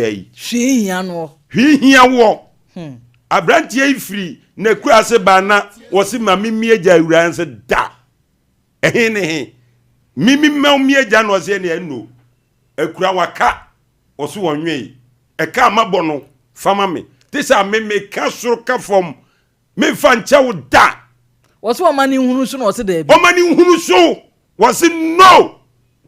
yi. Hwee nhia noɔ. Hwee nhia woɔ. Aberanteɛ yi firi n'akuraase baa na wɔse ma me mmie gya awura nse da. Ɛhe ne he? Mimi mma wo mmie gya na ɔse ɛne ɛno. Akura waka ɔse wɔnwee. Ɛka a mabɔ no fa ma me. Te sɛ a me meka soro ka fam memfa nkyɛ wo da. Wɔse ɔma ne nhunu so na ɔse daabi. Ɔma ne nhunu so wɔse no.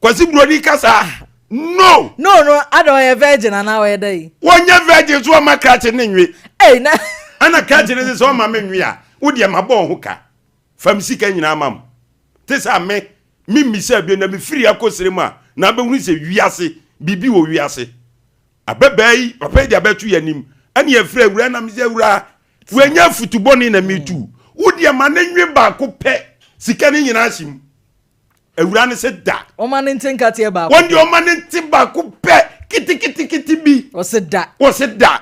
Kwasi Buroni kasa no. No no ada ɔyɛ virgin anaa ɔyɛ dɛ yi. Wɔnyɛ virgin so ɔma krakye ne nwe. Ei na. Ɛna krakye ne sɛ ɔma me nwe a wo deɛ mabɔ wo ho ka. Fa me sika nyinaa ma m. Te sɛ me me mmisa bio na mefiri akɔ sere mu a na abɛhunu sɛ wiase biribi wɔ wiase. Ababaa yi papa yi de abɛto yɛn anim ɛne yɛfrɛ awura na mesɛ awura wanya afutu bɔne na metu wo deɛ ma ne nwe baako pɛ sika no nyinaa hye mu awura no sɛ da ɔma ne nte nkateɛ baako wɔn deɛ ɔma ne nte baako pɛ kitikiti bi ɔse da ɔse da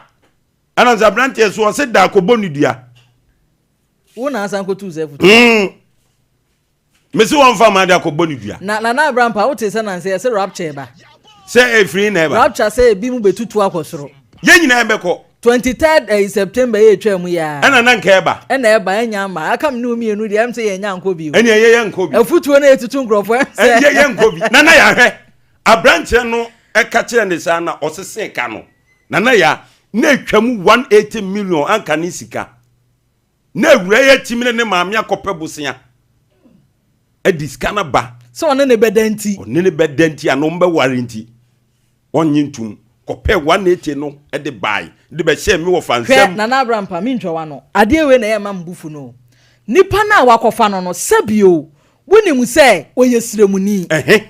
ɛna sɛ aberanteɛ so ɔse da akɔbɔ ne dua wo na asan kɔtu sɛ afutu Mese wɔmfa maa de akɔbɔ no dua. Na Nana Abrampa, wote sɛ nansa yɛse rapture ba. Sɛ efiri na ɛba. Rapture sɛ ebi mu betutu akɔ soro. Yɛn nyinaa yɛbɛkɔ. 23rd eh, September yɛ etwa mu yaa. Ɛna na nka ɛba. Ɛna ɛba ɛnya ama. Aka me ne wo mmienu deɛ ɛm sɛ yɛn nya nkɔ bi. Ɛne ɛyɛ yɛn nkɔ bi. Afutuo na etutu nkurɔfoɔ ɛm sɛ. Ɛyɛ yɛn nkɔ bi. Nana yɛahwɛ. Abranteɛ no ɛka kyerɛ ne saa na ɔsese ka no. Nana ya na etwa mu 180 million anka ne sika. Na awuraa yi akyim ne ne maame akɔpɛ bosea de sika no ba. Sɛ ɔne ne bɛda nti. Ɔne ne bɛda nti anaa wɔn bɛware nti, ɔnnye ntom. Kɔpɛɛ 180 no de bae de bɛhyɛɛ me wɔfa Hwɛ, nsam. Nana Abrampa, mentwa w'ano. Adeɛ wei na ɛyɛ ma me bo fu no o. Nipa no a wakɔfa no no, sɛbi o, Wonim sɛ ɔyɛ sremuni. Ɛhe.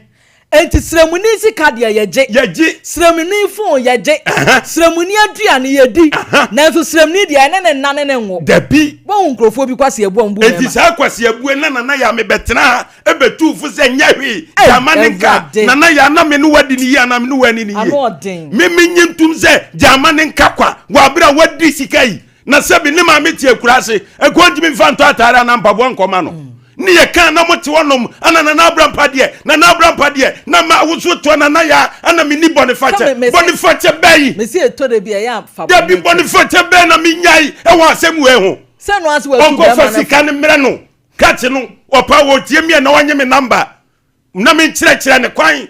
Enti sremuni sika deɛ yɛgye. Yɛgye. Sremuni phone yɛgye. Aha. Sremuni aduane yɛdi. Aha. Nanso sremuni deɛ ɛne ne nna ne ne nwo. Dabi. Woahu nkurɔfoɔ bi kwaseɛbua a wɔbu Enti mmarima. saa kwaseɛbue na Nana Yaa mebɛtena ha bɛtuu fo sɛ nyɛ hwee Ei, Gyama ne nka. Awurade. Nana Yaa na me ne wo adi no yie anaa me ne wo anni no yie? Ano ɔden. Me menye ntom sɛ Gyama ne nka kwa wɔ abere a wadi sika yi. Na sɛbi ne maame te akuraase, ɛkɔ ntumi mfa ntɔ ataare anaa mpaboa nkɔma no. Ne yɛ kan na mo te hɔ nom, ana Nana Abrampa deɛ, Nana Abrampa deɛ, na ma awosuo toa Nana Yaa, ana me ni bɔne fakyɛ, bɔne fakyɛ bɛn? Mesi ɛtɔ da bi a ɛyɛ a fa bɔne Dabi bɔne fakyɛ bɛn na me nyae ɛwɔ asɛm wei ho? Sɛ no ase watu bɛrima Ɔnkɔfa no sika no mmerɛ no, krakye no, ɔpa ɔtie mi a na wanye me number, na me nkyerɛkyerɛ ne kwan,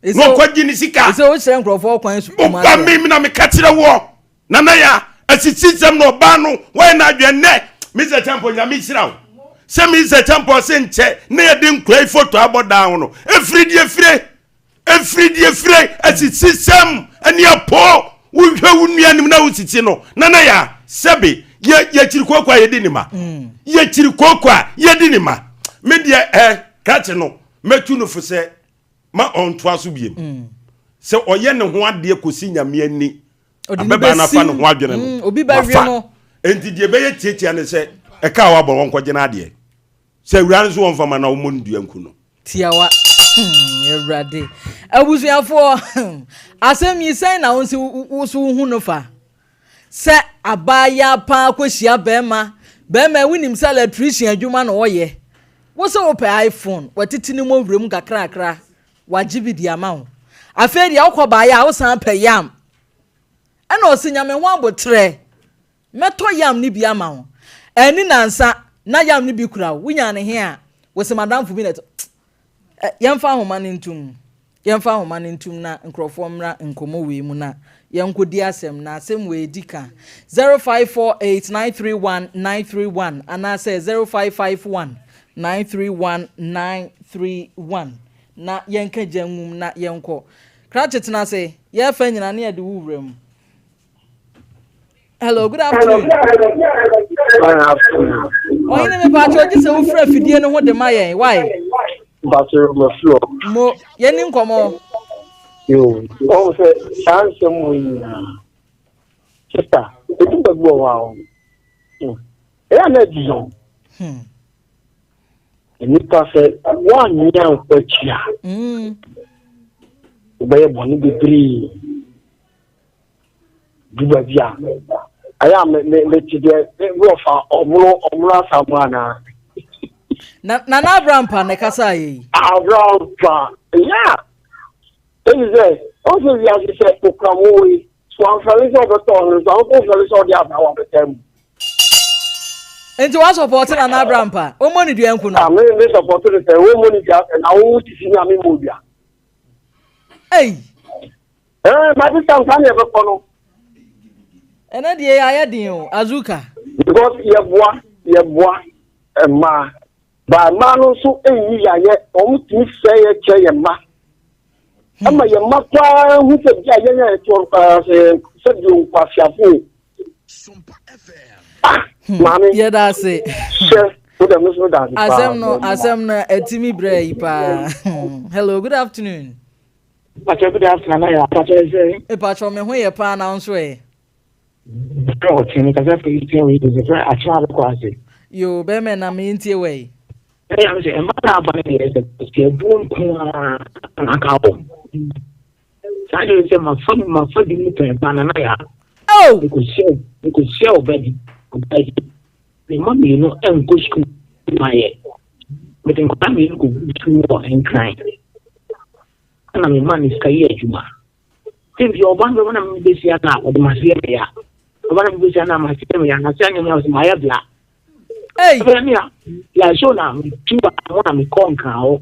na ɔnkɔgye ne sika. Ɛsɛ wokyerɛ nkurɔfoɔ kwan so. Ɔba me na meka kyerɛ woɔ. Nana ya asisisɛm na ɔbaa no wɔyɛ n'adwene nnɛ Mr. Champo nyame nhyira wo sɛ Mr. Champo ɔse nkyɛ na yɛde nkura yi foto abɔ dan ho no ɛfiri deɛ fire ɛfiri deɛ fire asisisɛm ɛne apɔ wohwɛ wo nua nim na wosisi no Nana ya sɛbe yɛkyiri kooko a yɛdi ne ma mm. yɛkyiri kooko a yɛdi ne ma me deɛ ɛ krakye no mɛtu no fo sɛ ma ɔntoa so biem mm. sɛ ɔyɛ ne ho adeɛ kɔsi nyame ani abɛbaa no afa ne ho adwene no mm, wafa enti deɛ ɛbɛyɛ tiatia ne sɛ ɛka a wabɔ wɔnkɔgye no adeɛ sɛ awura no so wɔmfa ma na wɔmmɔ no dua nku no tiawa hmm, awurade abusuafoɔ asɛm yi sɛn na wo nso wo so wohu no fa sɛ abaayaa paa kɔhyia bɛrima bɛrima wonim sɛ electrician adwuma na ɔyɛ wo sɛ wopɛ iphone watete ne mu awuram kakrakra Wagye bi de ama wo. Afei deɛ wokɔ baeɛ a wosan pɛ yam. Ɛna ɔse nya me ho aboterɛ. Mɛtɔ yam no bi ama wo. Anni nansa na yam no bi kura wo. Wonyaa no he a? Wose madamfo bi na ɛtɔ. Yɛmfa ahoma no ntom. Yɛmfa ahoma no ntom na nkurɔfoɔ mmra nkɔmmɔ wei mu na yɛnkɔdi asɛm. Na asɛm wei di ka. 0548 931 931 anaasɛ 0551 931 931. Na yɛnka gya ngum na yɛnkɔ. Krakye tena ase, yɛrefa nyina ne yɛde wo wura mu. Hello, good afternoon. Ɔhene me paatwa ogye sɛ wofiri afidie no ho de ma yɛn, why? Mpakyɛ mafiri hɔ. Mo, yɛni nkɔmmɔ. Yo, ɔhu sɛ saa nsɛm wɔ nyinaa. Sista, ɛdu baabi wɔ hɔ a ɔho. Ɛyɛ a na adi yɔn. Hmm. Nnipa sɛ woanyɛ ankɔ akyi a, wobɛyɛ bɔne bebree. Du baabi a, ɛyɛ a mete deɛ wɔfa ɔmono ɔmono asam anaa. Na Nana Abrampa na ɛkasa yɛ yi. Abrampa, ya. Ɛni sɛ, ɔsɛ wiase sɛ okura mo wɔ yi. So wamfɛle sɛ ɔbɛtɔ ɔno nso a wokɔ fɛle sɛ ɔde abaa wabɛtaa mu. Nti wa support Nana Abrampa? Ɔmmɔ ne dua nku no. Ah, me me support no sɛ wɔmmɔ ne dua sɛ na wo sisi me a me mmɔ dua. Ei. Eh, ma this time saa na yɛbɛkɔ no. Ɛnɛ deɛ yɛayɛ den o, Azuka. Because yɛboa yɛboa mmaa. Ba mmaa no nso nyi yayɛ, wɔn tumi sɛe yɛ kyɛ yɛn mma. Ɛma yɛn mma koraa hu sɛ bi a yɛn a yɛte hɔ koraa sɛ sɛ deɛ nkwasiafo o. Ah, maame. Yɛda ase. Hyɛ, wo dɛm no so da ase paa. Asɛm no, asɛm no, ɛtumi brɛ yi paa. Hello, good afternoon. Pakyɛ good afternoon, na yɛ pakyɛ sɛ. Pakyɛ me ho yɛ paa na nso ɛ. Frɛ ɔtee me kasa firi Eastern Region sɛ frɛ akyerɛ abɛkɔ ase. Yoo bɛmɛ na me ntie wɔ yi. Ɛyɛ me sɛ mma na aba no deɛ sɛ sɛ abuo nko ara na aka wɔ saa deɛ sɛ mafa mafa bi mu pɛn pa na na ya. Oh! Mekɔhyia mekɔhyia ɔba bi ɔba bi me mma mmienu nkɔ sukuu ma yɛ mede nkwadaa mmienu kɔgu sukuu wɔ Nkran ɛna me ma ne sika yɛ adwuma. Sɛ bi ɔba no bɛma na mebehyia no a, ɔde m'ase yɛ me ya. Ɔba no mebehyia no a, m'ase yɛ me ya. N'ase anyɛ me ya, ɔsɛ mayɛ bla. Ɛbɛyɛ me a, like so na metu a mo na mekɔ nkran hɔ.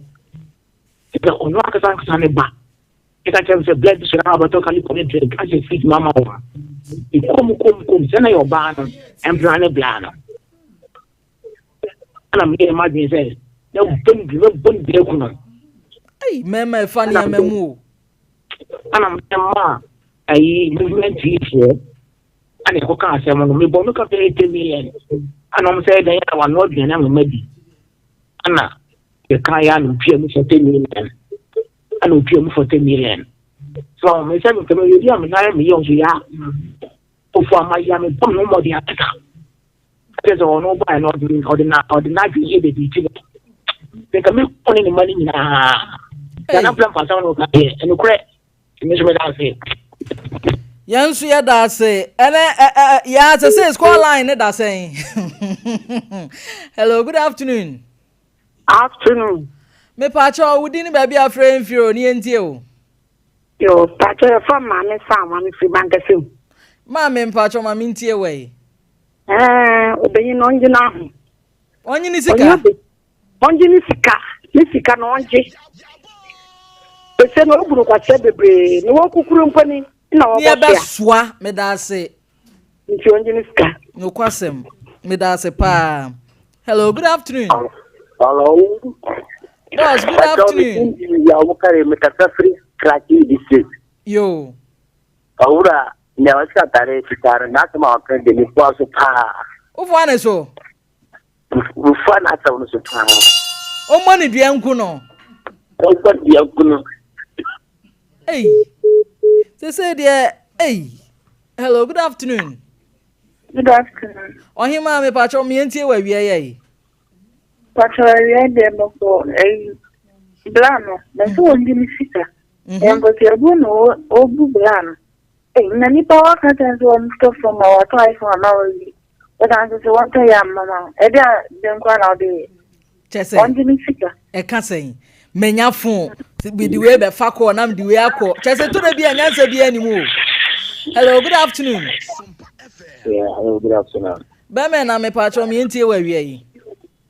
Sɛ ɔno ankasa ankasa ne ba. Ɛka kyerɛ me sɛ bla bi so na wabɛtɔ kaliko ne drink ahyɛ fridge mu ama wo a. Mekom kom kom sɛ na yɛ ɔbaa no mpena ne bla no. Ɛna meyɛ m'adwene sɛ mɛbɔ ne dua mɛbɔ ne dua aku no. Ei, mmarima ɛfa nneɛma mu o. Ɛna mede maa ayi movement foɔ ɛna ɛkɔka asɛm no mebɔ no ka bɛyɛ ten million ɛna wɔn sɛ ɛdɛn a wano aduane ama madi ɛna yɛka yɛ ana otua mu 40 million ɛna otua mu 40 million so wɔn sɛ mekɛmɛ yɛ bi a menan meyɛ nso ya ofu ama yɛ a mebɔ me ho mmɔden ateka Kyerɛ sɛ ɔno baeɛ no ɔde ɔde na ɔde n'adwene yɛ baabi ti no. Nka me kɔ ne ne mma no nyinaa. Na na mpɛ mfasa no ka yɛ ɛnokorɛ. Me nso meda ase. Yɛn nso yɛda ase. Ɛnɛ ɛ ɛ yɛ ase sɛ score line ne da sɛn. Hello, good afternoon. Afternoon. Mepaakyɛ wo din ne baabi afrɛ mfiri o ne yɛntie o. Yo, paakyɛ yɛfrɛ maame Sam me firi Bankɛse mu. Maame mpaakyɛ ma mentie wɔ yi. Ɛɛ, ɔbanyin no ɔngye n'aho. Ɔnye ne sika. Ɔngye ne sika. Ne sika no ɔngye. Ese no obu no kwakyɛ bebree. Ne wɔ kukuru mpo ni na wɔbɔ soa. Ne ɛbɛsoa, meda ase. Nti ɔngye ne sika. Nokwasɛm, meda ase paa. Hello, good afternoon. Hello. Boss, good afternoon. Yawukare, mekasa firi Krachi district. Yo. Owura, nea ɔhyɛ atare fitaa no, n'asɛm a ɔka de, mefoa so paa. Wofoa ne so? Mefoa n'asɛm no so paa. Ɔmmɔ ne dua nku no. Ɔmmɔ ne dua nku no. Ei, sese deɛ, ei. Hello, good afternoon. Good afternoon. Ɔhemaa, mepakyɛw, meɛntie wɔ awia yɛ yi. Pakyɛw awia deɛ mɛkɔ ɛyi bla no, mɛsɛ wɔn di ne sika. Nkɔsiabuo na ɔbu bra no. Ei na nipa waka kyerɛ sɛ wɔn tɔ fam ma watɔ iPhone ama wawie. Wɔda nso sɛ wɔntɔ yɛ amma ma wo. Ɛde a de nkoa na ɔde yɛ. Kyɛ sɛ Wɔngye ne sika. ɛka sɛn manya phone mede wei bɛfa kɔ na mede wei akɔ kyɛ sɛ tɔda bi a nyansa bi anim o. Hello, good afternoon. Yeah, hello, good afternoon. Bɛmɛ na mepaakyɛw me ntie wɔ awia yi.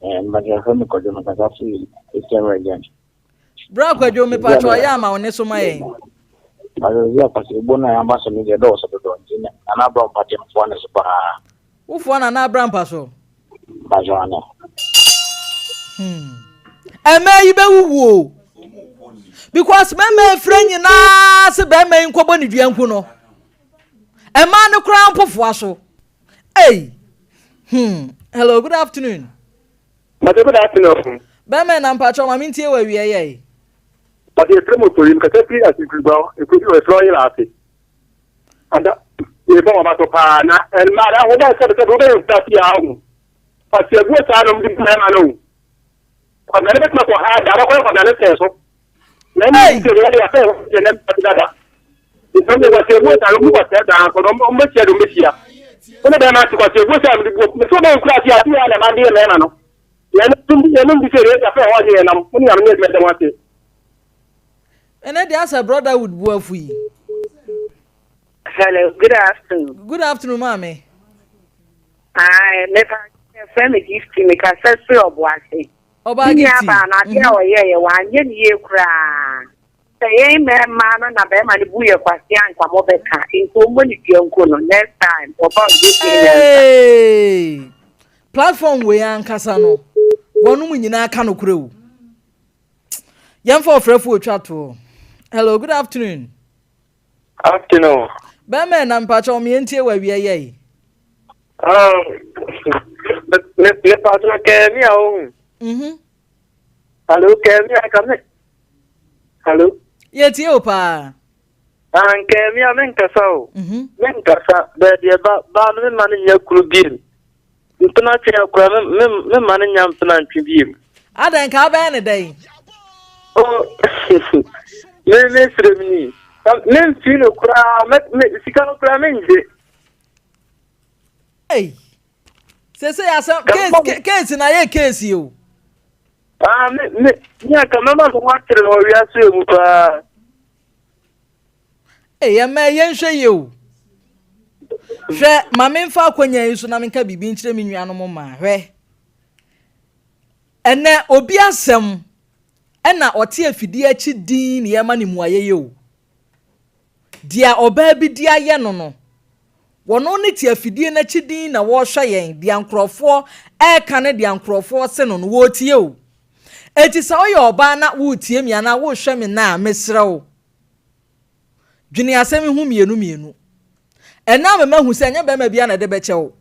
Eh, mbakyɛ fɛ me kɔdwo me kasa fi Eastern Region. Bra Kwadwo mepatwɔ ɔyɛ ama wo ne so ma yɛn. Ɔyɛ kwasi bo na yɛn aba so no deɛ dɔɔso dodo nti Nana Abra mpa deɛ mfoa ne so paa. Wofoa Nana Abra mpa so? Mpakyɛ ane. Hmm. Ɛmɛ yi bɛwuwu o. Because mɛmɛ efirɛ nyinaa se bɛrima yi nkɔbɔ ne dua nku no. Ɛmaa no koraa mpofoa so. Ei. Hmm. Hello, good afternoon. Mpakyɛ good afternoon. Bɛmɛ na mpakyɛ ma mentie wɔ awia yɛ yi. Mpakyɛ yɛfrɛ mu ofori mekasa firi asinkurubɔ ekuro bi wɔ efrɛ ɔyera ase. Ada yɛbɔ wɔn aso paa na mmaa na wɔn bɛyɛ sɛbi sɛbi wɔbɛyɛ nfura fi aho. Pasi aguo saa na wɔn de bu mmarima no o. Kwabena ne bɛtuma kɔ ha da abakɔyɛ kwabena ne sɛn so. Na ɛmu sɛ wɔde afɛ wɔn deɛ na ɛmu dada. Nti wɔn kwasi aguo saa na wɔn kwasi ada nso na wɔn bɛhyia de wɔn bɛhyia. Wɔn bɛrima ase kwasi aguo saa na wɔn de bu mɛ sɛ wɔbɛyɛ nkura ase ase yɛ na ɛma de yɛ mmarima no. Yɛn yɛn bi sɛ yɛn afɛ hɔ ne yɛn nam wɔn nyame ne adwuma dɛm ase. Ɛnɛ deɛ asɛ brotherhood bu afu yi. Hello, good afternoon. Good afternoon, maame. Aye, me pa frɛ me Gift, me kasa firi Ɔboase. Ɔbaa Me Gifty. nua baa no adeɛ a ɔyɛɛ yɛ wanyɛ ne yie koraa. Sɛ yɛn mmarima no na bɛrima no bu yɛ kwasea anka mobɛka nti ɔmmɔ ne dua nku no next time ɔba ɔbɛsua nyansa. Hey! Platform wei ankasa no, wɔnom nyinaa ka nokorɛ o. Yɛmfa ɔfrɛfo otwa toɔ. Hello, good afternoon. Afternoon. Bɛrima ɛna mpakyɛ wɔn yɛn tie wɔ awia yɛ yi. Ah, me me patro kɛ mi a ohun. Mhm. Hello, kɛ mi a ka me. Hello. Yɛ tie o paa. Ah, nkɛ mi a me nkasa o. Mhm. Me nkasa bɛɛ deɛ ba ba no me ma no nya kuro biem. Mpena twe akora me me me ma no nya mpena ntwe biem. Adan nka abɛyɛ ne dɛn? Oh, me me srɛ mi ni. Me mfi no koraa me me sika no koraa me ngye. Ei. Sese asɛm case case na yɛ case o. Ah, me me me aka mɛma me ho akyerɛ no wɔ wiase mu paa. Ei, ɛmɛ yɛnhwɛ yie o. Hwɛ, ma memfa akwannya yi so na menka biribi nkyerɛ me nuanom mmaa. Hwɛ, ɛnɛ obi asɛm ɛna ɔte afidie akyi din na yɛma no mmuaeɛ yi o. Deɛ ɔbaa bi de ayɛ no no, wɔno ne te afidie no akyi din na wɔrehwɛ yɛn, deɛ nkurɔfoɔ ɛreka ne deɛ nkurɔfoɔ se no no, wɔretie o. Enti sɛ woyɛ ɔbaa na woretie me anaa worehwɛ me nnɛ a, mesrɛ wo, Dwene asɛm yi ho mmienu mmienu. Ɛnnɛ ama mahu sɛ ɛnyɛ bɛrima biara na ɛde bɛkyɛ wo.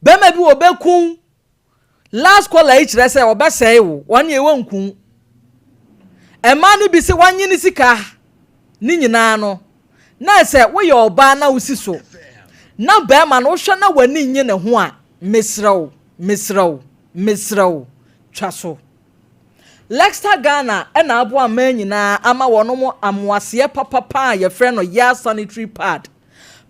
Bɛrima bi wɔ ɔbɛku wo. Last caller yi kyerɛ sɛ ɔbɛsɛe wo, wɔn deɛ wɔnku wo. Mmaa no bi sɛ wanye ne sika ne nyinaa no, na sɛ woyɛ ɔbaa na wosi so na bɛrima no wohwɛ na w'ani nnye ne ho a, mesrɛ wo, mesrɛ wo, mesrɛ wo, twa so. Lexta Ghana na aboa mmaa nyinaa ama wɔnom amoaseɛ papapa a yɛfrɛ no Yaa Sanitary Pad.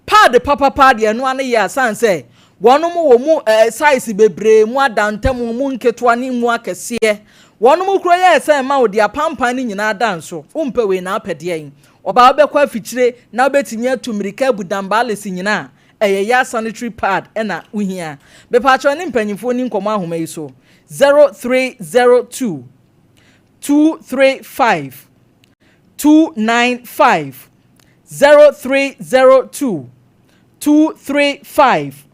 Pad papapa deɛ ɛno ara ne Yaa sane sɛ wɔnom wɔ mu eh, size bebree, mu adantamu, mu nketewa ne mu akɛseɛ. Wɔnom kuro yɛɛ sɛ mma wo deɛ apampan no nyinaa da nso. Wompɛ wei na wopɛ deɛn? Ɔbaa wobɛkɔ afikyire na wobɛtumi atu mmirika abu dambaales nyinaa a, ɛyɛ Yaa Sanitary Pad na wohia. Mepaakyɛw ne mpanyinfoɔ ni nkɔmmɔ ahoma yi so. 0302 235 295 0302 235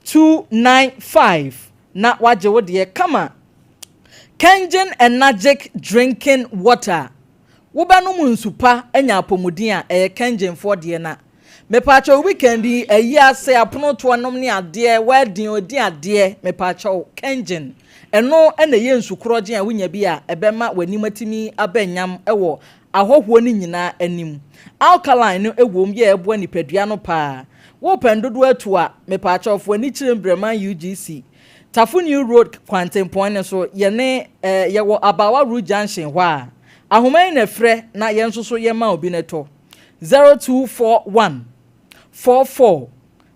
295 na wagye wo deɛ kama. Kengen Enagic Drinking Water Wobɛnom nsu pa anya apɔmuden a, ɛyɛ Kengenfoɔ deɛ na Mepaakyɛw weekend yi ayi ase aponotoɔ nom ne adeɛ wedding odi adeɛ mepaakyɛw Kengen ɛno na ɛyɛ nsu korɔgyen a wonya bi a ɛbɛma w'anim atumi aba nyam wɔ ahɔhoɔ no nyinaa anim alkaline no ɛwom yɛ ɛboa nipadua no paa wopɛ ndodoɔ atu a mepaakyɛw fo ani kyerɛ Mbrɛman UGC Tafo New Road kwantempɔn no so yɛne eh, yɛwɔ Abawa Road Junction hɔ a ahoma yi na ɛfrɛ na yɛn nso so yɛma obi no tɔ 0241 44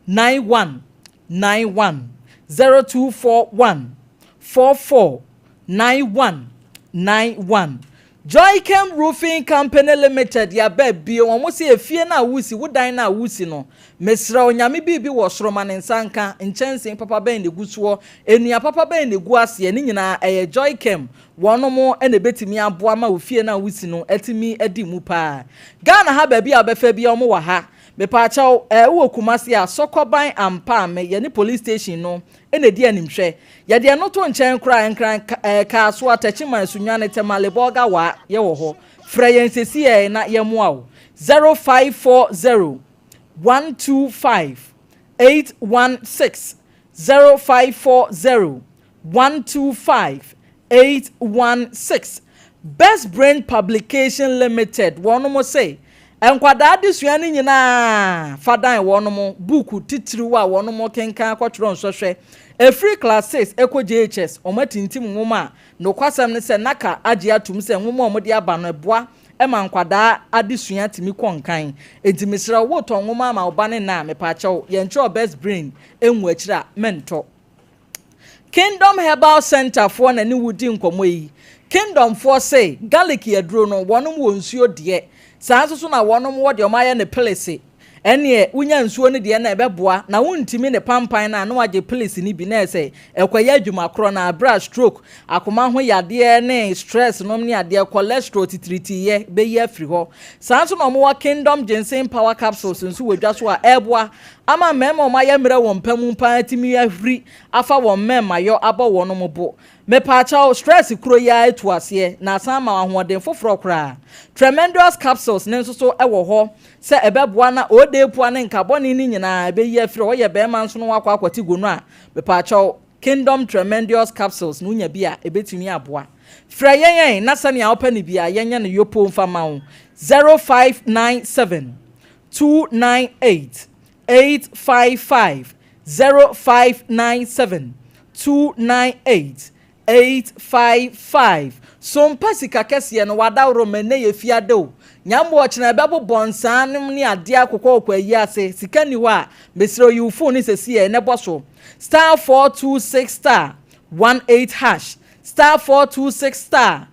91 91 0241 44 91 91 Joychem Roofing Company Limited yɛaba bio wɔn se efie no a wosi wo dan no a wosi no mesrɛ wo Nyame biribi wɔ soro ma ne nsa nka nkyɛnsee papa bɛn na egu soɔ nnua papa bɛn na egu aseɛ ne nyinaa ɛyɛ Joychem wɔnom na ɛbɛtumi aboa ma wo fie no a wosi no atumi adi mu paa Ghana ha baabi a wobɛfa biara wɔn wɔ ha mepaakyɛw ɛɛ wowɔ Kumasi a Sɔkɔban Ampaame yɛne police station no na ɛdi animhwɛ. Yɛde ɛno to nkyɛn koraa a, Nkran, Kasoa, Techiman, Sunyani, Tamale, Bolga, Waa, yɛwɔ hɔ. Frɛ yɛn sesiɛ na yɛmmoa wo. 0540 125 816 0540 125 816 Best Brain Publication Limited wɔnom se nkwadaa adesua no nyinaa fa dan wɔnom buuku titiriw a wɔnom kenkan kɔtwerɛ nsɔhwɛ ɛfiri class 6 ɛkɔ JHS. Wɔn atintim nwoma a nokwasɛm ne sɛ NACA agye atum sɛ nwoma a wɔde aba no ɛboa ma nkwadaa adesua tumi kɔ nkan. Enti mesrɛ wo wotɔ nwoma ama wo ba ne nna a mepaakyɛw yɛntwerɛ Best Brain ngu akyiri a mentɔ. Kingdom Herbal Centre foɔ na ne wo di nkɔmmɔ yi. Kingdom foɔ se garlic aduro no wɔnom wɔ nsuo deɛ, saa nso so na wɔnom wɔ deɛ wɔayɛ no pilese. Ɛnneɛ wonya nsuo no deɛ na ɛbɛboa na wontumi ne pampan no a na wagye pills no bi na ɛsɛ ɛkɔyɛ adwuma korɔ na aberɛ a stroke, akoma ho yadeɛ ne stress nom ne adeɛ, cholesterol titiritiyɛ bɛyi afiri hɔ. Saa nso na wɔwɔ Kingdom Ginseng Power Capsules nso wɔ dwa so a ɛreboa ama mmarima a wɔayɛ mmerɛ wɔ mpa mu paa atumi ahuri afa wɔn mmarimayɔ abɔ wɔn bo. Mepaakyɛw, stress kuro yi ara tu aseɛ na asan ama wo ahoɔden foforɔ koraa. Tremendous Capsules no nso so wɔ hɔ sɛ ɛbɛboa na odeepua ne nkabɔne no nyinaa ɛbɛyi afiri hɔ. Woyɛ barima nso na woakɔ akɔte gono a, mepaakyɛw, Kingdom Tremendous Capsules no wonya bi a, ɛbɛtumi aboa. Frɛ yɛn ɛ na sɛnea wopɛ no biara yɛnyɛ no yopoo mfa mma wo. 0597 298 855 0597 298 855 So mpa sika kɛseɛ no wadaworo ma ɛnnɛ yɛ fiada o Nyamboɔ ɔkyena ɛbɛbobɔ nsaa nom ne adeɛ akokɔ kɔ ayi ase sika nni hɔ a mesrɛ wo yi wo phone no sɛsiɛ ɛnɛ bɔ so star 426 star 18 hash star 426 star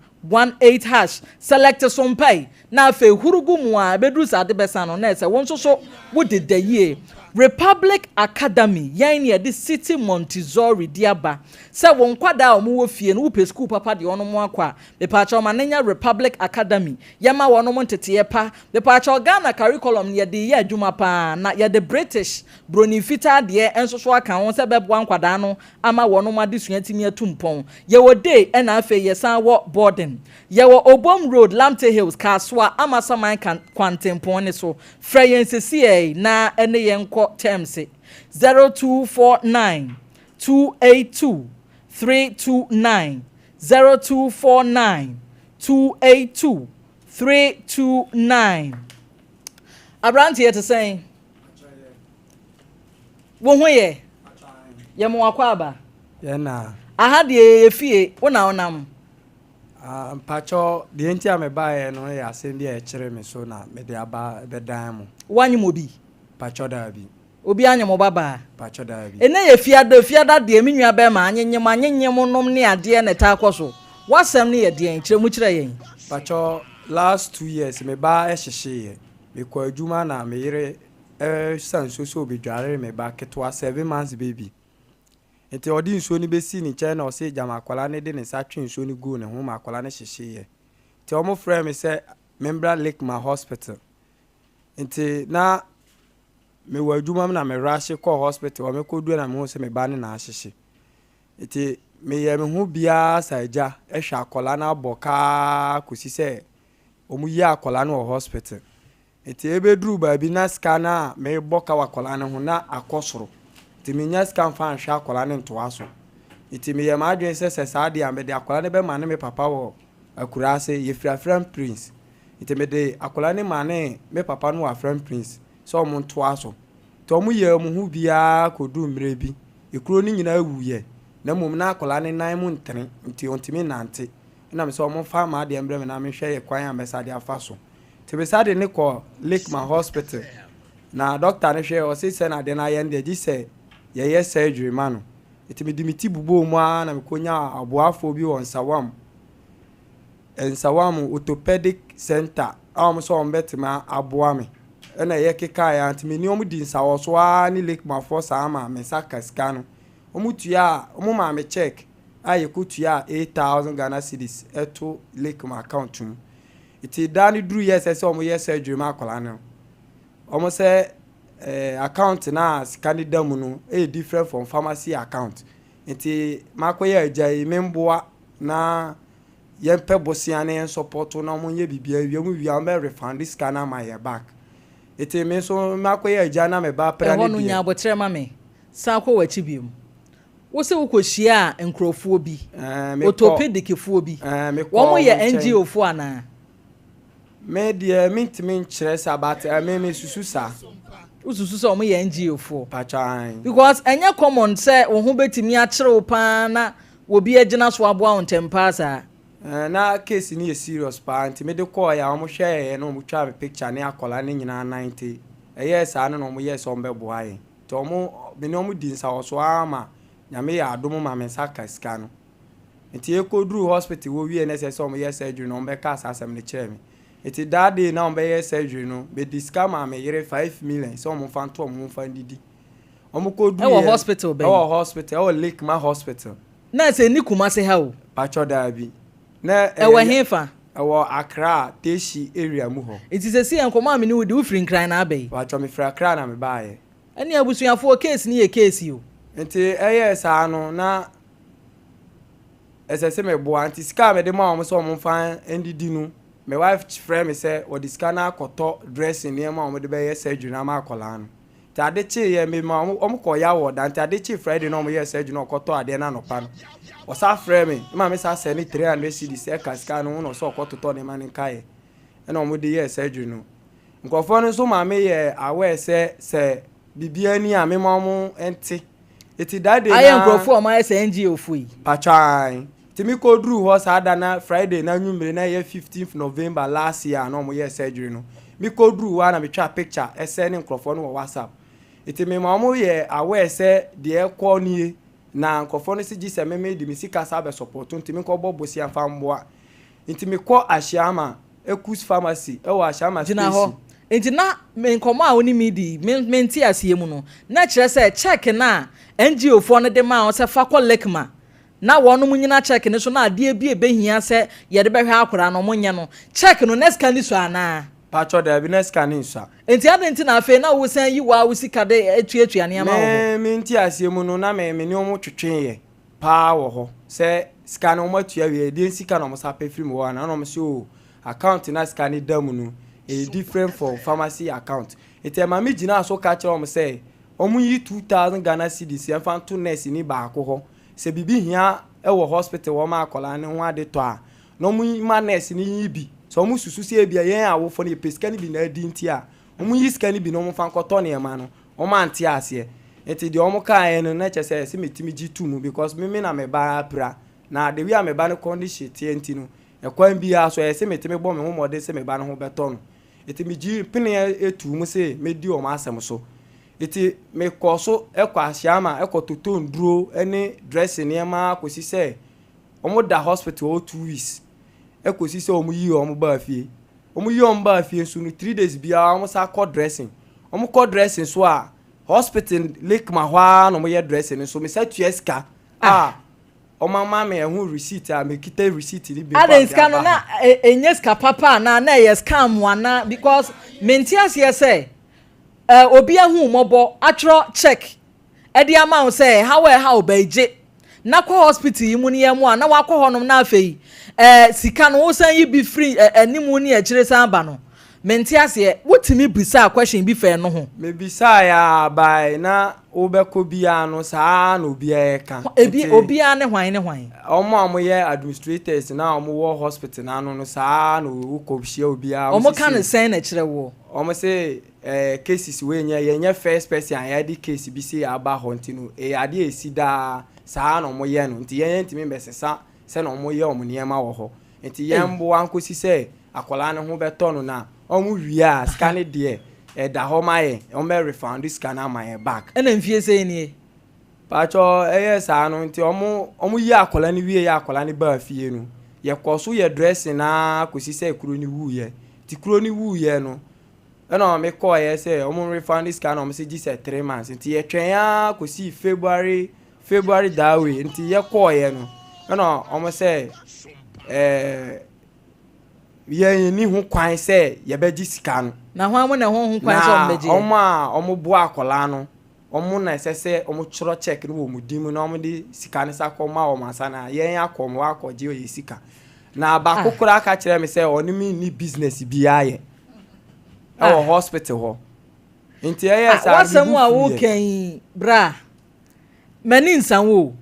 18 hash select so mpa yi Na afei huru gu mu a ɛbɛduru sɛ ade bɛsa no, na ɛsɛ wo nso so wodeda yie. Republic Academy, yɛn na yɛde City Montessori di aba. Sɛ wo nkwadaa a wɔwɔ fie no, wopɛ sukuu papa deɛ wɔnom akɔ a, mepaakyɛw ma no nyɛ Republic Academy. Yɛma wɔnom nteteeɛ pa. Mepaakyɛw Ghana curriculum no yɛde reyɛ adwuma pa ara, na yɛde British, Broni fitaa deɛ nso so aka ho sɛ ɛbɛboa nkwadaa no ama wɔnom adesua atumi atu mpɔn. Yɛwɔ day ɛna afei yɛsan wɔ boarding. Yɛwɔ Obom Road, Lamptey Hills, Kasoa, Amasaman kan kwantempɔn no so. Frɛ yɛn sesiei na ɛne yɛn nkɔ terms 0249 282 329, 0249 282 329. Aberanteɛ te sɛn? Wo ho yɛ? Yɛ mo akwaaba. Yɛn na. Aha deɛ yɛyɛ fie, wo na wonam. Ah, mpakyɛw, deɛ nti a mebaeɛ no yɛ asɛm bi a ɛkyere me so na mede aba bɛdan mo. Woanyem obi? Mpakyɛw, daabi. Obi anyem wo babaa? Mpakyɛw, daabi. Ɛnnɛ yɛ fiada, fiada deɛ me nua bɛrima, anyenyem anyenyem nom ne adeɛ na ɛtaa kɔ so. W'asɛm no yɛ deɛn? Kyerɛ mu kyerɛ yɛn. Mpakyɛw, last 2 years me ba hyehyeeɛ. Mekɔ adwuma na me yere sa nsuo sɛ ɔbɛdware me ba ketewa, 7 months baby. Nti ɔde nsuo no bɛsi ne nkyɛn na ɔse gyama akwadaa no de ne nsa twe nsuo no guu ne ho ma akwadaa no hyehyeeɛ. Nti wɔn frɛɛ me sɛ membra Lakemar Hospital. Nti na mewɔ adwuma mu na me rush kɔɔ hospital hɔ. Mekɔduru na mehu sɛ me ba no na ahyehye. Nti meyɛ me ho biara sa agya hwɛ akwadaa no abɔ kaa kɔsi sɛ wɔn yi akwadaa no wɔ hospital. Nti ebeduru baabi na sika no a merebɔ ka wɔ akwadaa no ho na akɔ soro. Nti mennya sika mfa nhwɛ akwadaa no ntoa so. Nti meyɛɛ m'adwene sɛ sɛ saa deɛ a mede akwadaa no bɛmane me papa wɔ akuraase. Yɛfiri Afram Prince. Nti mede akwadaa no manee me papa no wɔ Afram Prince sɛ wɔn ntoa so. Nti wɔn yɛɛ wɔn ho biara kɔduru mmerɛ bi, ekuro no nyinaa wuiɛ. Na mmom na akwadaa no nan mu ntene nti ɔntumi nnante. Ɛna mesɛ wɔmfa m'adeɛ mbrɛ me na menhwɛ kwan a mɛsa de afa so. Nti mesa de no kɔ Lakeman Hospital na doctor no hwɛɛ ɔse sɛ na adeɛ no ayɛ no deɛ gye sɛ yɛyɛ surgery ma no. Nti mede me ti bobɔɔ mu ara na mekɔnyaa aboafoɔ bi wɔ Nsawam, Nsawam Orthopedic Center a wɔn sɛ wɔn bɛtumi aboa me. Ɛna ɛyɛ kekaeɛ ara nti me ne wɔn di nsawɔso ara ne Lakemanfoɔ saa ma me nsa ka sika no. Wɔn tuaa, wɔn maa me check a yɛkɔtuaa 8,000 Ghana cedis ɛto Lakeman account mu. Nti da no duru yɛ sɛ sɛ wɔn yɛ surgery ma akwadaa no, wɔn sɛ eh, account no a sika no da mu no ɛyɛ different from pharmacy account. Nti makɔyɛ agya yi memboa na yɛmpɛ bosea na yɛn support na wɔn nyɛ biribi awie, wɔn wie a wɔn bɛ refund sika no ama yɛ back. Nti me nso makɔyɛ agya na me ba apra ne deɛ. Ɛhɔ no nya aboterɛ ma me, san kɔ w'akyi biom. Wo se wokɔhyiaa nkurɔfoɔ bi, orthopedicfoɔ bi, wɔn yɛ NGO foɔ anaa? Me deɛ mentumi nkyerɛ saa but me me susu saa. Wo susu sɛ wɔn yɛ NGO foɔ? Pakyɛ ae. Because ɛnyɛ common sɛ wo ho bɛtumi akyere wo paa na obi agyina so aboa wo ntɛm paa saa. Na case no yɛ serious paa nti mede kɔɔɛ a wɔn hwɛɛɛ na wɔn twaa me picture ne akwadaa no nyinaa nan nti ɛyɛɛ saa no na wɔn yɛɛ sɛ wɔn bɛboa yɛn. Nti ɔmo, me ne ɔmo dii nsawɔsoɔ ara ma Nyame yɛɛ adom ma me nsa ka sika no. Nti yɛkɔduruu hospital hɔ wieɛ na ɛsɛ sɛ ɔmo yɛ surgery no, ɔmo bɛkaa saa asɛm no kyerɛɛ me. Nti that day na wɔbɛyɛ surgery no, mede sika maa me yere 5 million sɛ wɔn mfa nto wɔn ho mfa ndidi. Wɔn kɔ du Ɛwɔ hospital bɛn? Ɛwɔ hospital, ɛwɔ Lakema Hospital. Na sɛ ni Kumase ha o? Patwɔ, daabi. Na ɛwɔ hefa? Ɛwɔ Accra, Teshie area mu hɔ. Nti sɛ si yɛ nkɔmɔ a me ne wo di, wofiri Nkran na aba yi? Patwɔ, mefiri Accra na mebaayɛ. Ɛne abusuafoɔ, case ni yɛ case o. Nti ɛyɛ saa no na ɛsɛ sɛ meboa, nti sika a mede ma wɔn sɛ wɔn mfa ndidi no, me wife frɛ me sɛ wɔde sika no akɔtɔ dressing nneɛma a wɔde bɛyɛ surgery na ama akwadaa no. Nti ade kyeeɛ, mema wɔn kɔ ya wɔ da, nti ade kyee Friday na wɔn yɛ surgery na ɔkɔtɔ adeɛ no anɔpa no, ɔsa frɛ me ma me sa sɛ ne 300 cedis ɛka sika no ho na ɔsɛ ɔkɔtotɔ nneɛma no nkaeɛ ɛna wɔn de yɛ surgery no. Nkurɔfoɔ no nso ma me yɛ aware sɛ biribiara ni a mema wɔn nte eti that day. Ayɛ nkurɔfoɔ a wɔayɛ sɛ NGO fo yi? Patwan, nti mi kɔ duru hɔ saa da na Friday na nwumire na ɛyɛ 15th November last year na wɔn yɛ surgery no. Mi kɔ duru hɔ a na mi twa picture ɛsɛ ne nkurɔfoɔ no wɔ WhatsApp, nti mi ma wɔn yɛ aware sɛ deɛ ɛkɔ nie na nkurɔfoɔ no si gye sɛ meme de mi sika sa abɛ support, nti mi kɔ bɔ bosia fa mboa. Nti mi kɔ Ahyiama Ekus Pharmacy ɛwɔ Ahyiama Gyina hɔ. Station. Nti na me nkɔmɔ a wo ne mi di, me nte aseɛ mu no, na kyerɛ sɛ check na NGO foɔ no de maa wo sɛ fa kɔ Lekma na wɔnom nyina check no so na adeɛ bi a ɛbɛhia sɛ yɛde bɛhwɛ akwaraa no, ɔmo nyɛ no, check no na sika ni so anaa? Patwɔ, daabi, na sika ne nsua. Nti adi nti na afei na wosan yi waa wo sika de atuatua nneɛma wɔ hɔ? Me nte aseɛ mu no, na me ne wɔn twetwe yɛ paa wɔ hɔ sɛ sika no wɔn atua wie, ɛdeɛ sika na wɔn sa pɛ firi mu hɔ ana, na wɔn sɛ o, account na sika no da mu no ɛyɛ different from pharmacy account. Nti ɛma me gyina so ka kyerɛ wɔn sɛ wɔn yi 2,000 Ghana cedis yɛmfa nto nurse ni baako hɔ sɛ biribi hia ɛwɔ hospital wɔn akwadaa ne ho ade tɔ a, na wɔn ma nurse ni yi bi sɛ wɔn susu sɛ ebia yɛn awofo no yɛpɛ sika no bi na adi, nti a wɔn yi sika no bi na wɔn fa nkɔtɔ nneɛma no. Wɔn ante aseɛ, nti deɛ wɔn kaeɛ no na kyerɛ sɛ ɛsɛ metumi gye tu mu because me na me ba apira na the way a me ba no condition teɛ nti no, ɛkwan biara so ɛyɛ sɛ metumi bɔ me ho mmɔden sɛ me ba no ho bɛtɔ no. Nti megye pene etu mu sɛ medi wɔn asɛm so, nti mekɔ so ɛkɔ Ahyiama ɛkɔ totɔ nduro ne dressing nneɛma kɔsi sɛ wɔn da hospital hɔ 2 weeks, ɛkɔsi sɛ wɔn yi wɔn baa fie. Wɔn yi wɔn baa fie nso no, 3 days biara wɔn sa kɔ dressing. Wɔn kɔ dressing so a, hospital Lekma hɔ ara na wɔn yɛ dressing no so, mesa tua sika a wɔn ama me ɛho receipt a mekita receipt ni bi. Adan sika no na ɛnyɛ sika papa anaa na ɛyɛ scam anaa? Because mente aseɛ sɛ obi ahu mmɔbɔ atwerɛ check ɛde ama wo sɛ ɛha wɔ ɛha wo bɛgye na kɔ hospital yi mu ne yɛn mu a na wakɔ hɔnom, na afei sika no wosan yi bi firi anim ne akyire san ba no, mente aseɛ. Wotumi bisa question bi fɛn no ho? Mebisa ya bae na wobɛkɔ biara no, saa na obiara ka. Ebi obiara ne hwan ne hwan? Ɔmo a wɔyɛ administrators na ɔmo wɔ hospital n'ano no, saa na wokɔ hyia obiara. Ɔmo ka ne sɛn na kyerɛ woɔ? Ɔmo sɛ cases wei nyɛ yɛnyɛ first person a yɛde case bi se aba hɔ, nti no ɛyɛ adeɛ a esi daa, saa na ɔmo yɛ no, nti yɛn yɛntumi mbɛsesa sɛ na ɔmo yɛ ɔmo nneɛma wɔ hɔ, nti yɛn mboa nkosi sɛ akwadaa no ho bɛtɔ no na ɔmo wie a, sika no deɛ ɛda hɔ ma yɛ, ɔmo bɛ refund sika no ama yɛn back. Ɛna mfie sɛn nie? Paatwɔ, ɛyɛ saa no nti ɔmo yi akwadaa no wie yɛ, akwadaa no baa fie no, yɛkɔ so yɛ dressing naa kɔsi sɛ kuro no wuyɛ. Nti kuro no wuyɛ no, ɛna ɔmo kɔɔyɛ sɛ ɔmo refund sika na ɔmo sɛ gye sɛ 3 months, nti yɛtwɛn ara kɔsi February that way. Nti yɛkɔɔyɛ no, ɛna ɔmo sɛ yɛn yɛn ni ho kwan sɛ yɛbɛgye sika no. Na hwan mu na ɛho ho kwan sɛ ɔmo bɛgye? Na ɔmo a ɔmo boa akwadaa no, ɔmo na ɛsɛ sɛ ɔmo twerɛ check no wɔ ɔmo din mu na ɔmo de sika no sa kɔ ma ɔmo ansa na yɛn akɔ ɔmo akɔgye ɔyɛ sika. Na baako koraa ka kyerɛ me sɛ ɔne me ni business biara yɛ ɛwɔ hospital hɔ, nti ɛyɛ saa. Wasɛm a woka yi, bra, m'ani nsa wo o.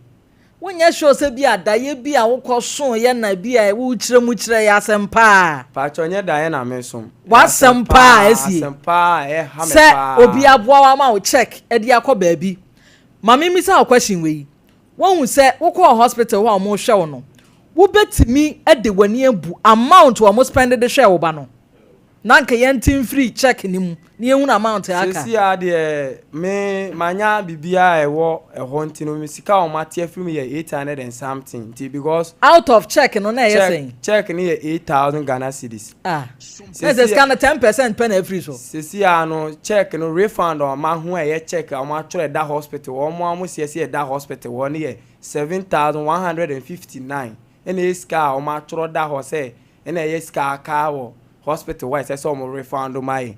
Wonyɛ sure sɛ bi adaeɛ bi a wokɔ so yɛ na bi a wokyerɛ mu kyerɛ yɛ asɛm paa? Paatwa, nyɛ daeɛ na mesom. W'asɛm paa asie. Asɛm paa ɛha me sɛ paa. Obi aboa wa ma wo check ɛde akɔ baabi. Maame, misa wo question wei: wohu sɛ wokɔɔ hospital hɔ a wɔn hwɛ wo no, wobɛtumi de w'ani abu amount wɔn spend de hwɛ wo ba no? Na nka yɛnte mfiri check no mu na yɛnhunu amount a aka. Seesei ara deɛ me manya biribiara a ɛwɔ ɛhɔ nti no me sika a wɔn ate afiri mu yɛ 800 and something nti because. Out of check no na ɛyɛ sɛn? Check no yɛ 8000 Ghana cedis. Ah, na ɛsɛ sika no 10% pɛ na afiri so. Seesei ara no check no refund a wɔn aho a ɛyɛ check a wɔn atwerɛ ɛda hospital wɔn a wɔn seɛ sɛ ɛda hospital hɔ no yɛ 7159 ɛna ɛyɛ sika a wɔn atwerɛ da hɔ sɛ Ɛna ɛyɛ sika aka wɔ hospital hɔ a ɛsɛ sɛ wɔn refund ma yɛn.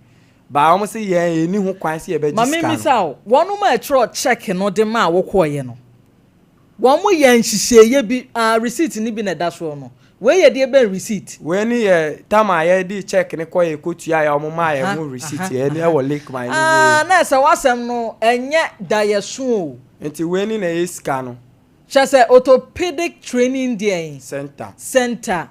But wɔn se yɛn yɛnni ho kwan sɛ yɛbɛgye Ma sika no. memmisa wo, wɔnom a ɛtwerɛɛ check no de maa wo kɔeɛ no, wɔn yɛɛ nhyehyɛeɛ bi, ah, receipt no bi na ɛda soɔ no, wei yɛ deɛ bɛn receipt? Wei ne yɛ tam a yɛde check no kɔeɛ kɔtuaeɛ a wɔn maa yɛn Aha, ho receipt, aha, ɛne aha. ɛwɔ Lake Man no Ah, nie. na ɛsɛ w'asɛm no ɛnyɛ daeɛso o. Nti wei ne na ɛyɛ sika no. Kyerɛ sɛ orthopedic training deɛn? Center. Center.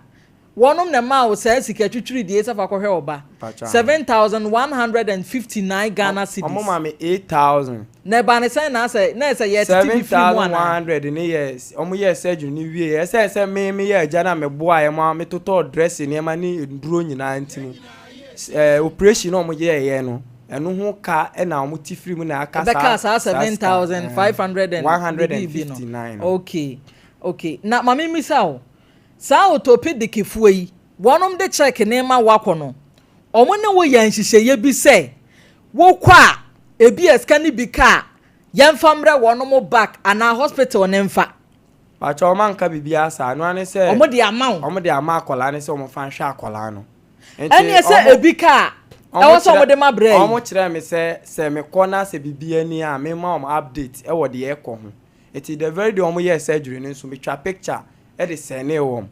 Wɔnom na ɛmaa wo saa sika twitwiridie sɛ fa kɔhwɛ wo ba. 7,159 Ghana cedis. Wɔn maa me 8,000. Na ɛbaa ne sɛn na asɛ na ɛsɛ yɛtete bi firi mu anaa? 7,100 ne yɛ wɔn yɛɛ surgery no wie yɛ ɛsɛ sɛ me me yɛ agya na me boa yɛ ma me totɔɔ dressing nneɛma ne nnuro nyinaa nti no ɛɛ operation na wɔn yɛɛ yɛ no ɛno ho ka ɛna wɔn ti firi mu na aka saa Ɛbɛkaa saa saa sika 7,500 and biribi no. 159 no. Okay okay na ma me mmisa wo. Saa orthopedicfoɔ yi, wɔnom de check no ma woakɔ no, wɔn ne wo yɛ nhyehyɛeɛ bi sɛ wokɔ a, ebia sika no bi ka a, yɛmfa mmerɛ wɔnom back anaa hospital no mfa. Pakyɛ wɔn anka biribiara saa, ɛno ara ne sɛ. Wɔn de ama wo. Wɔn de ama akwadaa no sɛ wɔn fa nhwɛ akwadaa no. Nti Ɛneɛ sɛ wɔn- ebi ka a, ɛwɔ sɛ wɔn de ma brɛ yi. Wɔn kyerɛɛ me sɛ sɛ mekɔ na sɛ biribiara ni a, memma wɔn update ɛwɔ deɛ ɛkɔ ho. Nti the very day wɔn yɛɛ surgery no nso, metwa picture de sɛnee wɔn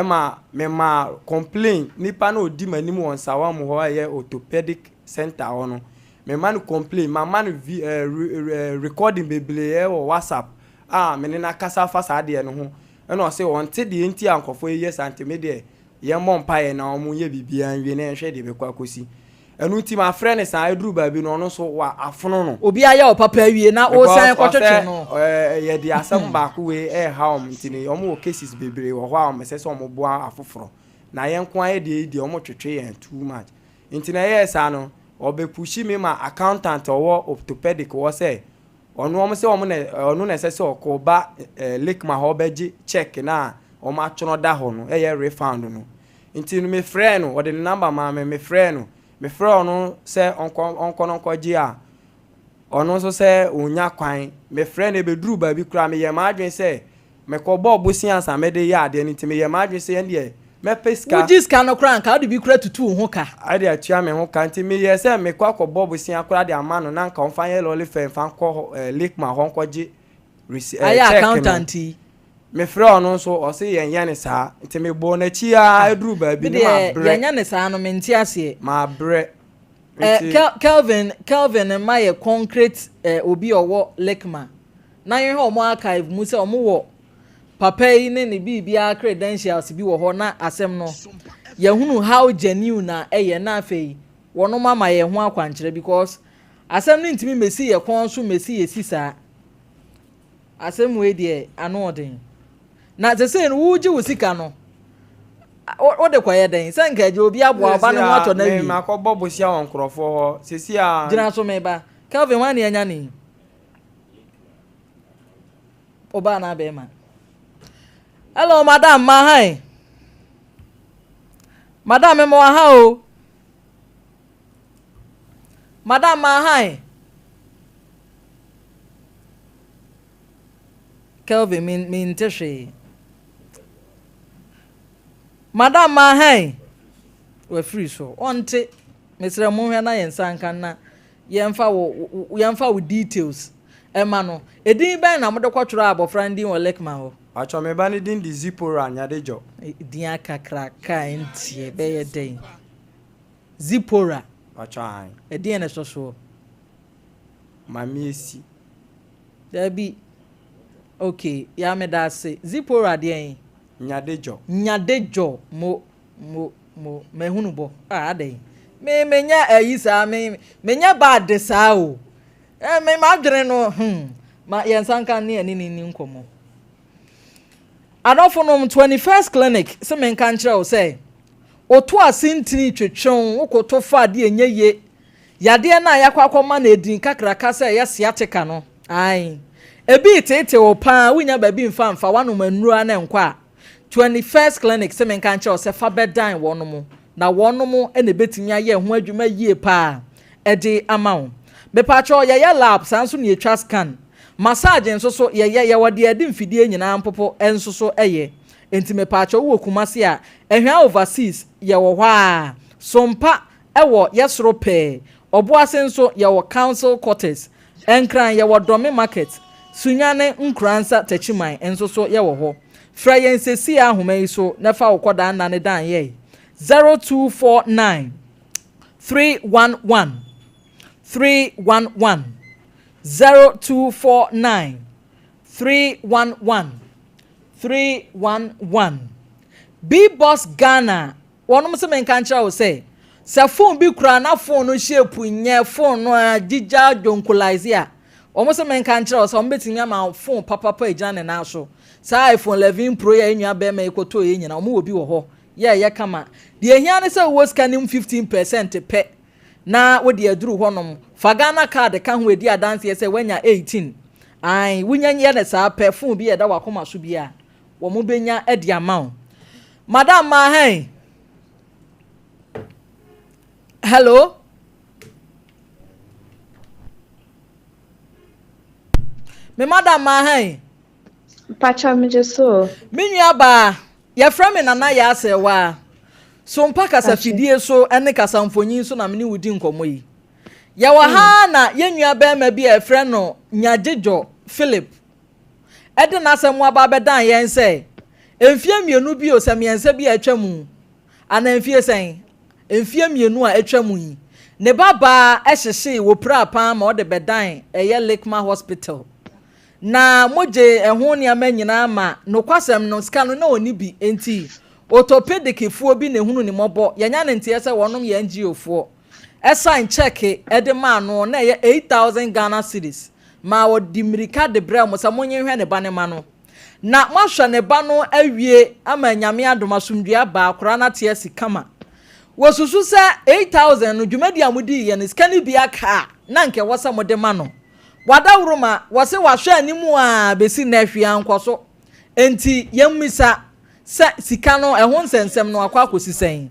ma memaa complain nipa no a ɔdi m'anim wɔ Nsawam hɔ a ɛyɛ orthopedic center hɔ no mema no complain mama no vi eh, re, eh, recording bebree wɔ WhatsApp a me ne no akasa afa saa adeɛ no ho ɛna ɔse ɔnte deɛ nti a nkurɔfoɔ yi yɛ saa nti me deɛ Yɛmmɔ mpaeɛ na wɔnyɛ biribiara nwie na yɛnhwɛ deɛ ɛbɛkɔ akɔsi. Ɛno nti mafrɛ no saa, ɛduru baabi no ɔno nso wa afono no. Obi ayɛ wo papa awie na wosan kɔtwetwe no. Because ɔsɛ yɛde asɛm baako wei ɛreha wɔn nti no wɔn wɔ cases bebree wɔ hɔ a wɔn ɛsɛ sɛ wɔn boa afoforɔ. Na yɛn nko ara yɛ deɛ yi deɛ wɔn twetwe yɛn too much. Nti na ɛyɛɛ saa no ɔbɛ pushi me ma accountant a ɔwɔ orthopedic hɔ sɛ Ɔno wɔn sɛ wɔn na ɔno na ɛsɛ sɛ ɔkɔ ba ɛɛ Lekma hɔ bɛgye check no a wɔn atwerɛ da hɔ no ɛyɛ refund no. Nti no me frɛɛ no ɔde ne number maa me me frɛɛ no me frɛɛ ɔno sɛ ɔnkɔ ɔnkɔ no nkɔgye a ɔno nso sɛ ɔnya kwan me frɛɛ no ɛbɛduru baabi koraa meyɛɛ m'adwene sɛ Mekɔbɔɔ bosea ansa mede reyɛ adeɛ no nti meyɛɛ m'adwene sɛ ɛndeɛ mɛpɛ sika. Wogye sika no koraa anka wode bi koraa tutu wo ho ka. De atua me ho ka nti meyɛɛ sɛ mekɔ akɔbɔ bosea koraa de ama no na anka ɔmfa nyɛ lɔre fare mfa nkɔ hɔ ɛɛ Lakemar hɔ nkɔgye resi ɛɛ Ayɛ check no. accountant yi. Mefrɛɛ ɔno nso ɔse yɛnyɛ no saa nti mebɔɔ n'akyi ara ɛduruu baabi Me no deɛ mabrɛ. yɛnyɛ no saa no mente aseɛ. Mabrɛ Eh, nti. Kel Kelvin Kelvin mma yɛ concrete eh, obi a ɔwɔ Lakemar. Na yɛnhwɛ wɔn archive mu sɛ wɔn wɔ papa yi ne ne biribiara credentials bi wɔ hɔ na asɛm no yɛhunu how genuine a ɛyɛ na afei wɔnom ama yɛn ho akwankyerɛ because asɛm no ntumi mmɛsi yɛ kɔn so mmɛsi yɛ si saa. Asɛm wei deɛ ano ɔden. Na sesei no wogye wo sika no wode kɔyɛ dɛn? Sɛ nka agye obi aboa wo ba no ho atɔ no awie. Me makɔbɔ bosea wɔ nkurɔfoɔ hɔ sesei a. Gyina so meba. Kelvin hwan na yɛanya no yi? Ɔbaa anaa bɛrima? Hello madam, ma ha yi. Madam, mema wa ha o. Madam, ma ha yi. Kelvin, me me nte hwee. Madam, ma ha yi. Wafiri so. Ɔnte. Mesrɛ mo nhwɛ na yɛn nsa nka na Yɛmfa wo yɛmfa wo details ɛma no. Edin bɛn na mode kɔtwerɛɛ abɔfra no din wɔ Lekman hɔ? Pakyɛ me ba no din de Zipporah Nyadejɔ. Din akakraka a ɛnteɛ bɛyɛ dɛn? Zipporah. Pakyɛ aane. Ɛdeɛn na ɛsɔ soɔ? Mame Esi. Daabi. Okay, yaa meda ase. Zipporah deɛn? Nyadejɔ. Nyadejɔ mo. Mo mo mahunu bɔ ah adɛn me menyɛ ayi saa me menyɛ bad saa o eh me madwene no hmm ma yɛn nsa nka ne ɛne ne ni nkɔmmɔ adɔfo nom 21st clinic sɛ menka nkyerɛ wo sɛ. Woto ase ntini twetwe wo, wokoto fa adeɛ ɛnyɛ yie. Yadeɛ no a yɛakɔ akɔma no edin kakraka sɛ ɛyɛ sciatica no, ae. Ebi reteetee wo paa, wonnya baabi mfa mfa, woanom nnuro ara na ɛnkɔ a, 21st Clinic se menka nkyerɛ wo sɛ fa bɛdan wɔnom, na wɔnom na ɛbɛtumi ayɛ ɛho adwuma yie paa de ama wo. Mepaakyɛw, yɛyɛ lab, saa nso na yɛtwa scan. Massage nso so yɛyɛ, yɛwɔ deɛ yɛde mfidie nyinaa mpopo nso so yɛ. Enti mepaakyɛw wowɔ Kumasi a, Ahwea Overseas yɛwɔ hɔ ara, Sompa wɔ yɛ soro pɛɛ, Ɔboase nso yɛwɔ Council Quarters, Nkran yɛwɔ Dɔme Market, Sunyani Nkoransa Takyiman nso so yɛwɔ hɔ. Frɛ yɛn sesie ahoma yi so na fa wo kɔdaa nna ne dan yɛe, 0249 311 311, 0249 311 311. B-Boss Ghana, wɔnom se menka nkyerɛ wo sɛ, sɛ phone bi kura na phone no shape nyɛ phone no a gyigya dwonkolize a, wɔn se menka nkyerɛ wo sɛ wɔn bɛtumi ama wo phone papapa egyina ne nan so. Saa iPhone 11 Pro yi a yɛn nua bɛrima yi kɔtɔɔ yi nyinaa, wɔn wɔ bi wɔ hɔ. Yɛ ɛyɛ kama. Deɛ ehia ne sɛ wowɔ sika no mu 15 percent pɛ na wode aduru hɔnom. Fa Ghana card ka ho di adanseɛ sɛ woanya 18. Ae, wonya yɛ no saa pɛ, phone bi a ɛda w'akoma so bi a, wɔbɛnya de ama wo. Madam Mahan. Hello? Me madam Mahan. Mpacha megye so. Me nua baa, yɛfrɛ me Nana Yaa Serwaa. Sompa kasafidie so ne kasamfonin so na me ne wo di nkɔmmɔ yi. Yɛwɔ ha ara na yɛn nua barima bi a yɛfrɛ no Nyagyedwo Philip de n'asɛm aba abɛdan yɛn sɛ mfeɛ mmienu bio sɛ mmiɛnsa bi a atwa mu anaa mfeɛ sɛn? Mfeɛ mmienu a atwa mu yi, ne ba baa hyehyee wɔpiraa paa ma ɔde bɛdan ɛyɛ Lekma Hospital. Na mogyee ɛho nneɛma nyinaa ma nokwasɛm no, sika no na ɔnni bi, enti orthopedic-foɔ bi na ɛhunu ne mmɔbɔ, yɛanya no nteɛ sɛ wɔnom yɛ NGO-foɔ, ɛsan kyɛke de maa no, na ɛyɛ 8,000 Ghana cedis, maa ɔde mmirika de brɛɛ mo sɛ monye nhwɛ ne ba no ma no. Na moahwɛ ne ba no awie ama Nyame adom asomdwoeɛ aba, akwadaa no ate asi kama. Wɔsusu sɛ 8,000 no, dwumadie a modiiɛ no, sika no bi aka a na anka ɛwɔ sɛ mode ma no. Wadaworo ma wɔse wahwɛ anim aa bɛsi nnɛ hwee ankɔ so. Enti yɛmmisa sɛ sika no ɛho nsɛnsɛm no akɔ akɔsi sɛn?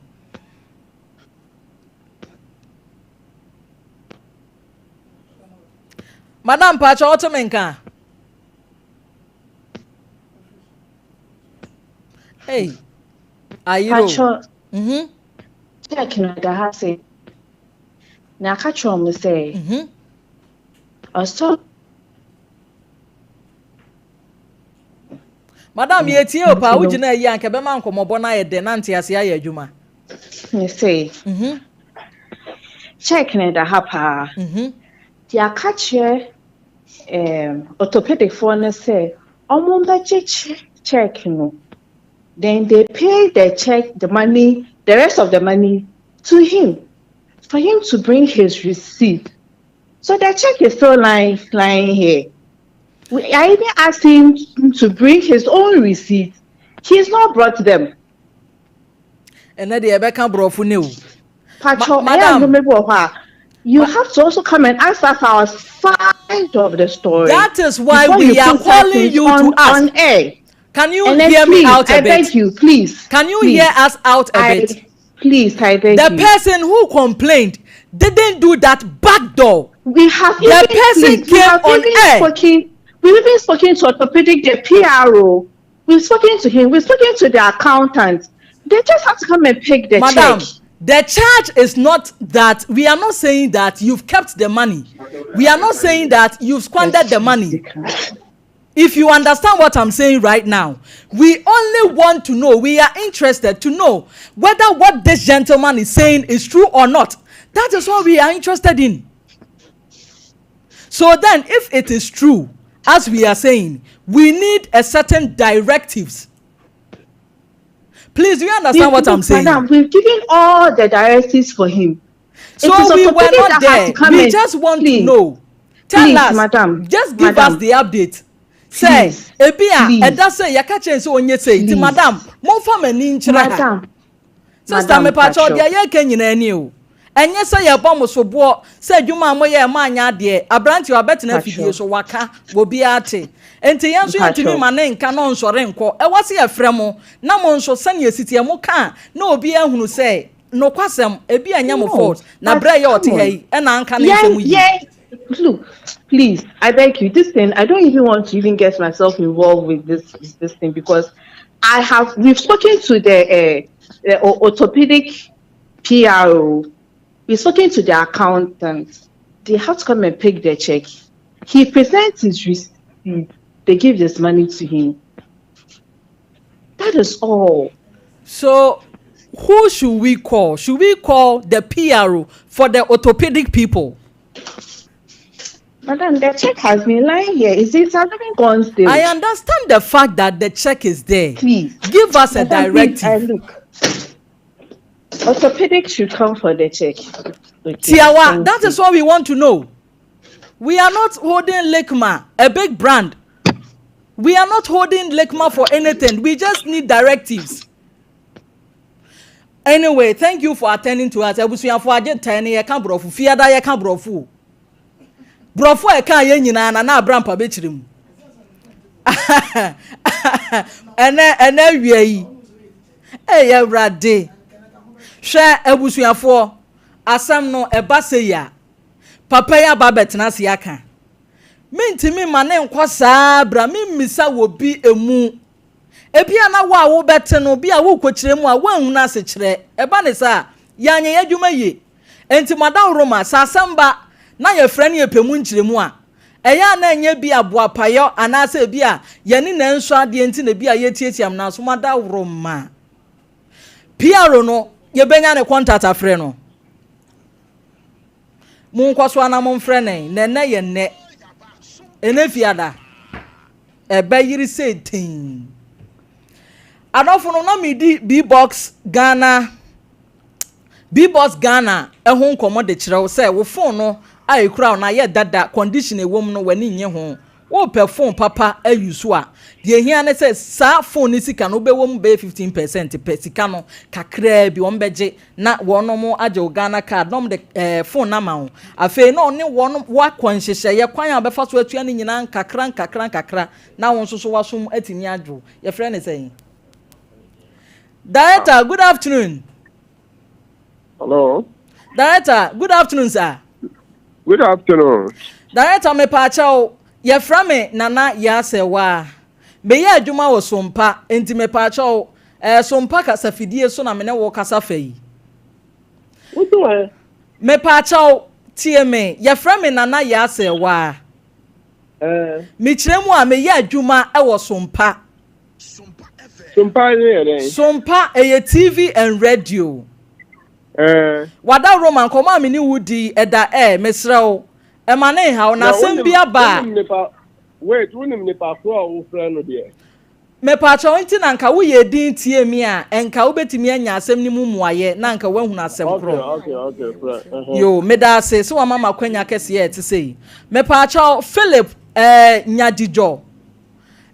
Madam mpakyɛ wote me nka? Hey, ayero. Pacho, mm-hmm. Check no da ha se. Na aka kyerɛ wɔn sɛ, mm-hmm. ɔsɔ. Madam, yɛtie o paa, wogyina ayi anka bɛma nkɔmmɔbɔ no ayɛ dɛ na ntease ayɛ adwuma. Me se, mm-hmm. check no da ha paa. Mm-hmm. Deɛ aka kyerɛ um, orthopedicfoɔ no sɛ wɔn bɛgye check no. Then they pay the check, the money, the rest of the money to him for him to bring his receipt. So the check is still lying, lying here. We, I even asked him to bring his own receipt. He's not brought them. ɛnɛ deɛ yɛbɛka borɔfo ne o. Pacho, madam, you have to also come and ask us our side of the story. That is why we are calling you on, to ask. On air. Can you and hear please, me out a I bit? I beg you, please. Can you please, hear us out a I, bit? Please, I beg the you. The person who complained didn't do that back door. We have the even, person please, came we have on even air. Spoken, we've even spoken to orthopedic, the PRO. We've spoken to him. We've spoken to the accountant. They just have to come and pick the Madam, check. The charge is not that we are not saying that you've kept the money. We are not saying that you've squandered the money. If you understand what I'm saying right now, we only want to know, we are interested to know whether what this gentleman is saying is true or not. That is what we are interested in. So then, if it is true, as we are saying, we need a certain directives. Please, do you understand what I'm saying? Madam, we've given all the directives for him. So we were not there. We just want please, to know. Tell please, us, madam. Just give madam, us the update. Say, ebi a ɛda sɛ yɛka kyerɛ sɛ onye sɛ nti madam momfa m'ani nkyerɛ ha. Sister Madam mepakyɛw pakyɛw. deɛ yɛreka nyinaa ni o. Ɛnyɛ sɛ yɛrebɔ mo soboɔ sɛ adwuma a moyɛɛ moanyɛ adeɛ. Aberanteɛ wabɛtena afidie Mpakyɛw. so waka obiara te. Enti yɛn nso yɛntumi Mpakyɛw. mma ne nka na ɔnsɔre nkɔ. Ɛwɔ sɛ yɛfrɛ mo na mo nso sɛnea ɛsi teɛ moka a na obiara ahunu sɛ nokwasɛm ebi a ɛnyɛ mo No, fault na but berɛ a ɛyɛ ɔte come ha on. yi ɛna anka ne Yɛn nsɛm yie. yɛn look please I beg you this thing I don't even want to even get myself involved with this this thing because I have we've spoken to the uh, the orthopedic PRO we've spoken to the accountant they have to come and pick their check he presents his receipt they give this money to him that is all. So who should we call? Should we call the PRO for the orthopedic people? Madam, the check has been lying here. Is it has even gone stale? I understand the fact that the check is there. Please. Give us a Madam, please, I directive. look. Orthopedic should come for the check. Okay, Tiawa, thank that you. is what we want to know. We are not holding Lekma, a big brand. We are not holding Lekma for anything. We just need directives. Anyway, thank you for attending to us. Abusuafo agye ntan ne yɛka borɔfo. Fiada yɛka borɔfo. Borɔfo a ɛka yɛn nyinaa na na abrampa bɛkyerɛ mu. Ɛnɛ ɛnɛ awia yi. Ɛyɛ Awurade. Hwɛ abusuafoɔ asɛm no ɛba sɛ yi a papa yi aba abɛtena ase aka. Mentumi ma ne nkɔ saa bra memmisa wɔ bi emu. Ebia na wo a wobɛte no bi a wokɔkyerɛ mu a woanhunu asekyerɛ. Ɛba ne saa yɛanyɛ yɛn adwuma yie. Enti madaworo sɛ asɛm ba na yɛfrɛ no yɛpɛ mu nkyerɛmu a ɛyɛ a na ɛnyɛ bi a boapayɔ anaasɛ bi a yɛne na nso adeɛ nti na bi a yɛtiatia mu nanso madaworo ma PRO no yɛbɛnya ne contact afrɛ no. Monkɔ so ana momfrɛ ne na ɛnɛ yɛ nnɛ ɛnɛ fiada ɛbɛyere sɛ ten adɔfo no na medi B-box Ghana B-box Ghana ɛho nkɔmɔ de kyerɛw sɛ wo phone no a ekura wo na ayɛ dada condition ɛwɔ mu no w'ani nye ho wopɛ phone papa ayi so a deɛ ehia ne sɛ saa phone ne sika no wobɛwɔ mu bɛyɛ 15% pɛ sika no kakraa bi wɔn bɛgye na wɔn mo agye wo Ghana card na wɔn de phone nama wo afei na ɔne wɔn wakɔ nhyehyɛeɛ kwan a wɔbɛfa so atua ne nyinaa nkakra nkakra nkakra na wɔn nso so wasom atumi adwo yɛfrɛ ne sɛn. Director, good afternoon. Hello. Director, good afternoon, sir. Good afternoon. Director, mepaakyɛw, yɛfrɛ me Nana Yasewa. Meyɛ adwuma wɔ Sompa, enti mepaakyɛw, Sompa kasafidie so na me ne wo kasa fa yi. Wotu ɛ? Mepaakyɛw, tie me, yɛfrɛ me Nana Yasewa. Mekyerɛ mu a meyɛ adwuma wɔ Sompa. Sompa ne yɛ dɛn? Sompa ɛyɛ TV and radio. Wada Roman nkɔmɔ a me ne wo di ɛda mesrɛ wo ɛma ne nhaw na asɛm bi aba a. Wait, wonim nipa koro a wofrɛ no deɛ? Mepaakyɛw nti na nka woyɛ din tie mi a nka wobɛtumi anya asɛm no mu mmuayɛ na nka woahunu asɛm korɔ. Okay, frɛ. Yo, meda ase sɛ wama ma kwanya kɛseɛ ɛte sɛ yi. Mepaakyɛw Philip Nyadidwo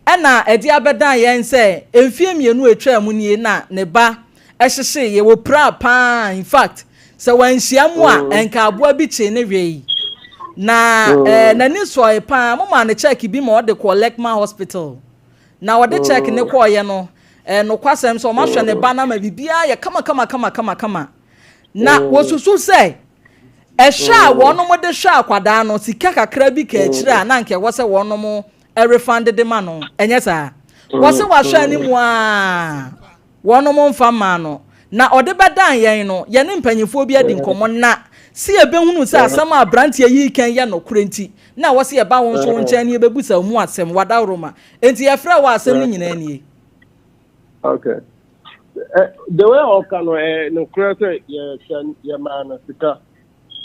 ɛna ɛde abɛdan yɛn sɛ mfie 2 atwa mu nie na ne ba ɛhyehyɛ yɛ wɔ pra paa. In fact, sɛ wanhyia mu a nka aboa bi kye ne hwɛ yi na n'ani sɔe paa. Mo ma ne check bi ma ɔde kɔ Lekma Hospital na ɔde check ne kɔɔyɛ no nokwasɛm sɛ ɔmo ahwɛ ne ba na ma biribiara yɛ kama kama kama kama kama na wɔsusu sɛ ɛhwɛ a wɔn de hwɛ akwadaa no sika kakra bi ka akyire a na nka ɛwɔ sɛ wɔn ɛrefund de ma no ɛnyɛ saa wɔsi wahwɛ anim a wɔn mfa maa no na ɔde bɛdan yɛn no yɛne mpanyinfoɔ bi adi nkɔmɔ na si ebehunu sɛ asɛm a aberanteɛ yi kan yɛ nokorɛ nti na wɔsi ɛba wɔn nso nkyɛn ne ebebusa mu asɛm wadaworoma nti yɛfrɛ wɔ asɛm no nyinaa nie. Okay. The way ɔka no nokorɛ sɛ yɛhwɛ yɛmaa no sika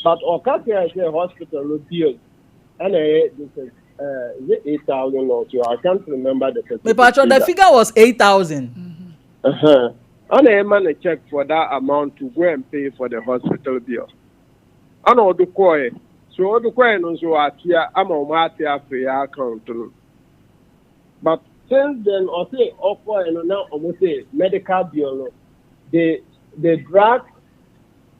but ɔka sɛ hospital no bill ɛna ɛyɛ this is is it 8,000 or so? I can't remember the specific Mepatro, the figure. Figure was 8,000. Ɛna ɛma no check for that amount to go and pay for the hospital bill. Ɛna ɔde kɔɛ so ɔde kɔɛ no nso atua ama ɔmo ate afei account no but since then ɔse ɔkɔɛ no na ɔmo say medical bill no they the drug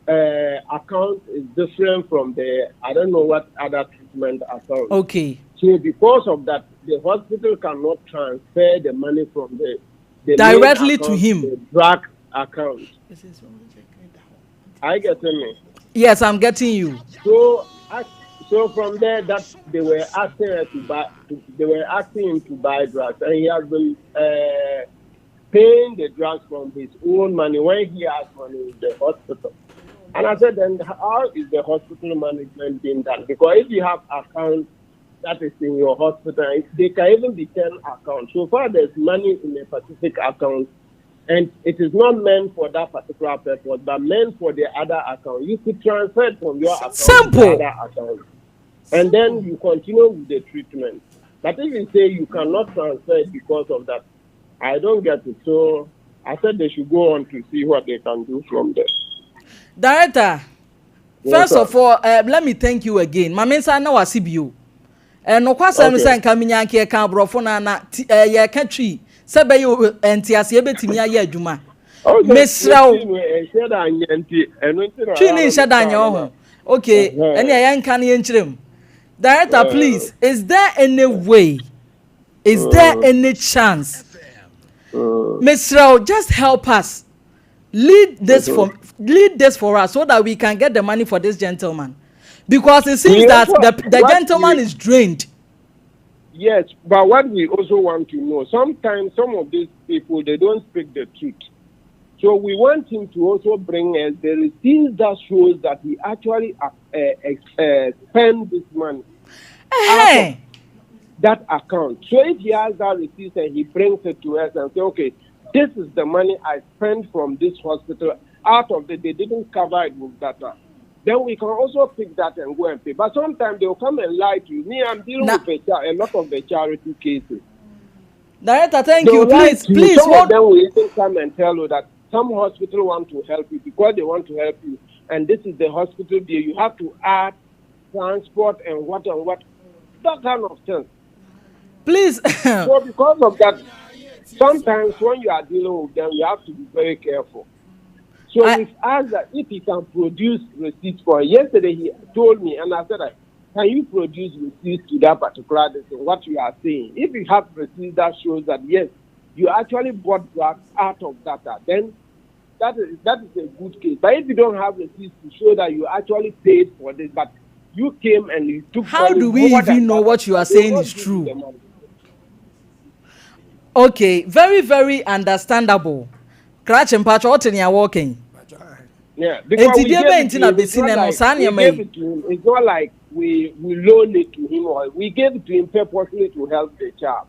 account is different from the I don't know what other treatment account. Okay. So because of that, the hospital cannot transfer the money from the, the directly to him. The drug account. Are you getting me? Yes, I'm getting you. So, so from there, that they were asking her to buy, to, they were asking him to buy drugs, and he has been paying the drugs from his own money when he has money in the hospital. And I said, then how is the hospital management being done? Because if you have accounts that is in your hospital, they can even be 10 accounts. So far, there's money in a specific account, and it is not meant for that particular purpose, but meant for the other account. You could transfer it from your account Simple. to the other account. And then you continue with the treatment. But if you say you cannot transfer it because of that, I don't get it. So I said they should go on to see what they can do from there. Director, first of all, let me thank you again. Mame nsa na wase bio. Nokwasɛm no sɛ nka menya nka yɛka aborɔfo no ana yɛka twi sɛ bɛyɛ nteaseɛ bɛtumi ayɛ adwuma. Mesrɛ wo. Twi ne nhyɛ da nyɛ wo ho. Okay, ɛne ɛyɛ nka no yɛnkyerɛ mu. Director, please, is there any way, is there any chance? Mesrɛ wo, just help us lead this for lead this for us so that we can get the money for this gentleman because it seems that the gentleman is drained. Yes, but what we also want to know, sometimes some of these people, they don't speak the truth. So we want him to also bring us the receipts that shows that he actually spent this money out of that account. So if he has that receipt and he brings it to us and say, okay, this is the money I spent from this hospital, out of it, they didn't cover it with data. Then we can also pick that and go and pay. But sometimes they'll come and lie to you. Me, I'm dealing with a lot of the charity cases. Director, thank you. Please, please. Some of them will even come and tell you that some hospital want to help you because they want to help you. And this is the hospital bill. You have to add transport and what and what. That kind of thing. Please. So because of that, sometimes when you are dealing with them, you have to be very careful. So we've asked that if he can produce receipts for it. Yesterday he told me, and I said, can you produce receipts to that particular thing, what you are saying? If you have receipts that shows that, yes, you actually bought drugs out of data, then that is a good case. But if you don't have receipts to show that you actually paid for this, but you came and you took How do we even know what you are saying is true? Okay, very, very understandable. Krakye mpacho wote nea wɔreka yi? Yeah, because Enti deɛ bɛn nti na besi nɛ no saa nneɛma yi? It's not like we loaned it to him or we gave it to him purposely to help the child.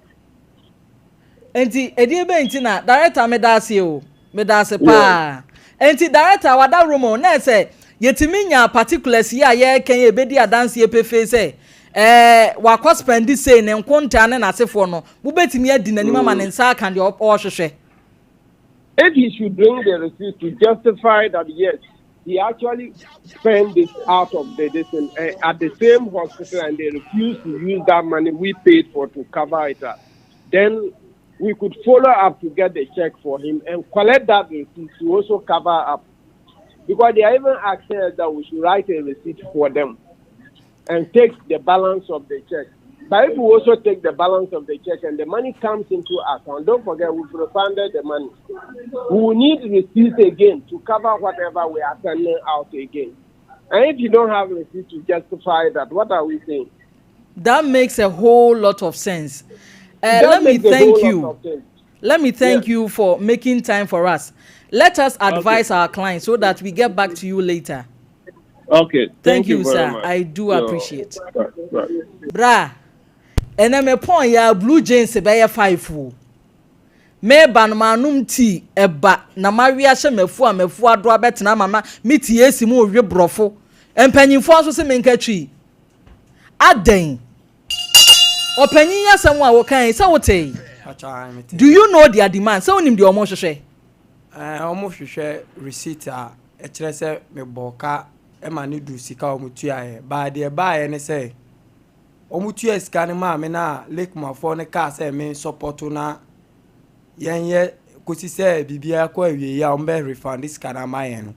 Enti ɛdeɛ bɛn nti na director meda ase o, meda ase paa. Enti director wada room o na ɛsɛ yɛtumi nya particulars yi a yɛreka yi ebedi adanseɛ pefee sɛ ɛɛ wakɔ spɛndi sei ne nkontaa ne n'asefoɔ no mobɛtumi adi n'anim ama ne nsa aka deɛ ɔrehwehwɛ. If he should bring the receipt to justify that yes, he actually spent this out of the this and, at the same hospital and they refused to use that money we paid for to cover it up, then we could follow up to get the check for him and collect that receipt to also cover up. Because they are even asking us that we should write a receipt for them and take the balance of the check. But if we also take the balance of the check and the money comes into account, don't forget we've refunded the money. We will need receipts again to cover whatever we are sending out again. And if you don't have receipts to justify that, what are we saying? That makes a whole lot of sense. Let me thank you. Let me thank you for making time for us. Let us advise our clients so that we get back to you later. Okay. Thank you, sir. Much. I do appreciate. Right. Bra, and me pon ya blue jeans bɛyɛ 5 o. Me ba no manum tea eba na mawe ahyɛ mafu a mafu ado abɛtena mama me tie esi mu owe brɔfo. Mpanyimfo nso se menka twi. Adan. Ɔpanyin asɛm a wɔkan sɛ wote. Do you know their demand? Sɛ wonim deɛ ɔmo hwehwɛ? Ɔmo hwehwɛ receipt a ɛkyerɛ sɛ mebɔ ka ɛma ne du sika ɔmo tuaeɛ. Baa deɛ baeɛ ne sɛ ɔmo tua sika no maa me na Lake Mafoɔ no kaa sɛ me support na yɛnyɛ kɔsi sɛ biribiara kɔ awieeɛ a wɔbɛ refund sika no ama yɛn no,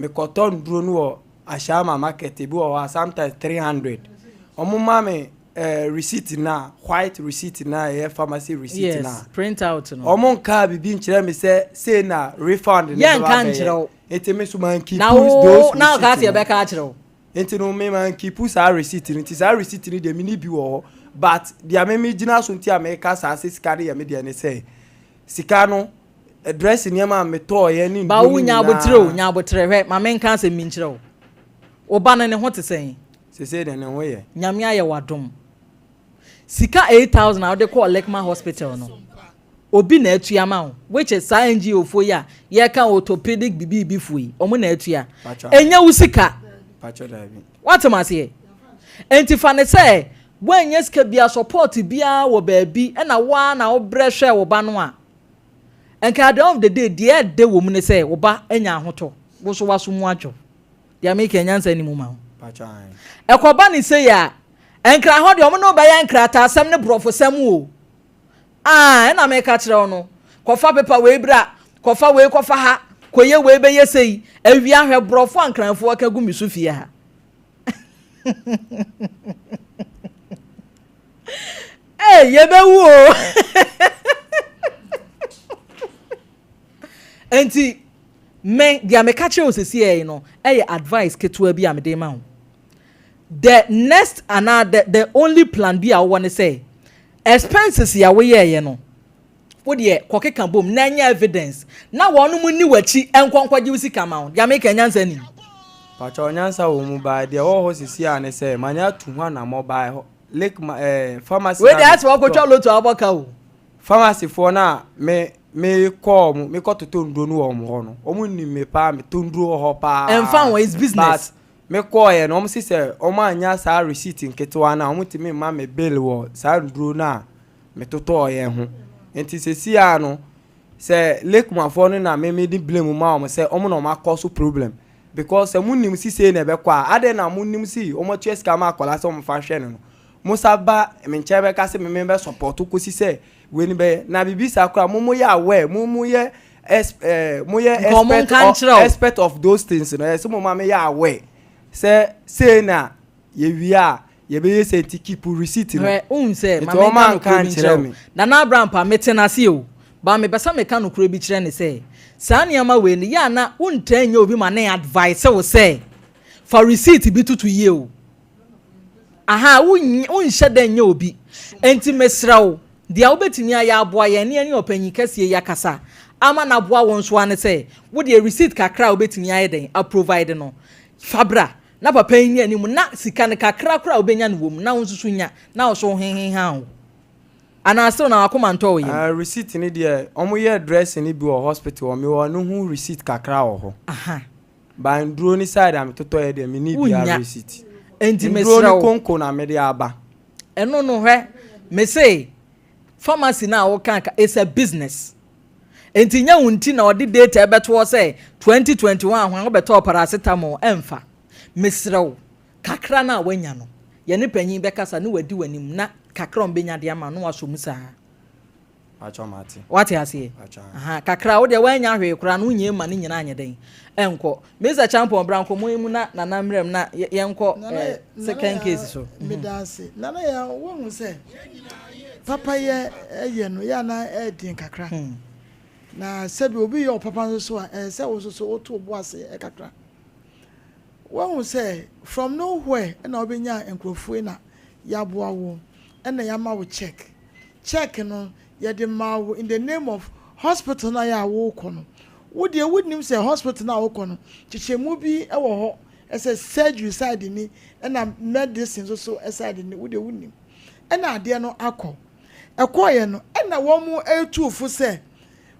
mekɔtɔ nnuro no wɔ Ashaiman market, ebi wɔ hɔ a sometimes 300. Wɔn ma me eh, receipt no a, white receipt no a ɛyɛ pharmacy receipt no Yes, a, print out no. wɔn nkaa biribi nkyerɛ me sɛ sei na refund no bɛba Yɛnka abɛyɛ. nkyerɛ wo. Nti me nso man keep Na wo those na ɔka receipt sɛ no. yɛbɛka akyerɛ wo. Nti no me man keep saa receipt no nti saa receipt no deɛ menni bi wɔ hɔ but deɛ me me gyina so nti a meka saa sɛ sika no yɛ me deɛ ne sɛ sika no dress nneɛma a metɔɔyɛ ne Ba nnuro wo no nya aboterɛ o nyinaa. nya aboterɛ hwɛ ma menka asɛm bi nkyerɛ wo. Wo ba no ne ho te sɛn? Sesei deɛ ne ho yɛ. Nyame ayɛ wo adom. Sika 8000 a wode kɔɔ Lekma hospital no obi na atua ma wo which is saa NGO foɔ yi a yɛka orthopedic bibiibi foɔ yi ɔmo na atua. Ɛnyɛ wo sika. Woate maseɛ? Enti fa no sɛ woannya sika biara support biara wɔ baabi ɛna wo ara na wobrɛ hwɛɛ wo ba no a, nka at the end of the day deɛ ɛdɛ wɔ mu ne sɛ wo ba anya ahotɔ, wo nso w'aso mu adwo. Deɛ meka yi nyansa nni mu ma wo. Ɛkɔba ne sei a, nkra hɔ deɛ ɔmo ne wo bɛyɛ nkrataasɛm ne borɔfosɛm o. Ah, ɛna meka kyerɛ wo no, kɔfa pepa wei bra, kɔfa wei kɔfa ha, kɔyɛ wei bɛyɛ sei. Awia hwɛ borɔfo a nkranfoɔ ka gu me so fie ha. Hey, yɛbɛwu o. Enti, me, deɛ meka kyerɛ wo sesiɛ yi no, ɛyɛ advice ketewa bi a mede ma wo. The next anaa the, the only plan bi a wowɔ ne sɛ, Expenses a woyɛeɛ no, wo deɛ kɔkeka bom na ɛnyɛ evidence na wɔnom nni w'akyi nkɔ nkɔgye wo sika ma wo. Deɛ meka nyansa nnim. Pakyɛw nyansa wɔ mu baa deɛ ɛwɔ hɔ sisi a ne sɛ manya atu ho anamɔ baa ɛhɔ lake ma ɛɛ eh, pharmacy Wei deɛ ayɛ sɛ wakɔtwa loto abɔ ka o. Pharmacy foɔ no a me me kɔɔ mo me kɔ totɔ nduro no wɔ wɔn hɔ no wɔn nim me paa me tɔ nduro wɔ hɔ paa. Ɛnfa ho it's business. But Me kɔɔeɛ no wɔn se sɛ wɔn annya saa receipt nketewa no a wɔn ntumi mma me bill wɔ saa nnuro no a me totɔɔeɛ ho. Nti sɛsi ara no sɛ Lekma foɔ no na me me de blame ma wɔn sɛ wɔn na wɔn akɔ so problem because sɛ mo nim si sei na ɛbɛkɔ a adɛn na mo nim si wɔn atua sika ma akwadaa sɛ wɔn fa nhwɛ no no mo sa ba me nkyɛn bɛka sɛ me me bɛ support kɔsi sɛ Wei ni bɛyɛ na biribi saa koraa mo mo yɛ aware mo mo yɛ ɛs ɛɛ mo yɛ Nka ɔmo expert nka of nkyerɛ wo. expert of those things no ɛsɛ mo ma me yɛ aware sɛ sei na yɛwie a yɛbɛyɛ sei nti keep receipt no Hwɛ, wohu sɛ, nti ma wɔn menka anka nokorɛ bi ankyerɛ nkyerɛ wo. me. Nana Abrampah, mete no ase o, but mepɛ sɛ meka nokorɛ bi kyerɛ no sɛ, saa nneɛma wei no, yɛ a na wontaa nnya obi ma ne advice wo sɛ, fa receipt bi toto yie o. Ahaa, wonhyɛ da nyɛ obi. Enti mesrɛ wo, deɛ wobɛtumi ayɛ aboa yɛn ne yɛne ɔpanyin kɛseɛ yi akasa ama no aboa wo nso ara ne sɛ, wo deɛ receipt kakra a wobɛtumi ayɛ dɛn a provide no, fa bra na papa yi nni anim na sika no kakra koraa a wobɛnya no wɔ mu na wo nso so nya na wo so hehehaa wo. Anaa still na w'akoma ntɔ wo yam? Ah, receipt no deɛ, wɔyɛɛ dressing no bi wɔ hospital hɔ, mewɔ ɛno ho receipt kakra wɔ hɔ. Aha. Ba nduro ne side a metotɔeɛ deɛ menni biara Wonnya. receipt. Enti Nduro mesrɛ ne wo. konko na mede aba. Ɛno no hwɛ, mese pharmacy no a woka ka it's a business. Enti nyɛ wo nti na ɔde date ɛbɛto hɔ sɛ 2021 hwan wobɛtɔɔ paracetamol ɛmfa. Mesrɛ wo, kakra no a woanya no, yɛne panyin bɛkasa ne wadi w'anim na kakra a ɔbɛnya de ama no na wasɔ mu saa. Pacho mate. Wate aseɛ? Pacho. Aha, kakra wo deɛ woannya hwee koraa no wonyɛ ma ne nyinaa anyɛ dɛn ɛnkɔ. Mr. Champon bra nkɔmmɔ yi mu na Nana mmerɛ mu na yɛnkɔ eh, second case so. Meda ase. Nana yɛ woahu sɛ papayɛ yɛ no yɛ ana ɛɛden kakra. Hmm. Na sɛbi obi yɛ ɔpapa nso so a ɛyɛ sɛ wo nso so woto wo bo ase kakra. Woahu sɛ from no where na wobɛnya nkurɔfoɔ yi na yɛaboa wo ɛna yɛama wo check. Check no yɛde maa wo in the name of hospital no a yɛ a wokɔ no. Wo deɛ wonnim sɛ hospital no a wokɔ no kyekyɛmu bi wɔ hɔ sɛ surgery side ni ɛna medicine nso so side ni wo deɛ wonnim. Ɛna adeɛ no akɔ. Ɛkɔeɛ no ɛna wɔn retu wo fo sɛ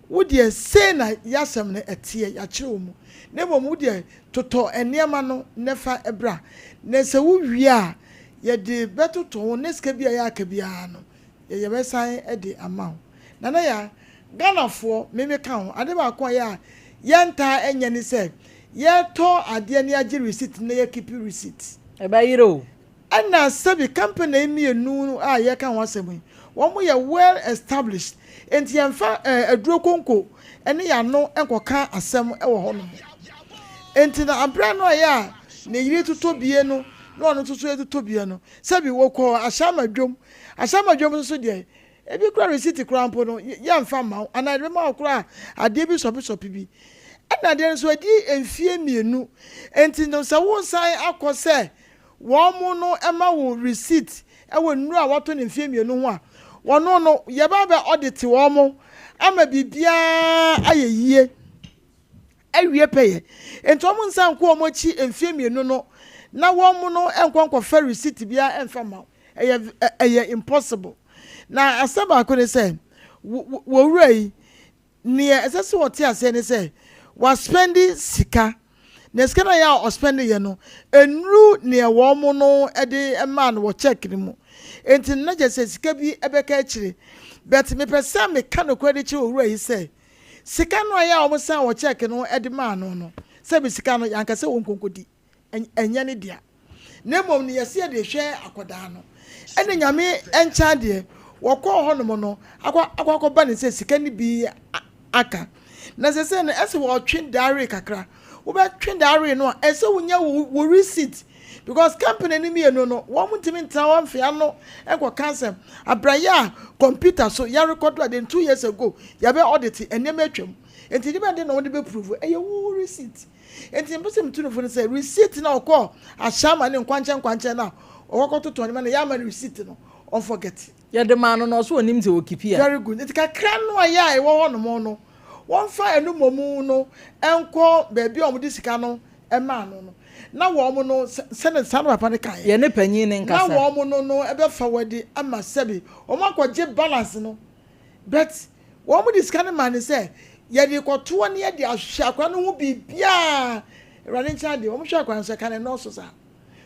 wo deɛ sei na y'asɛm no ɛteɛ yɛakyerɛ wo mu na mmom wo deɛ totɔ nneɛma no na fa bra na sɛ wo wie a yɛde bɛtotɔ ho na sika bi a ɛyɛ aka biara no yɛbɛsan de ama wo. Nana Yaa, Ghanafoɔ, me meka ho, ade baako a ɛyɛ a yɛntaa nyɛ ne sɛ yɛtɔ adeɛ na yɛagye receipt na yɛ keep receipt. Ɛbɛyere o. Ɛna sɛbi company mmienu a yɛka ho asɛm yi, Wɔn yɛ well established enti yɛnfa aduro konko ne yɛn ano nkɔka asɛm wɔ hɔ nom. Enti na aberɛ no a ɛyɛ a ne yere totɔ bie no na ɔno nso so retotɔ bie no, sɛbi wɔkɔɔ Ashama dwom. Ashama dwom nso deɛ, ebi koraa receipt koraa mpo no yɛmfa mma wo anaa yɛde bɛma wo koraa a adeɛ bi sɔpesɔpe bi. Ɛna adeɛ no nso adi mfie mmienu enti no sɛ woresan akɔ sɛ Wɔn no ma wo receipt wɔ nnuro a watɔ no mfeɛ mmienu ho a, wɔno no yɛba abɛ audit wɔn ama biribiara ayɛ yie awie pɛyɛ. Nti wɔn nsan nkɔ wɔn akyi mfeɛ mmienu no na wɔn no nkɔ nkɔfa receipt biara mfa mma wo. Ɛyɛ ɛyɛ impossible. Na asɛm baako ne sɛ, wɔ wura yi, Nea ɛsɛ sɛ ɔte aseɛ ne sɛ, waspɛnde sika, na sika no a ɛyɛ a ɔspɛnde yɛ no, ɛnnuru nea wɔn no de maa no wɔ check no mu. Enti no na kyerɛ sɛ sika bi bɛka akyire. But mepɛ sɛ meka nokorɛ de kyerɛ owura yi sɛ, sika no a ɛyɛ a wɔsan wɔ check no de maa no no, sɛbi sika no, yɛanka sɛ wɔnkɔnkɔdi. ɛnyɛ ne dea na mmom no yɛse yɛde hwɛ akɔdaa no ɛna Nyame nkyɛn adeɛ wɔkɔɔ hɔ nom no akɔ akɔ akɔba ne sɛ sika no bi aka na sɛsɛ no ɛsɛ wɔtwe diary kakra wobɛtwe diary no a ɛsɛ wonya wo receipt because company no mmienu no wɔn ntumi ntena hɔ mfe ano nkɔka asɛm abrayɛ a computer so yɛrekɔdo a then 2 years ago yɛbɛ audit nneɛma atwam nti nneɛma de na wɔde bɛ prove ɛyɛ wo receipt. Enti mepɛ sɛ metu no fo no sɛ receipt no a ɔkɔɔ Ashama ne nkwankyɛn nkwankyɛn no a ɔkɔ kɔtotɔn nneɛma no yɛama no receipt no ɔnforget. Yɛde maa no na ɔso ɔnim sɛ ɔkipi a. Very good. Nti kakra no a yɛ a ɛwɔ hɔ nom no wɔmfa ɛno mmom no nkɔ baabi a wɔde sika no maa no no na wɔn no sɛne saa na papa no kaeɛ. Yɛne panyin no nkasa. Na wɔn no no bɛfa wɔde ama sɛbe wɔn akɔgye balance no but Wɔn de sika no maa no sɛ yɛde rekɔtoɔ ne yɛde ahwɛ akwadaa no ho biribiara. Awurade nkyɛn adeɛ, wɔn hwɛ akwadaa no so ɛka no ɛnɔɔso saa.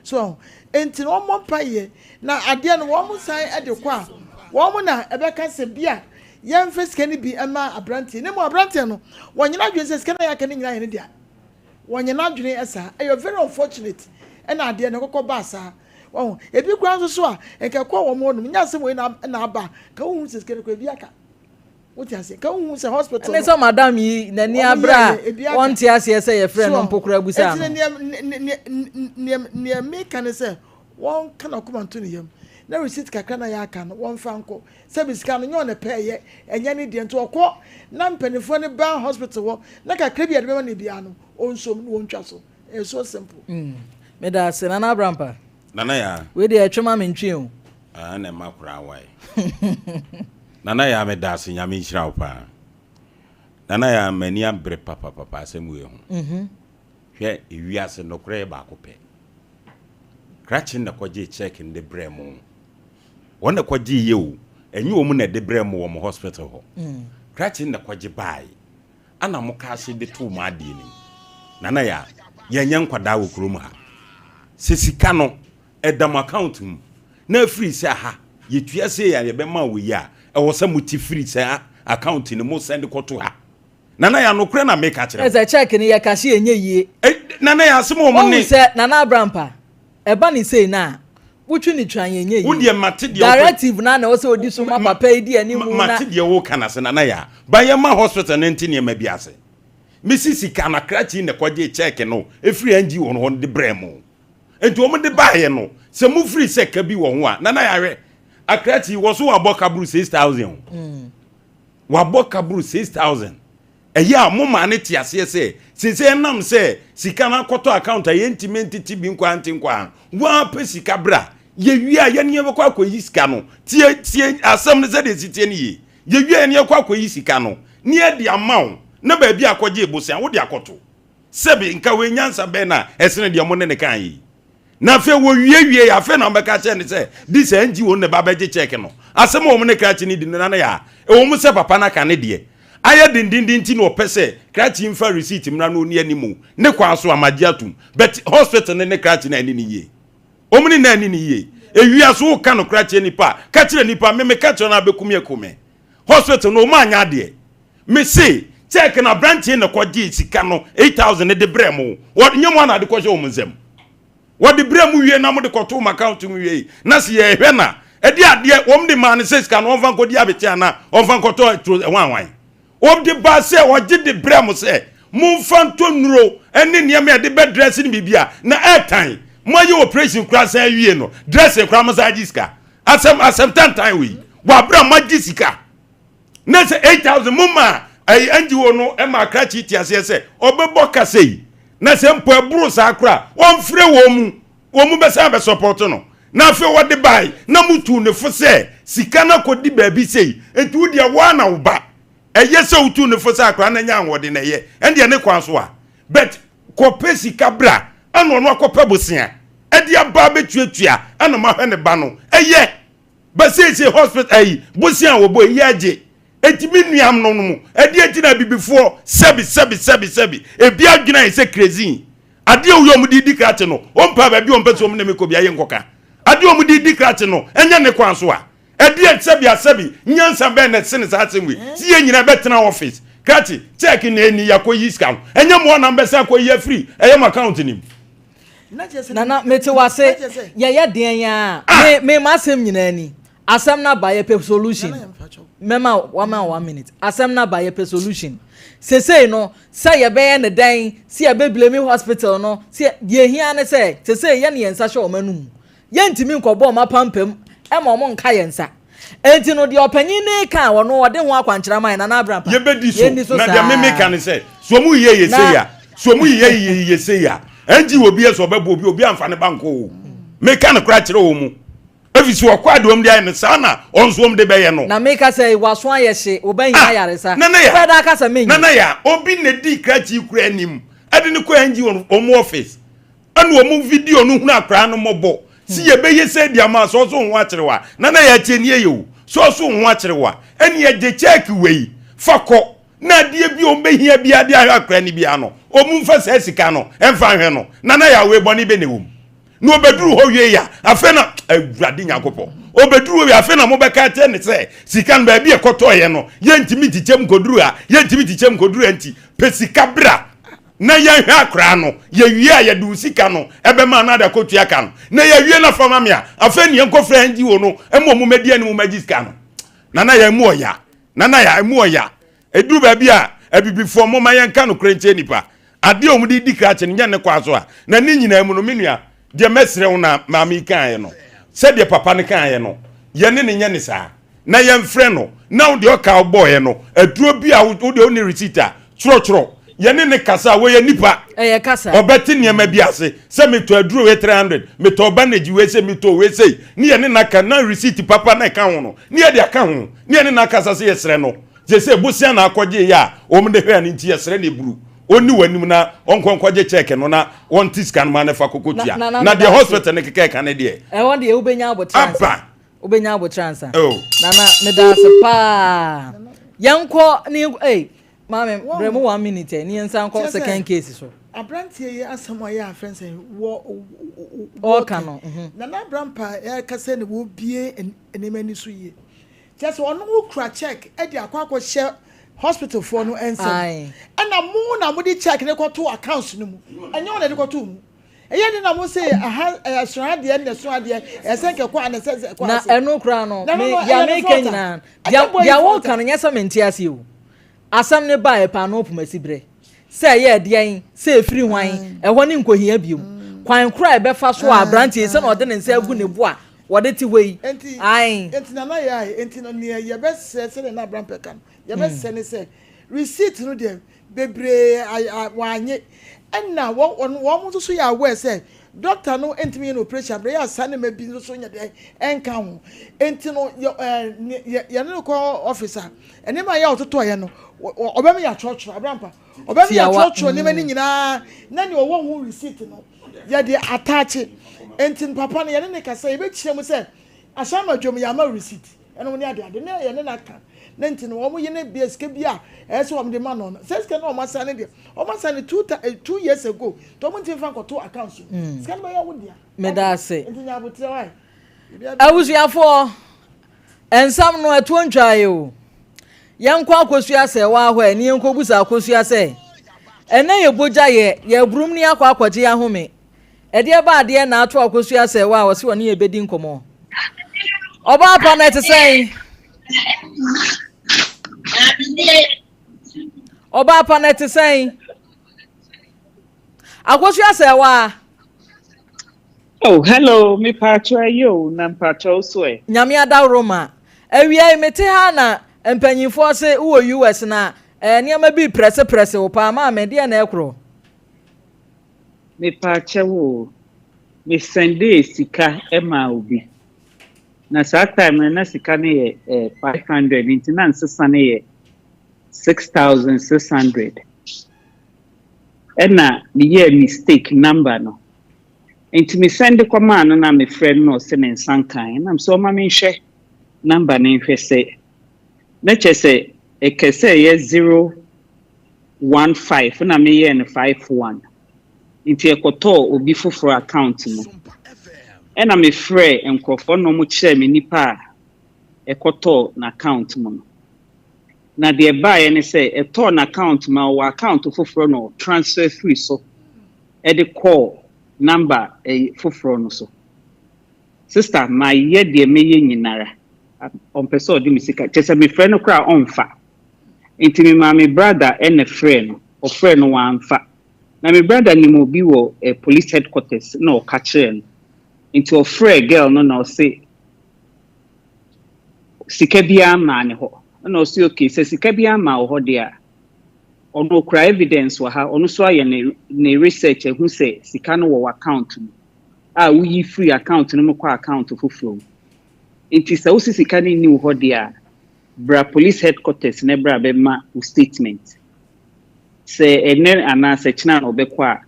So ɛho nti na wɔn mmɔ mpaeɛ na adeɛ no wɔn san de kɔ a wɔn na ɛbɛka sɛ bi a yɛmfa sika no bi ɛma aberanteɛ. Ne mu aberanteɛ no wɔnyɛ n'adwene sɛ sika no a yɛaka no nyinaa yɛ ne dea. Wɔnyɛ n'adwene saa. Ɛyɛ very unfortunate ɛna adeɛ no ɛkɔkɔ baa saa. Wɔn ebi koraa nso so a nka ɛkɔɔ wɔn hɔ nom nyɛ asɛm wei na aba a nka wohu sɛ sika no koraa ebi aka. Wote aseɛ nka wohu sɛ hospital no. Ɛne sɛ madam yi n'ani abere a wɔnte aseɛ sɛ yɛfrɛ no mpo koraa busaa no. Ɛnti neɛ neɛ meka ne sɛ wɔnka n'akoma nto ne yam na receipt kakra na yɛaka no wɔmfa nkɔ sɛbi sika no nyɛ ɔna pɛɛyɛ ɛnyɛ ne deɛ nti ɔkɔ na mpanimfoɔ no ba hospital hɔ na kakra bi a yɛde bɛma no biara no ɔnsom na wɔntwa so. Ɛyɛ so simple. Mm. Meda ase Nana Abrampa. Nana ya. Wei deɛ ɛtwe ma me ntwe o. Ah na ɛma koraa wae. Nana ya meda ase Nyame nhyira wo paa. Nana ya m'ani abere papapapa asɛm wei ho. Mm-hmm. Hwɛ ewiase nokorɛ yɛ baako pɛ. Krakye na kɔgye check no de brɛ mo. Wɔn na kɔgye yɛ o. Ɛnyɛ wɔn na ɛde brɛ mo wɔ mo hospital hɔ. Mm. Krakye na kɔgye bae. Ana mo kaahye de too mo adeɛ no mu? Nana Yaa, yɛnyɛ nkwadaa wɔ kurom ha. Sɛ sika no, ɛda mo account mu, na afiri sɛ ha, yɛtua sei a yɛbɛma wo yi a, ɛwɔ sɛ mote firi saa account no mu sɛnde kɔto ha. Nana Yaa, nokorɛ na meka kyerɛ mo. Ɛsɛ check no yɛ kahye ɛnyɛ yie. Nana Yaa, asɛm a wɔn ne. Wohu sɛ Nana Abrampa, Ɛba no sei no a, wotwe no twa yɛn nyɛ Wo yie. deɛ mate deɛ wopɛ. Directive no ara na ɛwɔ sɛ ɔdi so ma papa yi di anim na. Mate deɛ woka no ase Nana Yaa. Ba yɛmma hospital no nte nneɛma bi ase. Mese sika no Krakye na ɛkɔgyee check no ɛfiri NGO no hɔ no de brɛɛ mo. Nti wɔn de baeɛ no, sɛ mofiri sɛ ka bi wɔ ho a, Nana Yaa hwɛ, Akrakye wɔ so wabɔ ka boro 6000 o. Wabɔ ka boro 6000. Ɛyɛ a mo maa no te aseɛ sɛ seesei ɛnam sɛ sika no akɔtɔ account a yɛntumi ntete bi nkɔ ante nkɔ a, wo ara pɛ sika bra. Yɛwie a yɛne yɛbɛkɔ akɔyi sika no. Tie tie asɛm no sɛdeɛ ɛsi teɛ no yie. Yɛwie a yɛne yɛkɔ akɔyi sika no ne yɛde ama wo na baabi a akɔgyee bosea wode akɔto. Sɛbe nka wei nyansa bɛn na ɛsene deɛ mo ne no kaeɛ yi? Na afei wɔwie wie afei na wɔbɛka kyerɛ no sɛ di sɛ NGO no na ɛba bɛgye check no. Asɛm a wɔn ne krakye no di no na no yɛ a ɛwɔ mu sɛ papa no aka ne deɛ ayɛ dendenden nti na ɔpɛ sɛ krakye mfa receipt mmra na ɔni anim ne kwan so a magye atom but hospital no ne krakye no anni no yie. Wɔn ne no anni no yie. Ewia so woka no krakye nipa a ka kyerɛ nipa me meka kyerɛ no abɛku me aku me. Hospital no wɔn anyɛ adeɛ. Me se check no aberanteɛ na kɔgyee sika no 8000 no de brɛ mo. Wɔ nyɛ mo ana ade kɔhyɛ wɔn nsam. Wɔde brɛ mo wie na mo de kɔto mo account mu wie na se yɛhwɛ na. Ɛde adeɛ wɔn de maa no sɛ sika no ɔmfa nkɔdi abete anaa ɔmfa nkɔtɔ turo hwanhwan. Wɔde baa sɛ ɔgye de brɛ mo sɛ momfa ntɔ nnuro ne nneɛma a yɛde bɛ dress ne biribi a na ɛɛtan. Moayɛ operation koraa san awie no dressing koraa mo san agye sika. Asɛm asɛm tantan wei wɔ abere a moagye sika na sɛ 8000 mo ma ɛyi NGO no ma akrakye te aseɛ sɛ ɔbɛbɔ kasa yi na sɛ mpo ɛboro saa koraa wɔmfrɛ wɔn mu wɔn mu bɛsan bɛsɔpɔto no na afei wɔde bae na motuu ne fo sɛ sika no akɔdi baabi sei nti wo deɛ woa na wo ba ɛyɛ sɛ wotuu ne fo sɛ akora no anya ahoɔden na ɛyɛ ɛndeɛ ne kwan so a but kɔpɛ sika bra ɛna ɔno akɔpɛ bosea ɛde aba abɛtuatua ɛna mahwɛ ne ba no ɛyɛ ba seesei hospital ayi bosea a wɔbɔ ɛyi agye eti me nuam no mu ɛdeɛ nti na abibifoɔ sɛbi sɛbi sɛbi sɛbi ebi adwene ayɛ sɛ crazy Adeɛ a wɔn de di krakye no, wɔmpɛ baabi a wɔmpɛ sɛ wɔn ne me kɔ bi ayɛ nkɔka. Adeɛ a wɔn de di krakye no, ɛnyɛ ne kwan so a. Ɛdeɛ sɛbi asɛbi, nyansa bɛn na ɛsene saa asɛm wei? Si yɛn nyinaa bɛtena office. Krakye, check na ɛni, yɛakɔ yi sika no. Ɛnyɛ mo a na mbɛsan akɔ yi afiri ɛyɛ mo account nim. Nana, mete wase, yɛyɛ deɛn a, me, me m'asɛm nyinaa ni. Asɛm no aba yɛpɛ solution. Mɛma wama one minute. Asɛm no aba yɛpɛ solution. Sesei no sɛ yɛbɛyɛ no dɛn, sɛ yɛbɛ blame hospital no, sɛ deɛ ehia ne sɛ sesei yɛne yɛn nsa hyɛ wɔn anum. Yɛntumi nkɔbɔ wɔn apampam ɛma wɔn nka yɛn nsa. Enti no deɛ ɔpanyin no reka a ɔno ɔde ho akwankyerɛ ama yɛn Nana Abrampa. Yɛbɛdi so. Yɛnni so Na deɛ me meka saa. ne sɛ, sɛ wɔn yɛ yɛ Na sei a, sɛ wɔn yɛ yɛ yɛ sei a, ɛngye obi yɛ sɛ ɔbɛbɔ obi, obi amfa ne ba nkɔ o. Meka no koraa kyerɛ wɔn mu. Efisɛ ɔkɔ a deɛ wɔn de ayɛ no saa na wɔn nso wɔn de bɛyɛ no. Na meka sɛ, W'aso ayɛ hye, wo ba hia Ah, ayaresa. Nana ya, Wobɛyɛ dɛn aka sɛ menyɛ? Nana ya, obi na di krakye yi kura anim ɛde no kɔ NGO wɔn office ɛna wɔn video no hunu akwaraa no mmɔbɔ si yɛ bɛyɛ sɛ di ama sɛ ɔso ho akyere wa. Nana ya tie nie yɛ o, sɛ ɔso ho akyere wa ɛne ɛgye check wei fa kɔ na adeɛ bi a wɔn bɛhia biara de ahwɛ akwaraa no biara no wɔn mfa saa sika no ɛmfa nhwɛ no. Nana ya wei bɔne bɛ na ɛwɔ mu. Na ɔbɛduru hɔ wie a, afei na Awurade Nyankopɔn, ɔbɛduru hɔ wie afei na mobɛka akyerɛ ne sɛ sika no baabi a ɛkɔtɔeɛ no yɛntumi nkyekyɛm nkɔduru ha, yɛntumi nkyekyɛm nkɔduru ha nti pɛ sika bra na yɛnhwɛ akoraa no, yɛwie a yɛde wo sika no ɛbɛma no ade akɔtua ka no, na yɛwie na fa ma me a, afei ne yɛnkɔfrɛ NGO no ma ɔmo mɛdi anim mɛgye sika no. Nana yɛ mu ɔya, nana yɛ mu ɔya. Ɛduru baabi a abibifoɔ momma yɛnka nokorɛ nkyerɛ nipa. Adeɛ a wɔde di krakye no nyɛ ne kwa so a, na ne nyinaa mu no, me nua, deɛ mɛsrɛ wo na maame yi kaeɛ no, sɛdeɛ papa no kaeɛ no, yɛne no nyɛ ne saa, na yɛmfrɛ no, na wo deɛ ɔka wobɔeɛ no, aduro bi a wo deɛ wonni receipt a, twerɛtwerɛ, yɛne no kasa a, wɔyɛ nipa, Ɛyɛ kasa. ɔbɛte nneɛma bi ase, sɛ metɔ aduro wei 300, metɔ bandage wei sei, metɔ wei sei, ne yɛne no aka, na receipt papa na ɛka ho no, ne yɛde aka ho, ne yɛne no akasa sɛ yɛsrɛ no, Seesei bosea na akɔgye yɛ a wɔn de hwɛɛ no nti yɛsrɛ no eburu ɔnni w'anim na ɔnkɔ nkɔgye kyɛɛke no na wɔnte sika no ma no fa kɔkɔ tua Na, na, na deɛ meda ase. hospital no keka ɛka no deɛ Ɛhɔ deɛ wobɛnya aboterɛ ansa. aba Wobɛnya aboterɛ ansa. oh. Nana, meda ase paa. Yɛnkɔ ne yɛnkɔ, ei, maame, brɛ mu one minute ɛ, ne yɛnsan nkɔ Kyerɛ sɛ, second case so. aberanteɛ yi asɛm a ɔyɛ afɛn sɛ wɔ Ɔɔka no, mhm. Nana Abrampa ɛkasa ne wɔbie nneɛma ani so yie. Kyerɛ sɛ ɔno wo kura check de akɔ akɔ hyɛ hospital foɔ no nsam. Ɛna mo na mo de check no kɔ to accounts no mu. Ɛnyɛ wɔn na ɛde kɔ to mu. Ɛyɛ de na mo se aha ɛsono adeɛ na ɛsono adeɛ ɛsɛ nkɛkɔ a na ɛsɛ ɛkɔ Na ase. ɛno koraa no, Na me no no deɛ ɛyɛ ne meka fault a. nyinaa, Ɛnyɛ deɛ boy deɛ fault woka a. no nyɛ sɛ mente aseɛ o. Asɛm no baeɛ paa na ɔpom asi berɛ. Sɛ ɛyɛ ɛdeɛn, sɛ ɛfiri hwan, ɛhɔ ne nkɔhia biom. Kwan koro a ɛbɛfa so a aberanteɛ yi sɛdeɛ ɔde ne nsa agu ne bo a wɔde te hɔ yi, Enti, ae. enti Nana Yae, enti no neɛ yɛbɛsrɛ sɛdeɛ na Abrampɛ ka no, yɛbɛsrɛ ne sɛ, receipt no deɛ bebree a, a, wɔanye. Ɛna wɔn, wɔn, wɔn nso so yɛ aware sɛ doctor no ntumi nyɛ no operation abrɛ yɛ a saa nneɛma bi nso so nyɛ dɛn ɛnka ho. Enti no, yɛ, ɛɛ, ne, yɛ, yɛne no kɔ office a, nneɛma a yɛ a ɔtotɔeɛ no, wɔ, wɔ, ɔbɛma yɛatwerɛtwerɛ, Abrampa, ɔbɛma Tiawa, yɛatwerɛtwerɛ nneɛma no mm. nyinaa na nea ɔwɔ ho receipt no, yɛde ataakye nti no papa no yɛne ne kasa yɛbɛkyerɛ mu sɛ ahyɛn dwom yɛama receipt ɛno ne ade ade ne yɛne no aka ne nti no wɔn yene bia sika bi a ɛyɛ sɛ wɔn de ma no no sɛ sika no wɔn asan ne deɛ wɔn asan ne two eh, 2 years ago nti wɔn ntumi fa nkɔto account so mm. sika no bɛyɛ wo dea. Meda ase. Nti nya abotrɛ wae. Abusuafoɔ, nsɛm no ɛtoɔ ntwaeɛ o. Yɛnkɔ akosua sɛ ɛwɔ ahɔ ɛ ne yɛnkɔbusa akosua sɛ ɛnɛ yɛ bogya yɛ yɛaburum ne akɔ akɔgye ahome. Ɛdeɛ ba adeɛ na ato akosua sɛ ɛwɔ a ɔse ɔne yɛ bɛdi nkɔmmɔ. Ɔbaa pa na ɛte sɛn? Ɔbaa pa na ɛte sɛn? Akosua sɛ waa. Oh, hello, me pacho ayo na mpacho so ɛ. Nyame adaworo ma. Awia yi mete ha na mpanyinfoɔ se wowɔ US na eh, nneɛma bi prɛse prɛse wo paa maame deɛ na ɛkorɔ. Me pacho o. Me sendee sika ma obi. Na saa time no na sika no yɛ eh, 500 nti na nsesa no yɛ 6600. Ɛna meyɛɛ mistake number no. Nti me send kɔmaa no na mefrɛ no na ɔse ne nsa nkae. Ɛna mesɛ ɔma menhwɛ number no nhwɛ sɛ na kyerɛ sɛ ɛkɛ sɛ ɛyɛ 015 na meyɛɛ no 51. Nti ɛkɔtɔɔ obi foforɔ account mu. Ɛna mefrɛɛ nkurɔfoɔ na wɔkyerɛɛ me nipa a ɛkɔtɔɔ n'account mu no. Na deɛ ɛbaeɛ ne sɛ ɛtɔɔ n'account mu a ɔwɔ account foforɔ na ɔtransfer firi so de kɔɔ number ɛyi foforɔ no so. Sister, mayɛ deɛ mɛyɛ nyinara. Ɔmpɛ sɛ ɔde me sika. Kyerɛ sɛ mefrɛ no koraa ɔmfa. Nti memaa me brother ɛna frɛɛ no. Ɔfrɛɛ no wamfa. Na me brother nim obi wɔ eh, police headquarters na ɔka kyerɛɛ no. Nti ɔfrɛɛ girl no na ɔse sika biara mmaa ne hɔ. Ɛna ɔse okay, sɛ sika biara mmaa wɔ hɔ deɛ a, ɔno okura evidence wɔ ha, ɔno nso ayɛ ne ne research ahu sɛ sika no wɔ w'account mu a woyi firi account no mu kɔ account foforɔ mu. Nti sɛ wose sika no nni wo hɔ deɛ a, bra police headquarters na bra bɛma wo statement. Sɛ ɛnɛ anaasɛ kyena na ɔbɛkɔ a,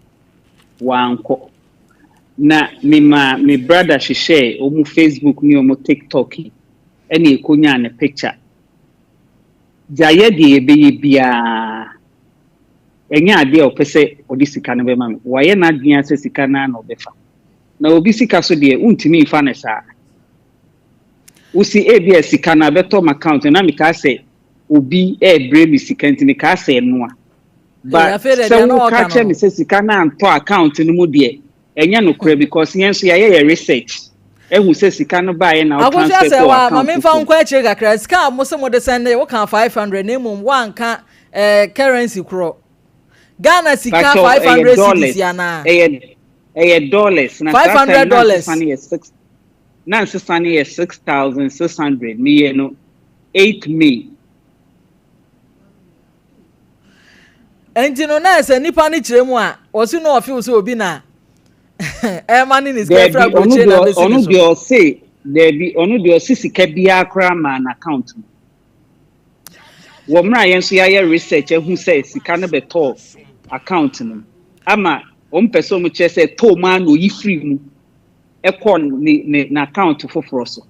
wankɔ. Na memaa me brother hwehwɛɛ wɔn Facebook ne wɔn TikTok yi ɛna ɛkɔnyaa ne picture. Yɛayɛ deɛ yɛbɛyɛ biara, ɛnyɛ adeɛ a ɔpɛ sɛ ɔde sika no bɛma me. Wayɛ n'adwene sɛ sika no ara na ɔbɛfa. Na obi sika so deɛ, wontumi mfa no saa. Wosi ebi a sika no abɛtɔ m account na mekaa sɛ obi ɛɛbrɛ me sika nti mekaa sɛ ɛnoa. But sɛ woka kyerɛ me sɛ sika no antɔ account no mu deɛ, ɛnyɛ nokorɛ because yɛn nso yɛayɛ yɛ research. Ehu sɛ sika no baeɛ na wo transfer kɔ account ma memfa nkɔ akyire kakra. Sika a mo sɛ mode sɛnde woka 500 na mmom woanka eh, currency korɔ. Ghana sika 500 cedis anaa? Ɛyɛ dollars na saa time na nsesa no yɛ six na nsesa no yɛ 6600. Meyɛ no 8 May. Nti no na sɛ nipa no kyerɛ mu a, ɔsi no ɔfew sɛ obi na ɛma ne ne sika fira aburokyire na bɛsi ne so. Ɔno deɛ ɔse daabi, ɔno deɛ ɔse sika biara koraa maa n'account mu. Wɔ mmerɛ a yɛn nso yɛayɛ research ahu sɛ sika no bɛtɔɔ account no mu ama wɔn pɛ sɛ wɔn kyerɛ sɛ ɛtɔɔ mu ara na oyi firi mu ɛkɔ ne ne n'account foforɔ so.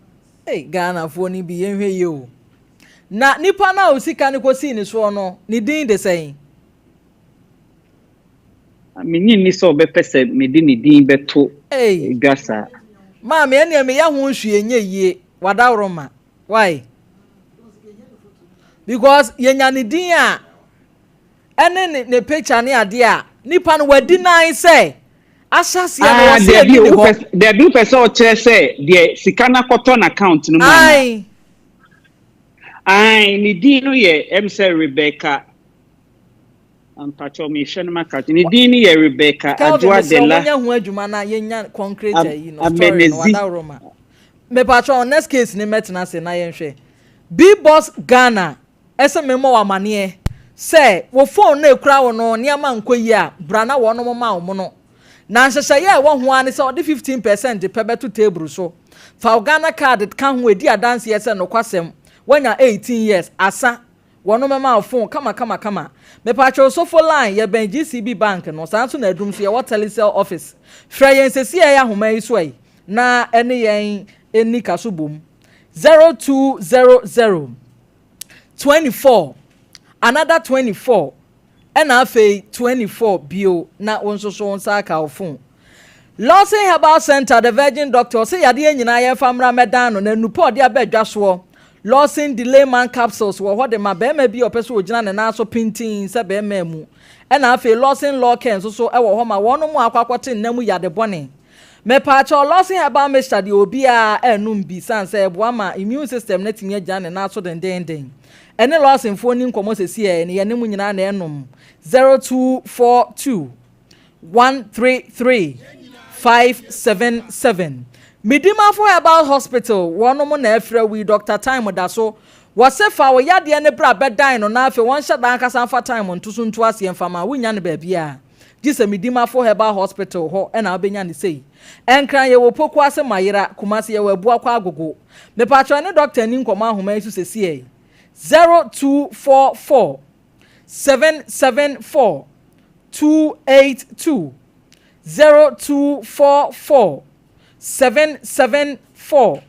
Hey, Ghanafoɔ no bi yɛnhwɛ yie o. Na nipa no a osika no kɔsii ne soɔ no, ne din de sɛn? Menyi nni sɛ ɔbɛpɛ sɛ mede ne din bɛto dwa saa. Maame, ɛnneɛ meyɛ ho hwee nyɛ yie, wadaworo ma. Why? Because yɛnya ne din a ɛne ne ne picture ne adeɛ a nipa no wadi nan sɛ ahyɛseɛ no wɔ sɛ ɛni ne hɔ. Dabi, wopɛ sɛ ɔkyerɛ sɛ deɛ sika no akɔtɔ n'account no mu ana? Ae, ne din no yɛ ɛm sɛ Rebecca. Mpakyɛw mehwɛ no maka ne din no yɛ Rebecca Adwoa Dela. Kelvin ho adwuma na yɛnya concrete ayi no story no wadaworo ma. Mepakyɛw next case ne mɛtena ase na yɛnhwɛ. B-Boss Ghana ɛsɛ memmɔ wɔ amaneɛ sɛ wo phone no ekura wo no nneɛma nkɔ yie a, bra na wɔnom ma wo mono. Na nhyehyɛeɛ a ɛwɔ ho ara ne sɛ ɔde 15% pɛ bɛto table so. Fa wo Ghana card ka ho edi adanseɛ sɛ nokwasɛm woanya 18 years asa wɔnom bɛma wo phone kama kama kama. Mepakyɛw Sofo line yɛbɛn GCB bank no saa nso na Adum nso yɛwɔ Telecel office. Frɛ yɛn sɛsi a ɛyɛ ahoma yi so ɛ na ɛne yɛn nni kaso bom 0200 24 another 24 ɛna afei 24 bio na wo nso so wo nsa aka wo phone. Lawson Herbal Center, The Virgin Doctor, ɔsɛ yadeɛ nyinaa yɛmfa mmra mmɛdan no na nnupa ɔde aba adwa soɔ. Lawson Delay Man Capsules wɔ hɔ de ma barima bi a ɔpɛ sɛ ɔgyina ne nan so pintinn sɛ barima mu. Ɛna afei Lawson Law Care nso so wɔ hɔ ma wɔnom a akɔ akɔte nna mu yade bɔne. Mepaakyɛw Lawson Herbal Mixture deɛ obiara ɛnnom bi sane sɛ ɛboa ma immune system no atumi agyina ne nan so dendeenden. Ɛne Lawson foɔ nni nkɔmmɔ sesiɛ ne yɛne mo nyinaa na ɛnom. 0242 133 577 Medimafo Herbal Hospital wɔnom na ɛfrɛ wo yi Doctor Time da so wɔse fa wo yadeɛ no bra bɛdan no na afei wɔnhyɛ da ankasa mfa time nto so ntu aseɛ mfa ma wonnya no baabiara gye sɛ Medimafo Herbal Hospital hɔ na wobɛnya no sei. Nkran yɛwɔ Pokuase Mayera, Kumasi yɛwɔ Abuakwa Agogo. Mepakyɛw ɛne doctor nni nkɔmmɔ ahoma yi so sesiei 0244 774 282 0244 774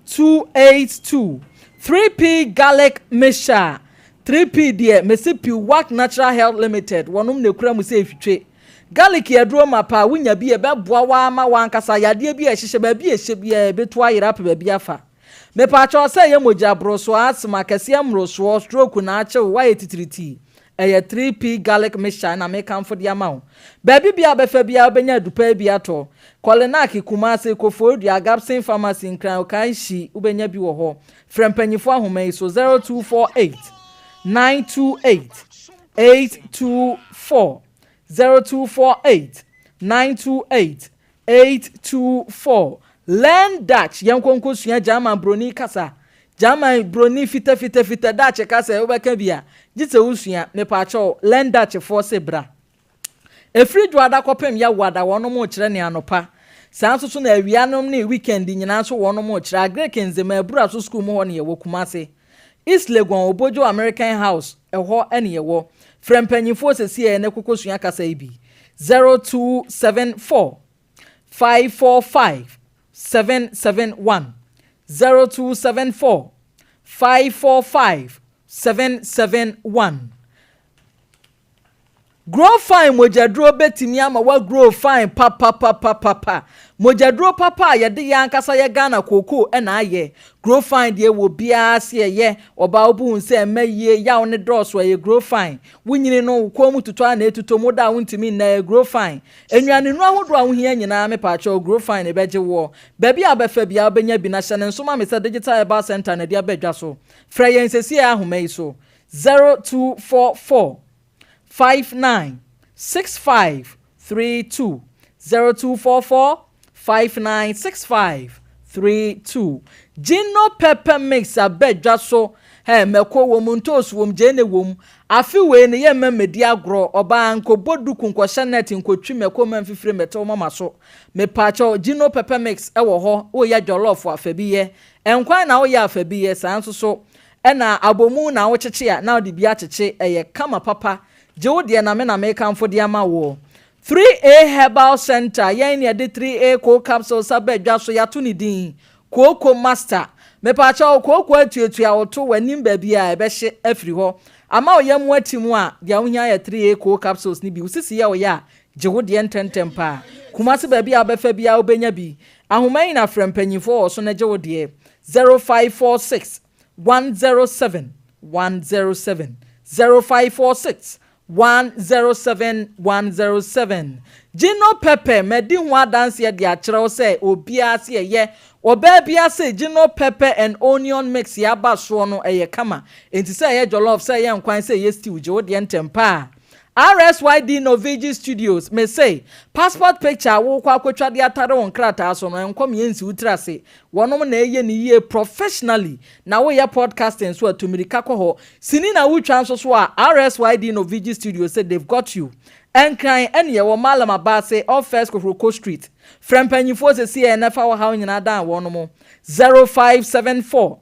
282 3P Garlic Mixture 3P deɛ mese Piwak Natural Health Limited wɔnom na ekura mu sɛ ehwitwe Garlic yɛ aduro mapa a wonya bi a ɛbɛboa wo ara ma w'ankasa yadeɛ bi a ɛhyehyɛ baabi a ɛhyɛ biara ɛbɛtu ayera apɛ baabi afa. Mepaakyɛw sɛ ɛyɛ mogya borosoɔ, asthma, kɛseɛ mmorosoɔ, stroke na akye wo, woayɛ titiritii. Ɛyɛ 3P garlic mixture na mekamfo de ama wo. Baabi biara a wobɛfa biara wobɛnya adupa yi bi atɔ. Kɔlenak, Kumasi, Koforidua, Gabson Pharmacy, Nkran, Okaishie, wobɛnya bi wɔ hɔ. Frɛ mpanyimfoɔ ahoma yi so, 0248 928 824, 0248 928 824 Learn Dutch, Yɛnkɔ nkosua German Broni kasa. German Broni fitafitafita Dutch kasa yi wobɛka bi a, gye sɛ wosua. Mepaakyɛw, Learn Dutch foɔ se bra. Ɛfiri Dwoada kɔpem Yawoada wɔnom rekyerɛ ne anɔpa. Saa nso so na awia nom ne weekend nyinaa nso wɔnom rekyerɛ. Agric Nzema Abura so sukuu mu hɔ ne yɛwɔ, Kumasi. East Legon, Obojo American House, ɛhɔ ne yɛwɔ. Frɛ mpanyinfoɔ sesiɛ na kɔkɔsua kasa yi bi. 0274 545 771 0274 545 771 Grow fine mogyaduro bɛtumi ama wa grow fine papapapapa. Mogyaduro papa a yɛde yɛn ankasa yɛ Ghana kookoo na ayɛ. Grow fine deɛ wɔ biara se ɛyɛ. Ɔbaa wobu wo nsɛ ɛmma yie, yaw ne dɔɔso ɛyɛ grow fine. Wo nyini no wo kɔn mu tutɔ a na ɛtutɔ mu, woda a wontumi nna ɛyɛ grow fine. Nnuane nnuro ahodoɔ a wohia nyinaa mepaakyɛw grow fine bɛgye woɔ. Baabi a wobɛfa biara wobɛnya bi na hyɛ no nso ma me sɛ Digital Herbal Centre na ɛde aba dwa so. Frɛ yɛn seesei ara ahoma yi so, 0244 59 65 32 0244 59 65 32 Gino pepper mix aba dwa so Hey, mako wom, ntoosi wom, gyeene wom. Afe wei no yɛmma mmɛdi agorɔ. Ɔbaa nkɔbɔ duku, nkɔhyɛ net, nkɔtwi mako mma mfifire mmɛtew mama so. Mepaakyɛw, Gino pepper mix wɔ hɔ, woyɛ jollof a, fa bi yɛ. Nkwan na woyɛ a, fa bi yɛ. Saa nso so Ɛna abomu na wokyekye a na wode bi akyekye ɛyɛ kama papa gye wo deɛ na me na mekamfo de ama woɔ. 3A Herbal Centre yɛn na yɛde 3A Coal Capsules aba dwa so yɛato ne din Kooko Master mepaakyɛw kooko atuatua wo to w'anim baabi a ɛbɛhye afiri hɔ ama wo yam atim a deɛ wohia yɛ 3A Coal Capsules no bi wo sisi yɛ wo ya a gye wo deɛ ntɛntɛm paa Kumasi baabi a wobɛfa biara wobɛnya bi ahoma yi na frɛ mpanyinfoɔ wɔ so na gye wo deɛ 0546 107 107 0546 107 107 Gino Pepper madi ho adanseɛ de akyerɛ wo sɛ obiara se ɛyɛ ɔbaa biara se Gino Pepper and onion mix yɛ aba soɔ no ɛyɛ kama enti sɛ ɛyɛ jollof sɛ ɛyɛ nkwan sɛ ɛyɛ stew gye wo deɛ ntɛm paa RSYD Novigi Studios, Mese, passport picture a worekɔ akɔtwa de atare wo nkrataa so no, ɛnkɔ me ɛnsi wo tiri ase. Wɔnom na ɛyɛ no yie professionally. Na woyɛ podcasting nso a, tu mmirika kɔ hɔ. Sini na wotwa nso so a, RSYD Novigi Studios se they've got you. Nkran ɛne yɛwɔ Mallam Abaase, off First Kokroko Street. Frɛ mpanyinfoɔ sesiɛ na fa wo haw nyinaa dan wɔnom. 0574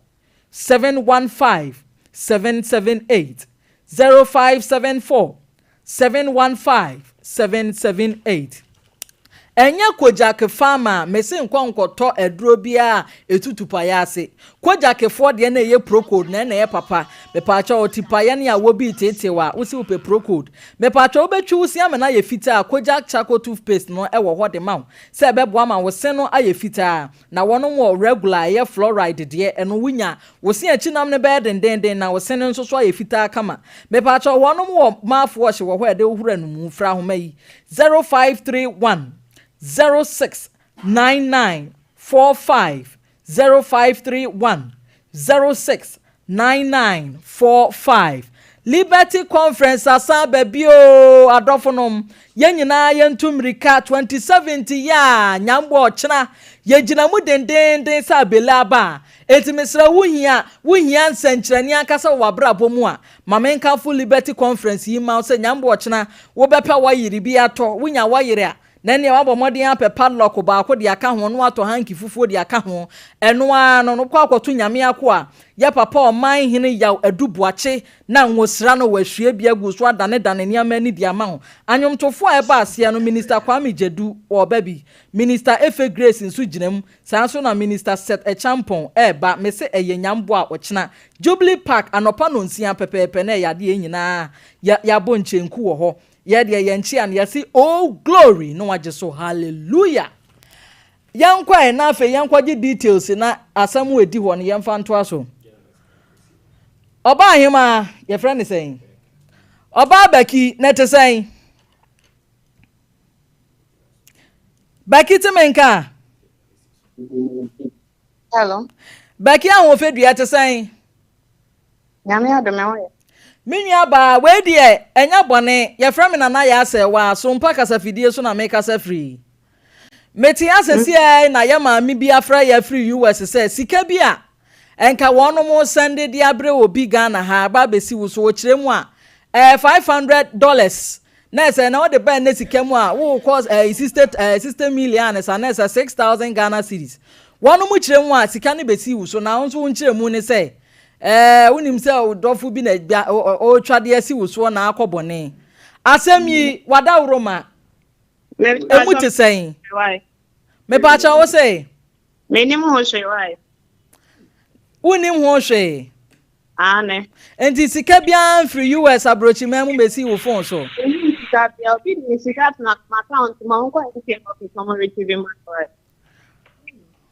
715 778 0574 715 778 Ɛnyɛ Kojak Pharma a mese nkɔ nkɔtɔ aduro biara a ɛtu tipaeɛ ase. Kojakfoɔ deɛ na ɛyɛ Procold na ɛna ɛyɛ papa. Mepaakyɛw tipaeɛ ne awɔ bi reteetee wo a, wose wopɛ Procold. Mepaakyɛw wobɛtwi wo se ama no ayɛ fitaa a, Kojak Charcoal Toothpaste no wɔ hɔ de ma wo sɛ ɛbɛboa ma wo se no ayɛ fitaa. Na wɔnom wɔ regular a ɛyɛ fluoride deɛ, ɛno wonya a, wo se akyi nam no bɛyɛ dendeenden na wo se no nso so ayɛ fitaa kama. Mepaakyɛw wɔnom wɔ mouth wash wɔ hɔ a yɛde hohoro anomu, frɛ ahoma yi, 0531 06 99 45 0531 06 99 45 Liberty Conference asan aba bio adɔfonom yɛn nyinaa yɛntu mmirika 27 yi a nyambɔ ɔkyena yɛgyina mu dendeenden sɛ abele aba a enti mesrɛ wo hia wohia nsɛnkyerɛnne ankasa wɔ w'abrabɔ mu a ma menkamfo Liberty Conference yi ma wo sɛ nyambɔ ɔkyena wobɛpɛ wɔyere bi atɔ wonya wɔyere a Na ɛnneɛ wabɔ mmɔden apɛ padlock baako de aka ho na watɔ hanky fufuo de aka ho. Ɛno ara no, wokɔ akɔto Nyame akoa, yɛ papa ɔman hene Yaw Adu Boakye na ngosra no wahwie bi agu so adanedane nneɛma ani de ama wo. Anwomtofoɔ a ɛba aseɛ no, Minister Kwame Gyadu, ɔreba bi. Minister Efe Grace nso gyina mu. Saa nso na Minister Seth Acheampong reba. Mese ɛyɛ Nyamboa a ɔkyena Jubilee Park anɔpa nnɔnsia pɛpɛɛpɛ na ɛyɛ adeɛ yɛn nyinaa yɛabɔ nkyenku wɔ hɔ. Yɛ deɛ yɛn kyea no yɛse oh glory na wagye so hallelujah. Yɛnkɔ ɛ na afei yɛnkɔgye details na asɛm a ɛdi hɔ no yɛmfa ntoa so. Ɔbaa hemaa yɛfrɛ ne sɛn? Ɔbaa Baki na ɛte sɛn? Baki te me nka? Hello. Baki ahoɔfɛ te sɛn? Nyame adom ɛho yɛ. Me nua baa, wei deɛ ɛnyɛ bɔne, yɛfrɛ me Nana Yaa Sɛɛwaa, Sompa kasafidie so na mekasa firi. Mete ase seɛ na yɛ maame bi afrɛ yɛ afiri US sɛ sika bi a ɛnka wɔnom resɛnde de abrɛ obi Ghana ha aba abɛsi wo so, wɔkyerɛ mu a ɛyɛ $500 na ɛsɛ na wɔde ba ɛnɛ sika mu a wokɔ ɛɛ 60 ɛɛ 60 million sa na ɛsɛ 6000 Ghana cedis. Wɔnom kyerɛ mu a sika no bɛsi wo so na wo nso wo nkyerɛ mu ne sɛ Ɛɛ, wonim sɛ wo dɔfo bi na gya ɔretwa de asi wo soɔ na akɔ bɔne. Asɛm yi, wadaworo ma. Emu te sɛn? Mepaakyɛ wo se? Menim ho hwee wae. Wonim ho hwee? Aane. Nti sika biara mfiri US aburokyiman mu bɛsi wo fon so? Menim sika biara. Obi de ne sika to m'account mu a, ɔnkɔ MTN office na ɔmo retrieve ma no wae.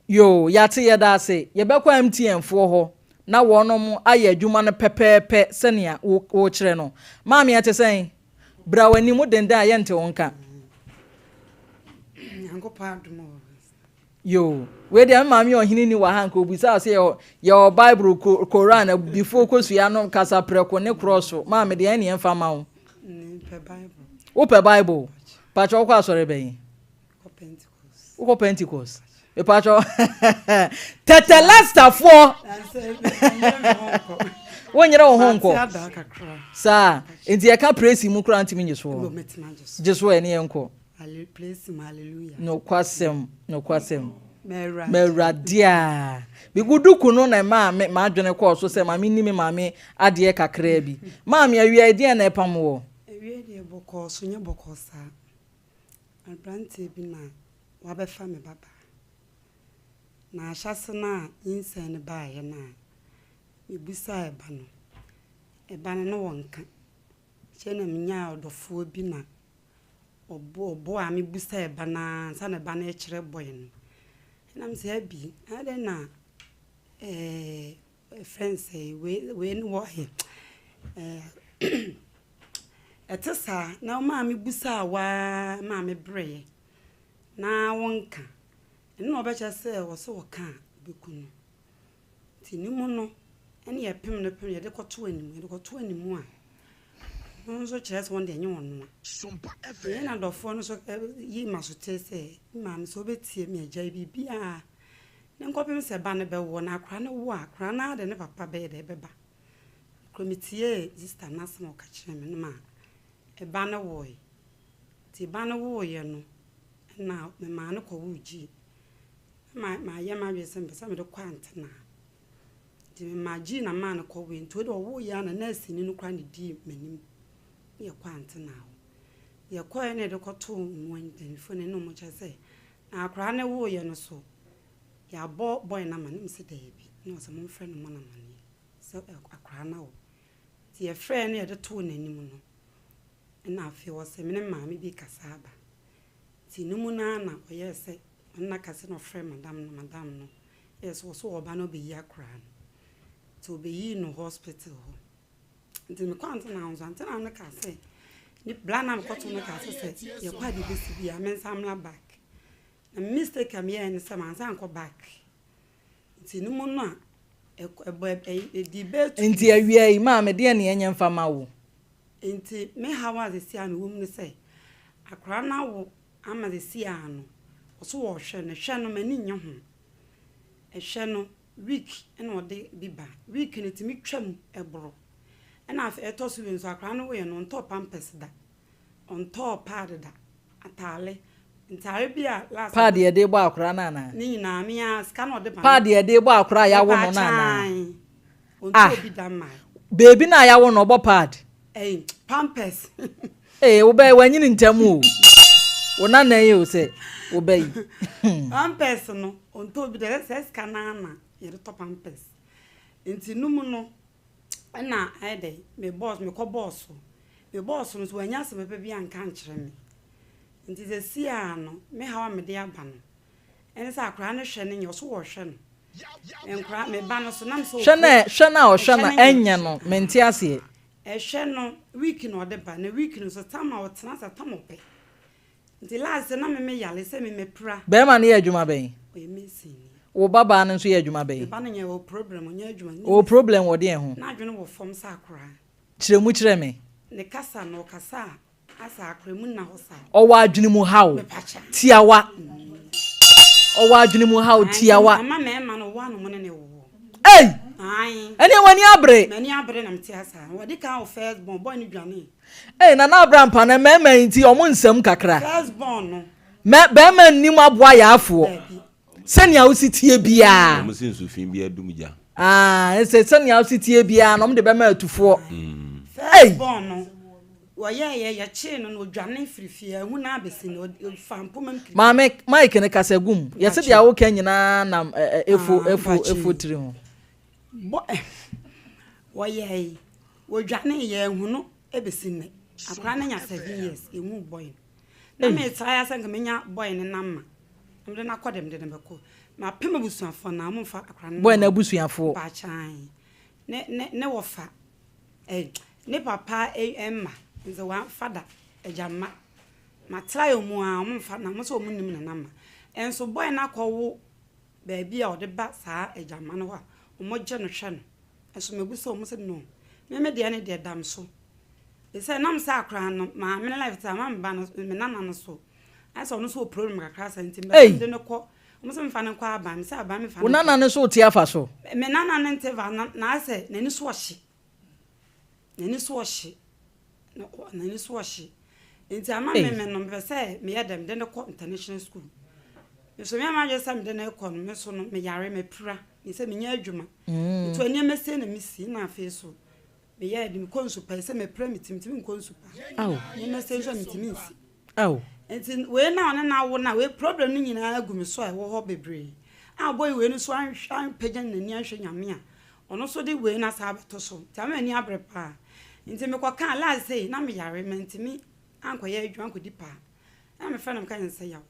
Yoo yate yɛdaase yɛbɛkɔ MTN foɔ hɔ na wɔnom ayɛ adwuma no pɛpɛɛpɛ sɛnea wo wokyerɛ no. Maame ɛte sɛn? Bra w'anim wo denden a yɛnte wo nka. Nyankopɔn adom o. Yoo wei deɛ me maame ɔhene ni wɔ ha nka obisaa sɛ yɛwɔ yɛwɔ Bible ko Koran abibifoɔ kosua no kasa prɛko ne korɔso maame deɛ ɛne ɛmfa ma wo. Mepɛ Bible. Wopɛ Bible? Pakyɛ wokɔ asɔre bɛn? Wokɔ Pentecost. Mepatwɔ tɛtɛlɛstafoɔ. Wonyere wo ho nkɔ. Saa nti yɛka praise mu koraa ntumi nye soɔ. Gye soɔ ɛne yɛn nkɔ. Nokwasɛm nokwasɛm. Mawurade a. Bigu duku no na ɛmaa me m'adwene kɔɔ so sɛ maame ni me maame adeɛ kakraa bi. Maame awia ɛdeɛn na ɛpam wɔ? Awia deɛ bɔkɔɔ so nyɛ bɔkɔɔ saa. Aberanteɛ bi na wabɛfa me babaa. Na ahyɛase no a nyinsɛn no baeɛ no a, mebisaa ɛba no, ɛba no na ɔnka. Akyire na menyaa ɔdɔfoɔ bi na ɔboaa me bisaa ɛba no ara ansa na ɛba no rekyerɛ boy no. Ɛna mesɛ Abi, adɛn na ɛɛ Yɛfrɛ no sɛn? Wei wei ne wɔ he? Ɛɛ ɛte saa na wo maame busaa wo ara maa me brɛeɛ na wonka. Ɛno na ɔbɛkyerɛ sɛ wɔ sɛ ɔka a wobɛku no. Nti ne mu no ɛne yɛpem no pem yɛde kɔto anim yɛde kɔto anim a ɔno nso kyerɛ sɛ wɔn deɛ ɛnyɛ ɔno a. Yɛn adɔfoɔ no nso yi m'asotee sɛ me maame sɛ wobɛtie me agyae biribiara Ne nkɔpem sɛ ba no bɛwoɔ, na akora no wo a, akora no ara de ne papa bɛyɛ dɛ bɛba. Nokorɛ metiee sista no asɛm a ɔka kyerɛɛ me no maa ba no woeɛ. Nti ba no woeɛ no, ɛna memaa no kɔwoo Gyii. Na mayɛ m'adwene sɛ mepɛ sɛ mede kɔ antenaa. Nti memaa Gyii na maa no kɔwoeɛ. Nti ɔde ɔwoeɛ ara na nɛɛseni no koraa na ɛdii m'anim na yɛkɔɔ antenaa hɔ. Yɛkɔeɛ na yɛde kɔtoo mmoa mpanimfoɔ no anim na wɔkyerɛ sɛ Na akwadaa no woeɛ no so, yɛabɔ boy no amaneɛ? Mese daabi. Na ɔse momfrɛ no mmɔ no amaneɛ sɛ akwadaa no awo. Nti yɛfrɛɛ no yɛde too n'anim no, ɛna afei ɔse me ne maame bi rekasa aba. Nti no mu no ara na ɔyɛɛ sɛ ɔne no akasa na ɔfrɛɛ madam no, madam no yɛɛ sɛ ɔse ɔreba na ɔbɛyi akwadaa no. Nti ɔbɛyii no hospital hɔ. Nti mekɔɔ antenna hɔ nso, antenna no kaa sɛ, ne bra no a mekɔtoo no kaa sɛ sɛ yɛkɔ a deɛ ɛbɛsi biara mensan mmra back. Na me mistake a meyɛɛ ne sɛ mansan ankɔ back. Nti no mu no a ɛbɔ ɛdii bɛyɛ Nti weeks. awia yi maame deɛn ne yɛnyɛ mfa ma wo? Nti me haw a seesei a mewɔ mu ne sɛ akwadaa no awo ama seesei a no ɔso wɔhwɛ no, hwɛ no m'ani nnye ho. Ɛhwɛ no week na ɔde bi ba, week no ɛtumi twam ɛboro. Ɛna afei ɛtɔ so bio nso akwadaa no woeɛ no ɔntɔɔ pampers da. Ɔntɔɔ pad da. Ataale. Ntaare bi a last. Pad yɛde bɔ akora no anaa? Ne nyinaa me ara sika na ɔde ma me. Pad yɛde bɔ akora a yɛawo no no anaa? Mepaakyɛw. Ɔntɔɔ bi da mmae. Baby no a yɛawo no ɔbɔ pad? Ɛyi pampers. Ee wo bɛ wanyini ntɛm o. Wo nana yi o sɛ wo bɛ yi. Pampers no ɔntɔɔ bi da sɛ sika no ara na yɛde tɔ pampers. Nti no mu no Ɛna ayɛ dɛ me bɔs mekɔ bɔs so. Me bɔs so no nso wannya asɛm papa bi anka ankyerɛ me. Nti seesei ara no me haw a mede aba no ɛne sɛ akwadaa no hwɛ no nyɛ ɔso wɔhwɛ no. Nkwadaa me ba no so nam sɛ Hwɛ no hwɛ no a ɔhwɛ no ɛnyɛ no mente aseɛ. Ɛhwɛ no week na ɔde ba na week no nso tam a ɔtena ase a tam ɔpɛ. Nti last na me me yale sɛ me mapira. Bɛɛma no yɛ adwuma bɛn? Ɔyɛ mason ni. Wo ba baa no nso yɛ adwuma bɛn? Me ba no nyɛ ɔwɔ problem ɔnyɛ adwuma. Ɔwɔ problem wɔ deɛn ho? N'adwene wɔ fam sɛ akoraa. Kyerɛ mu kyerɛ me. Ne kasa no ɔkasa a asɛ akoraa mu nna hɔ saa. Ɔwɔ adwene mu haw. Mepakyɛ. Tiawa. Ɔwɔ adwene mu haw tiawa. Ɔma mɛɛma no ɔwɔ ano mo ne ne wowɔ. Ei! Ae. Ɛneɛ w'ani abere. M'ani abere na mete ase a. Wɔde kan wɔ first born boy no dwanee. Ei Nana Abrampa na mmarima yi nti ɔmo nsɛm kakra. First born no. Mɛ bɛrima nnim aboa yaafoɔ. Dabi. Sɛnea wosi tie biara. Ɔmo se nsu fi bi adum gya. Ah, ɛsɛ sɛnea wosi tie biara na ɔmo de bɛma atufoɔ. First born no wɔyɛɛyɛ yɛkyee no na odwane firi fie ahu no abɛsi no ɔfaa mpoma mu kiri. Maame mic no kasa gu mu. Yɛse deɛ woka nyinaa nam efo efo efo tiri ho. Bɔ wɔyɛe wɔdwanee yɛanhu no bɛsi nnɛ. Akwadaa no anya 7 years yɛnhuu boy no. Na metra ya sɛ nka menya boy no number na mede no akɔ deɛ mede no bɛkɔ. Mapem abusuafoɔ no a wɔmfa akwadaa no Boy no abusuafoɔ. Mpakyɛ ne ne ne wɔfa eh, ne papa eh, mma nse wa fada agya mma. Matra yɛ mu a wɔmfa na wɔn sɛ wɔn nim ne number. Nso boy no akɔwo baabi a ɔde ba saa agyama no hɔ a, wɔgye no hwɛ no. Nso mabisa wɔn sɛ no, me me deɛ no deɛ da me so. Ɛsɛ nam sɛ akwadaa no, maame no life te ama me ba no, me nana no so. Ayɛ sɛ ɔno nso wɔ problem kakra saa nti, mepɛ sɛ mede no kɔ, wɔn sɛ memfa no nkɔ aban, me sɛ aban memfa no Wo nana no nso wote afa so? Me nana no nte fa, na na ayɛ sɛ n'ani so ɔhye. N'ani so ɔhye. Na n'ani so ɔhye. Nti ama me me no mepɛ sɛ meyɛ dɛ mede no kɔ international school. Me so meyɛ m'adwene sɛ mede no rekɔ no me so no meyare mapira me sɛ menyɛ adwuma. Nti nneɛma sei na mesi na afei so meyɛ de mekɔ nsu pa sɛ mapira me ti metumi nkɔ nsu pa. Nneɛma sei nso a metumi nsi. Nti wei na ɔne no awo no a wei problem no nyinaa agu me so a ɛwɔ hɔ bebree. A boy wei no so anhwɛ ampagya n'ani anhwɛ Nyame a Ɔno nso de wei no asan abɛto so nti ama m'ani abere paa. Nti mekɔkaa last sei na meyare mantumi ankɔyɛ adwuma ankɔdi paa. Ɛna mefrɛ no meka kyerɛ no sɛ yaw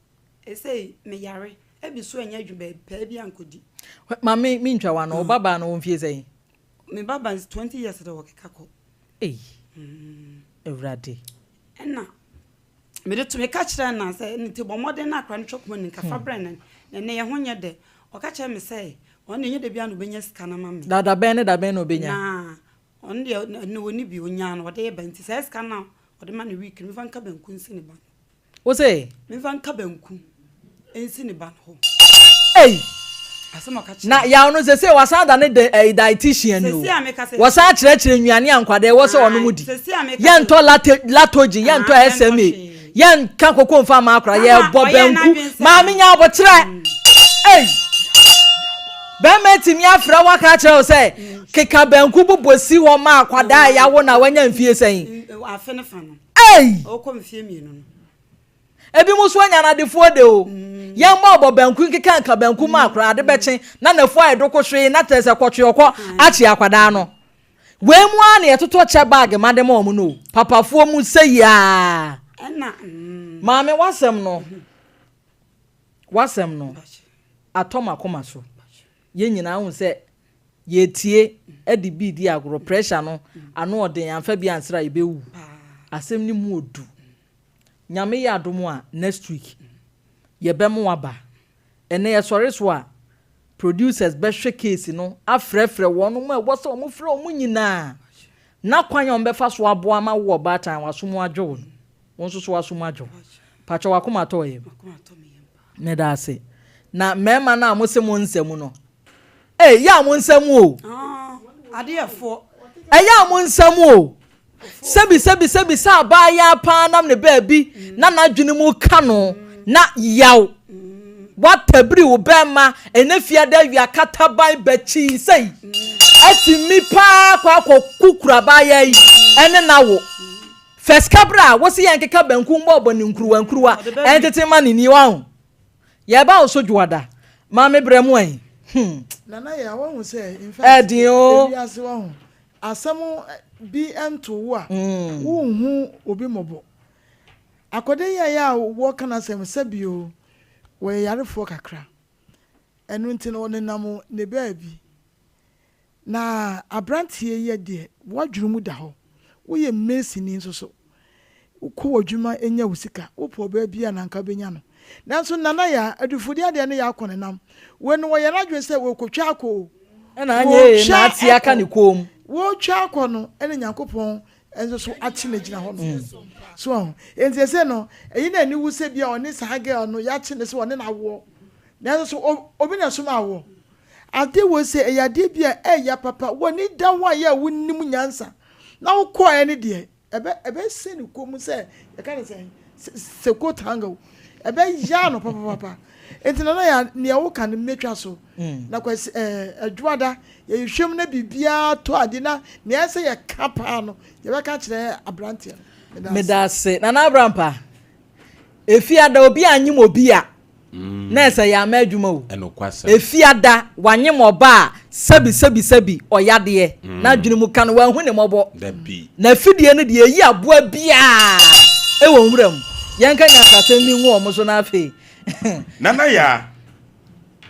ɛsei meyare ebi so ɛnyɛ adwuma paa bi ankɔdi. Maame mentwa w'ano, wo ba baa no wɔ mfie sɛn? Me ba ba 20 years de wɔkeka kɔ. Ei Awurade. Ɛna Mede to meka kyerɛɛ no sɛ, Nti bɔ mmɔden na akora no twa kuma no nka fa brɛ no, na ɛnnɛ yɛn ho nyɛ dɛ. Ɔka kyerɛɛ me sɛ, ɔno deɛ ɛnyɛ da biara na ɔbɛnya sika no ama me. Na da bɛn ne da bɛn na ɔbɛnya? Na ɔno deɛ ɛnnɛ ɔnni bi, ɔnyaa no ɔde reba nti saa sika no a ɔde ma no week no memfa nka banku nsi ne ba no. Wo se? Memfa nka banku nsi ne ba no hɔ. Ei! Asɛm a ɔka kyerɛɛ Na me. yaw no sese wasan da ne de ɛyi dietitian o. Sese a meka sɛ. Wɔsan kyerɛkyerɛ nnuane a nkwadaa ɛwɔ sɛ wɔnom di. Sese a meka sɛ. Yɛntɔ late latogen, yɛntɔ Ah, yɛntɔ SMA, hwee. yɛnka koko nfa mma akwadaa, Ama yɛbɔ ɔyɛɛ banku. n'adwene sɛ. Maame nya aboterɛ. Ei! Bɛrima atumi afrɛ wo aka akyerɛ wo sɛ keka banku bobɔ si hɔ ma akwadaa a yawo no a wanya mfie sɛn? Afe ne fa no. Ei! Ɔkɔ mfie mmienu no. Ebinom nso anya no adefoɔ de o. Yɛn mma ɔbɔ banku nkeka nka banku ma akwadaa ade bɛkye na n'afu ayɛ doko hwee na kyerɛ sɛ kɔtwe ɔkɔ akye akwadaa no. Wei mu ara na yɛtotɔ kyɛ bag ma de ma wɔn no o. Papafoɔ mu sɛ yi ara. Maame w'asɛm no w'asɛm no atɔ m'akoma so. Yɛn nyinaa hu sɛ yɛretie de bi redi agorɔ pressure no ano ɔden yɛamfa bi ansra a yɛbɛwu. Asɛm no mu ɔdu. Nyame yɛ adom a next week. Yɛbɛmo aba. Ɛnnɛ yɛsɔre so a, producers bɛhwɛ case no afrɛfrɛ wɔnom a ɛwɔ sɛ wɔfrɛ wɔn nyinaa na kwan a wɔbɛfa so aboa ama wo ɔbaatan a w'aso mu adwo wo no, wo nso so w'aso mu adwo. Pakyɛ w'akoma atɔ wo yam? Meda ase. Na mmarima no a mose mo nsa mu no, Ei, yɛ a mo nsa mu o. Ɛyɛ a mo nsa mu o. Sɛbi sɛbi sɛbi sɛ abaayaa paa nam ne baabi na n'adwene mu ka no na yaw. Watabiri wo bɛrima ɛnɛ fiada awia kataban bɛkyi sɛi. Atumi paa kɔ akɔ kukuru abaayaa yi ɛne na wo. Fɛ sika bra wo se yɛn keka banku mbɔɔbɔ ne nkuruwa nkuruwa ɛntete ma ne ni wahu. Yɛba wo so dwoada. Maame brɛ mo ɛn. Hmm. Nana Yaa wahu sɛ in fact Ɛɛden oo. ewiase wahu asɛm bi nto wo a wonhu obi mmɔbɔ. Akɔda yi a yɛ a wɔka n'asɛm sɛbi oo wɔyɛ yarefoɔ kakra ɛno nti no ɔnenam ne baabi. Na abranteɛ yi deɛ w'adwene mu da hɔ, woyɛ masonni nso so, wokɔ w'adwuma nya wo sika, wopɛ ɔbaa bi a na anka wobɛnya no. Nanso Nana Yaa, adufudeɛ adeɛ no yɛ akɔ ne nam. Wei no wɔyɛ n'adwene sɛ wɔrekɔtwa akɔ o. Ɛna anyɛ yie na ate aka ne kɔn mu. Wɔretwa akɔ no ɛna Nyankopɔn nso so akye no agyina hɔ nom. So wahu? Enti seesei no, ɛyi na aniwu sɛ bi a ɔne saa girl no yɛakye no sɛ ɔne no awoɔ. Nanso so obi na ɛsomaa woɔ? Ade wei sɛ ɛyɛ adeɛ bi a ɛya papa, w'ani da ho a yɛ a wonim nyansa na wokɔɛ no deɛ ɛbɛ ɛbɛsɛ ne kɔn mu sɛ yɛka ne sɛn sɛ coat hanger o ɛbɛya no papapapa nti nana yɛ nea woka no mɛtwa so mm. na kwasi ɛɛ adwuada yɛhwehwɛ mu na biribiara tɔ ade na nea ɛsɛ yɛka paa no yɛbɛka kyerɛ aberanteɛ no. Meda ase nana abrampa. Efiada obi anyem obi a na ɛsɛ yɛ ama adwuma o. Efiada wanyem ɔba a sɛbi sɛbi sɛbi ɔyadeɛ na adwene mu ka no wanhu ne mmɔbɔ. Na afidie no deɛ eyi aboa biara ɛwɔ nwura mu. Yɛnka nyansasɛm bi ngu wɔn so na afei. Nana Yaa,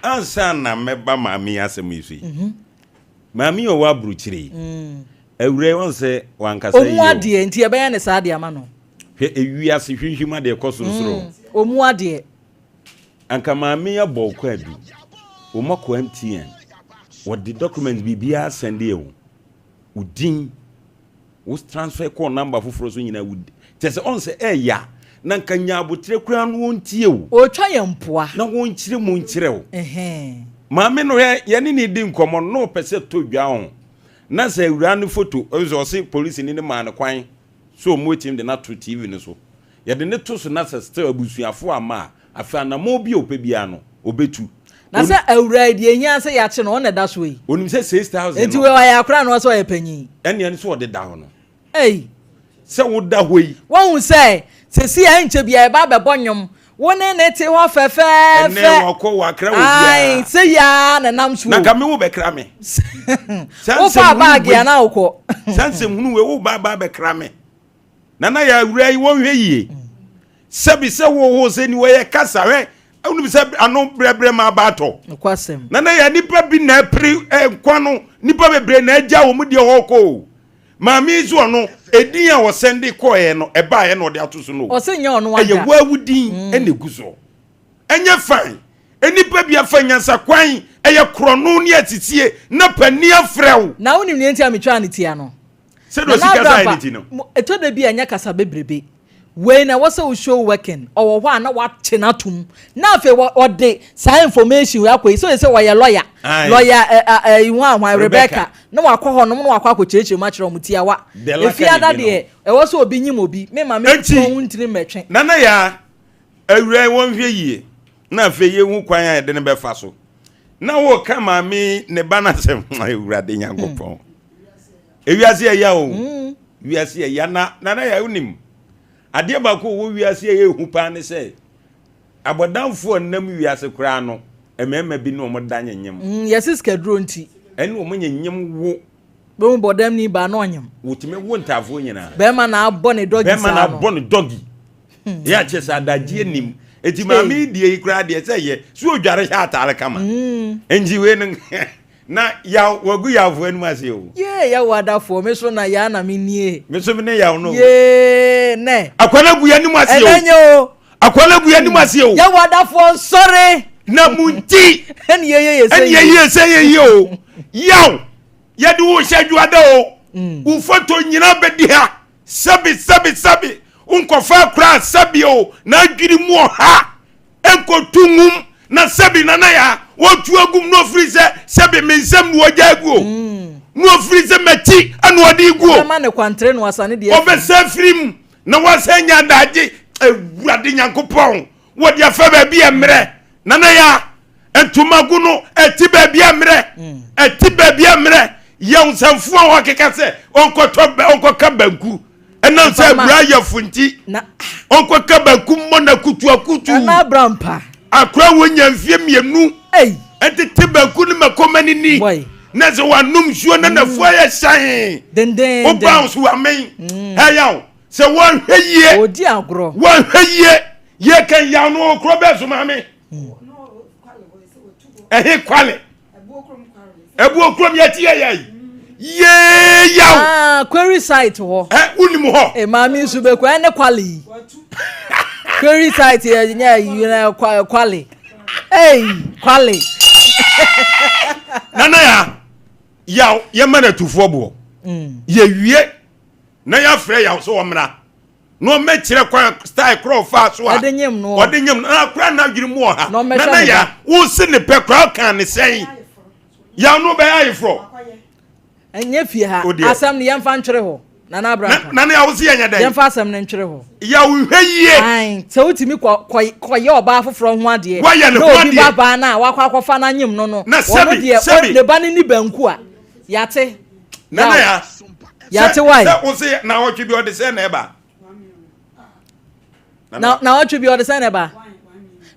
ansa na mɛba maame yi asɛm yi so yi, maame yi ɔwɔ aburokyire yi, awura yi ɔn sɛ wankasa yie o. Ɔmu adeɛ nti yɛbɛyɛ ne saa de ama no. Hwɛ ewiase hwimhwim adeɛ kɔ sorosoro. Mm, ɔmu adeɛ. Anka maame yi abɔ wo kwaadu. Wɔn akɔ MTN. Wɔde documents biribiara sɛnde o. Wo din, wo transfer kɔɔ number foforɔ so nyinaa wo kyɛ sɛ ɔn sɛ ɛɛya na nka nya aboterɛ koraa no wɔntie wo. Ɔretwa yɛn mpoa. Na wɔnkyerɛ mu nkyerɛ wo. Maame no hwɛ yɛne ne di nkɔmmɔ no na ɔpɛ sɛ tɔ dwa ho. Na sɛ awuraa no foto, ɔsɛ ɔse polisini no maa no kwan So ɔmo atumi de no ato TV no so? Yɛde no to so na sɛ still abusuafo amma a, afei anamɔn bi a ɔpɛ biara no, ɔbɛtu. Na sɛ awuraa yi deɛ ehia sɛ yɛakye no, ɔno na ɛda soɔ yi. Onim sɛ 6000 Enti no. wei ɔyɛ akora anaa ɔsɛ ɔyɛ panyin? Ɛnneɛ no sɛ ɔde da hɔ no. Ei. Sɛ woda hɔ yi. Woahu sɛ seesei a ɛnkyɛ biara yɛba abɛbɔ nnwom. Wo ne ne te hɔ fɛfɛɛfɛ. Ɛnɛ wakɔ wakra obiara. Ae, sɛ yi ara na ɛnam so o. Na nka me wo bɛkra me. Wofa baage a na wokɔ. Saa nsɛm hunu wei wo ba ba bɛkra me. Nana yɛ awura yi wɔnhwɛ yie. Sɛbi sɛ wo ho sɛ ni wɔyɛ kasa hwɛ wonim sɛ ano brɛbrɛ ma aba atɔ. Nokwasɛm. Nana yɛ nipa bi na apiri nkwa no nipa bebree na agya wɔn deɛ hɔ kɔ o. Maame yi nso ɔno, edin a ɔsɛnde kɔeɛ no, ɛbaeɛ na ɔde ato so no o. Ɔse nyɛ ɔno ada. Ɛyɛ woa wo din mm. ɛna egu so. Ɛnyɛ fine. Nnipa bi afa nyansa kwan, ɛyɛ korɔno ne asisie na panin afrɛ wo. Na wonim nea nti a metwaa ne tia no? Sɛdeɛ ɔsi kasa yɛ ne ti no. Ɛtɔ da bi a ɛnyɛ kasa bebrebe. Wei na ɛwɔ sɛ wo show working ɔwɔ hɔ a na wakye no atom na afei ɔde saa information wei akɔ yi sɛ ɔyɛ sɛ ɔyɛ lawyer lawyer ɛɛ hwan hwan Rebecca na wakɔ hɔ nom na wakɔ akɔkyerɛkyerɛ mu akyerɛ wɔn tiawa efi ada deɛ ɛwɔ sɛ obi nyim obi me ma me kɔn ho ntini mmɛtwe. Nana yaa awura yi wɔn hwɛ yie na afei yɛhu kwan a yɛde no bɛfa so na wɔka maame ne ba no asɛm awurade nyankopɔn. Ewiase yɛ ya o. Mm. Wiase yɛ ya na nana yɛ wonim. Adeɛ baako wɔ wiase yɛ ehu paa ne sɛ abɔdamfoɔ nnam wiase koraa no mmarima bi ne wɔn da nyenyem. Mm, yɛsi sikaduro nti. Ɛne wɔn nyenyem wo. Bɛhu bɔdam ni baa na ɔnyem. Wotumi wo ntaafoɔ nyinaa. Bɛrima na abɔ ne dɔgi saa no. Bɛrima na abɔ ne dɔgi. Hmm. Yɛ akyɛ sɛ adagyeɛ nim. Eti maame yi deɛ yi koraa deɛ sɛ yɛ so odware hyɛ ataare kama. Mm. Nti wei no Na yaw wagu yawfoɔ anim ase o. Yee yaw adafoɔ me so na yaa na me nie. Me so me ne yaw no. Yee nɛ. Akwa na gu yɛn anim ase o. Ɛnɛ nyɛ o. Akwa no agu anim ase o. Yɛwɔ adafoɔ nsɔre. Na mu nti. Ɛne yɛyɛ yɛ sɛ yie. Ɛne yɛyɛ sɛ yɛyɛ o. Yaw yɛde wo hyɛ adwuada o. Mm. Wo foto nyinaa bɛdi ha. Sɛbi sɛbi sɛbi. Nkɔfa akora sɛbi o. Na adwiri mu ɔha. Nkɔtu nwum na sɛbi nana ya wɔtu agum na ofiri sɛ sɛbi me nsɛm na wɔgya agu o. Mm. Na ofiri sɛ m'akyi ɛna ɔde gu o. Ɔbɛma ne kwantere na wasane deɛ. Ɔbɛsɛ firi mu. Na wɔasan nya adagye Awurade Nyankopɔn wɔde afa baabi a mmerɛ nana ya ntomago no ɛte baabi a mmerɛ mm. ɛte baabi a mmerɛ yɛ nsɛmfo a wɔkeka sɛ ɔnkɔtɔ ɔnkɔka banku ɛnam sɛ awura ayɛfo nti ɔnkɔka banku mmɔ na kutu akutu akora wɔnya mfie mmienu ɛtete banku no mɛkɔma no ni na sɛ wanom nsuo na nafu ayɛ hyɛn woba so wamen mm. ɛyaw sɛ wɔnhwɛ yie wɔnhwɛ yie yɛ kan yaw no ɔkorɔ bɛɛ so maame mm. ɛhe kwale ɛbuo kurom yɛte yɛ yɛ yee yaw. Ah, query site hɔ. Ɛ wunim hɔ. Ɛ maame nso bɛ kɔ ɛne kwale yi. Query site yɛ nyɛ yi na kwale. Hey, kwale. Nana ya yaw yɛ ma na tufoɔ boɔ. Mm. Yɛ wie na yɛafrɛ yaw sɛ ɔmmra na ɔmmɛkyerɛ kwan style korɔ ɔfaa so a ɔde nyem no ɔde nyem no na akora n'adwene mu ɔha nana ya wosi ne pɛ koraa ɔka ne sɛn yaw no bɛyɛ ayeforɔ. Ɛnyɛ fie ha. Asɛm no yɛmfa ntwere hɔ. Nana Abraham. Nana yaw si yɛnyɛ dɛn. Yɛmfa asɛm no ntwere hɔ. Yaw hwɛ yie. Ae sɛ wotumi kɔ kɔ kɔyɛ ɔbaa foforɔ ho adeɛ. Wayɛ ne ho adeɛ. Na obi ba baa no a wakɔ akɔfa no anyem no no. Na sɛbi sɛbi. Ɔno deɛ ne ba no ni banku a. Yate. Nana ya. Yate wae. Sɛ wo se na ɔtwe bi ɔde sɛ na ɛba. Na na ɔtwe bi ɔde sɛn na ɛba.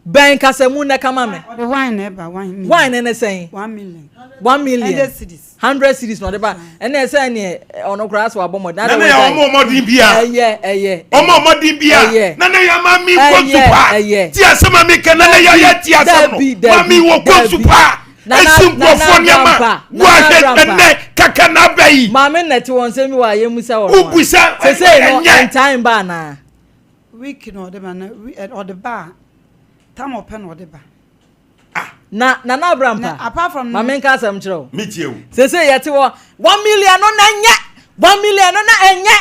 Bɛn kasamu na ɛka ma me. Ɔde wine na ɛba wine million. Wine ne sɛn. 1 million. 1 million. 100 cedis. 100 cedis na ɔde ba. Ɛnna ɛsɛ ɛneɛ ɔno koraa sɛ wabɔ mmɔden. Nana yɛ ɔmɔ ɔmɔden bia. Ɛyɛ ɛyɛ. Ɔmɔ ɔmɔden bia. Ɛyɛ. Nana yɛ ma mi kɔ Ɛyɛ, supa. ɛyɛ. Ti asɛm a mi kɛ nana yɛ yɛ ti asɛm no. Ma mi wɔ kɔ supa. Esi nkurɔfoɔ nneɛma. Wahwɛ ɛnɛ kaka na abɛ yi. Maame na ɛte wɔn nsɛm bi wɔ ayɛ mu sɛ wɔn. Wobusa Sese no ɛntan ba anaa. Week na ɔde ba na ɔde ba a tam ɔpɛ na ɔde ba. Na Nana Abrampa. Na apart from Maame nka asɛm kyerɛ wo. Mi tie o. Sese yɛte hɔ 1 million no na ɛnyɛ 1 million no na ɛnyɛ.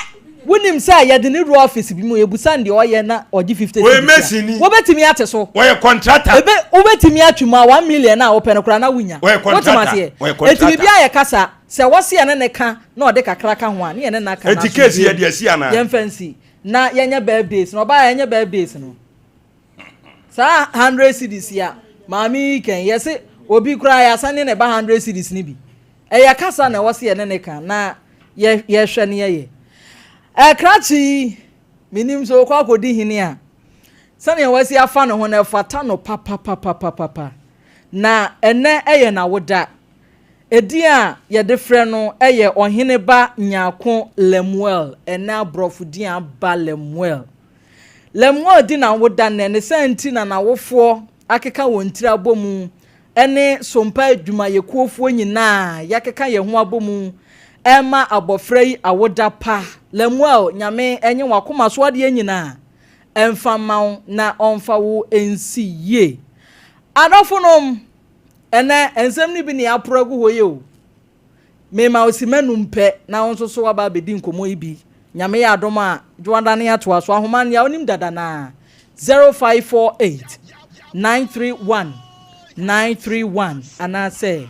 Wonim sɛ yɛde ne wura office bi mu ebusa no deɛ ɔyɛ na ɔgye 50 Ɔyɛ cedis a. masonni. Wobɛtumi ate so. Ɔyɛ contractor. Ebe wobɛtumi atwi mu a 1 million a wopɛ no koraa na wonya. Ɔyɛ Wotem contractor. aseɛ. Ɔyɛ Eti contractor. biribi ayɛ kasa sɛ wɔse yɛne ne ka na ɔde kakra ka ho a ne yɛne no aka Eti case yɛ de asi anaa? Yɛmfa nsi na yɛnyɛ birthdays na ɔbaa yɛnyɛ birthdays no. Saa 100 cedis yi a maame yi kɛn yɛse obi koraa yɛasan ne ne ba 100 cedis no bi. Ɛyɛ kasa na ɛwɔ se yɛne ne ka na yɛ yɛhwɛ ne yɛyɛ. Ɛkrakye yi menim sɛ ɔkɔ akɔdi hene a sɛnea wasi afa ne ho no ɛfata no papapapapapa. Na ɛnɛ ɛyɛ n'awoda. Edin a yɛde frɛ no yɛ Ɔheneba Nyarko Lemuel. Ɛnɛ aborɔfo din aba Lemuel. Lemuel di n'awoda nnɛ, ne saa nti na n'awofoɔ akeka wɔn tiri abɔ mu ne Sompa adwumayɛkuofoɔ nyinaa yɛakeka yɛn ho abɔ mu rema abɔfra yi awoda pa. Lemuel, Nyame nye w'akoma so adeɛ nyinaa mfa mma wo na ɔmfa wo nsi yie. Adɔfonom, ɛnɛ nsɛm no bi na yɛaporo agu hɔ yi o. Mema wo simma num pɛ na wo nso so woaba abɛdi nkɔmmɔ yi bi. Nyame yɛ adom a, Dwoada no yɛatoa so. Ahoma no, deɛ wonim dada no ara, 0548 931 931 anaasɛ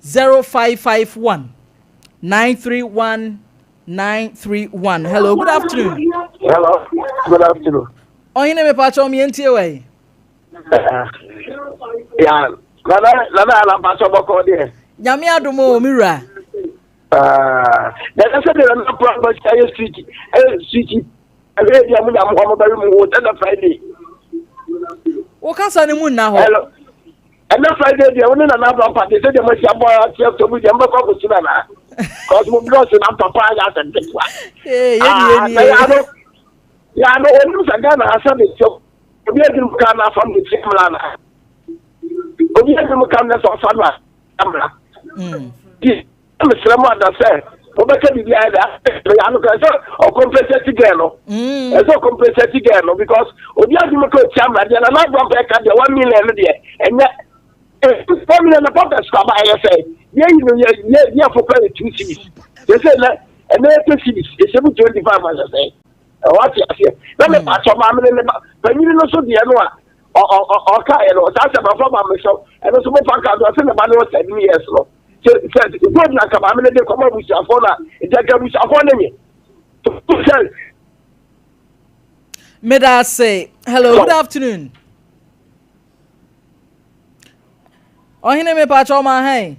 0551 931 931. Hello, good afternoon. Hello, good afternoon. Ɔhene mepakyɛw me yɛntie wɔ yi. Ya, nana nana alampakyɛw bɔkɔ deɛ. Nyame adom o, me wura. Na ɛsɛ sɛ deɛ nana kura bɔ ayɛ sweet ɛyɛ sweet ɛhwɛ bi a mo nya mo hɔ mo bɛwe mo ho ɛna Friday. Wo kasa no mu nna hɔ. Hello. Ɛnɛ Friday deɛ wo ne nana abrampa deɛ sɛdeɛ mo asi abɔ ase ato mu deɛ mobɛkɔ akɔsi nana. Cause mo brɔs na papa ayɛ asɛm ketewa. Ee, yɛ ni yɛ ni. Na yɛ ano yɛ ano onim sɛ Ghana asɛ de sɛ obi adwene mu ka na afa mu ti mmra na obi adwene mu ka na sɛ ɔfa no a mmra. Ti mesrɛ mo ada sɛ. Wobɛka biribi ayɛ dɛ ano kora sɛ ɔkɔmpɛsɛti gɛɛ no. Ɛsɛ ɔkɔmpɛsɛti gɛɛ no because obi adwuma kɔ tia mmara deɛ na n'aboa mpɛ ka deɛ 1 million no deɛ ɛnyɛ 1 million na pɔpɛ sukuu aba ɛyɛ sɛ yɛyi no yɛ yɛ yɛ fo kora yɛ 2 cedis yɛ sɛ nɛ ɛnɛ yɛ 2 cedis ɛsɛ mu 25 asɛ sɛ ɛwɔ ate aseɛ na ne ba sɔ maame ne ne ba panyin no so deɛ no a ɔka yɛ no saa sɛ mafa maame sɔ ɛno so mofa nka do ɔsɛ ne ba no wɔ 7 years no sɛ sɛ gold na nka maame no de kɔma abusuafoɔ no a nti nka abusuafoɔ no nye sɛ. Meda ase. Hello, good afternoon. Ɔhene mepa kyɛw ma hɛn.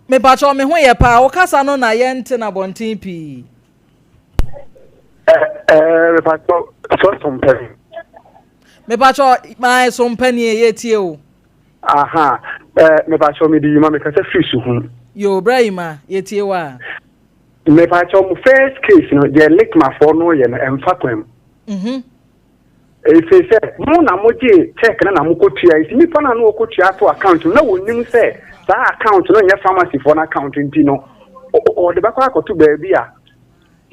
Mepa kyɛw me ho yɛ paa. Wo kasa no na yɛnte na bɔnten pii. Mepa kyɛw sɔ sompɛ. Mepa kyɛw maa sompɛ nie yɛtie o. Aha, mepa kyɛw mede yima mekasa firi so hu. Yo, bra yima yɛtie wa. Mepa kyɛw mo first case no deɛ lekmafoɔ no yɛ no ɛmfa kwan mu. Ɛfiri sɛ mo na mogye check no na mokɔtua nti nipa no a na wɔkɔtua ato account no na wɔnim sɛ saa account no nyɛ pharmacy foɔ no account nti no ɔde bɛkɔ akɔto baabi a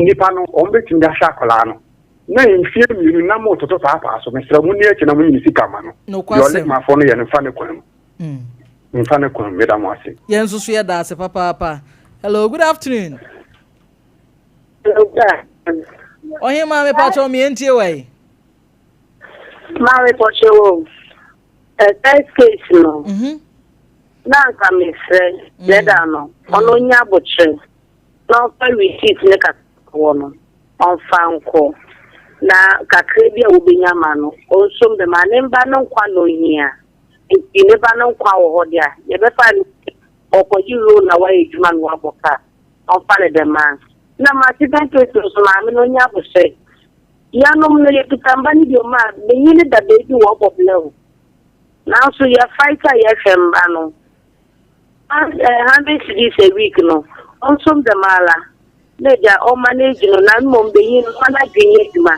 nipa no wɔn bɛtumi de ahwɛ akwadaa no na mfie 2 na mo toto paapaa so. Mesrɛ mo ni akyi na mo nyini sika ma no deɛ ɔlekmafoɔ no yɛ no mfa ne kwan mu, mfa ne kwan mu. Meda mo ase. Yɛn nso so yɛda ase papaapa. Hello, good afternoon. Ɔhema mepa kyɛw meɛntie wɔ yi. Maame pɔkyɛ wo first case no na nka mesrɛ lɛda no ɔno nya abokyerɛ na ɔmfa receipt ne kakra wɔ no ɔmfa nkɔ na kakra bi a wobɛnya ma no ɔnsom dɛm a ne mba no nkwa na ohia nti ne ba no nkwa wɔ hɔ deɛ a yɛbɛfa no ɔkɔgye loan na wayɛ adwuma na wabɔ kaa ɔmfa ne dɛm a na ma second case nso maame no nya abohyɛ yanom no yɛkuta mba no bi mu a benyin no da beebi wɔ ɔbɔ blɛw nanso yɛ fight a yɛhwɛ mba no 100 cedis a week no ɔnsom dɛm ara na agya ɔma no agyi no na mmom benyin no ɔma n'adwene yɛ adwuma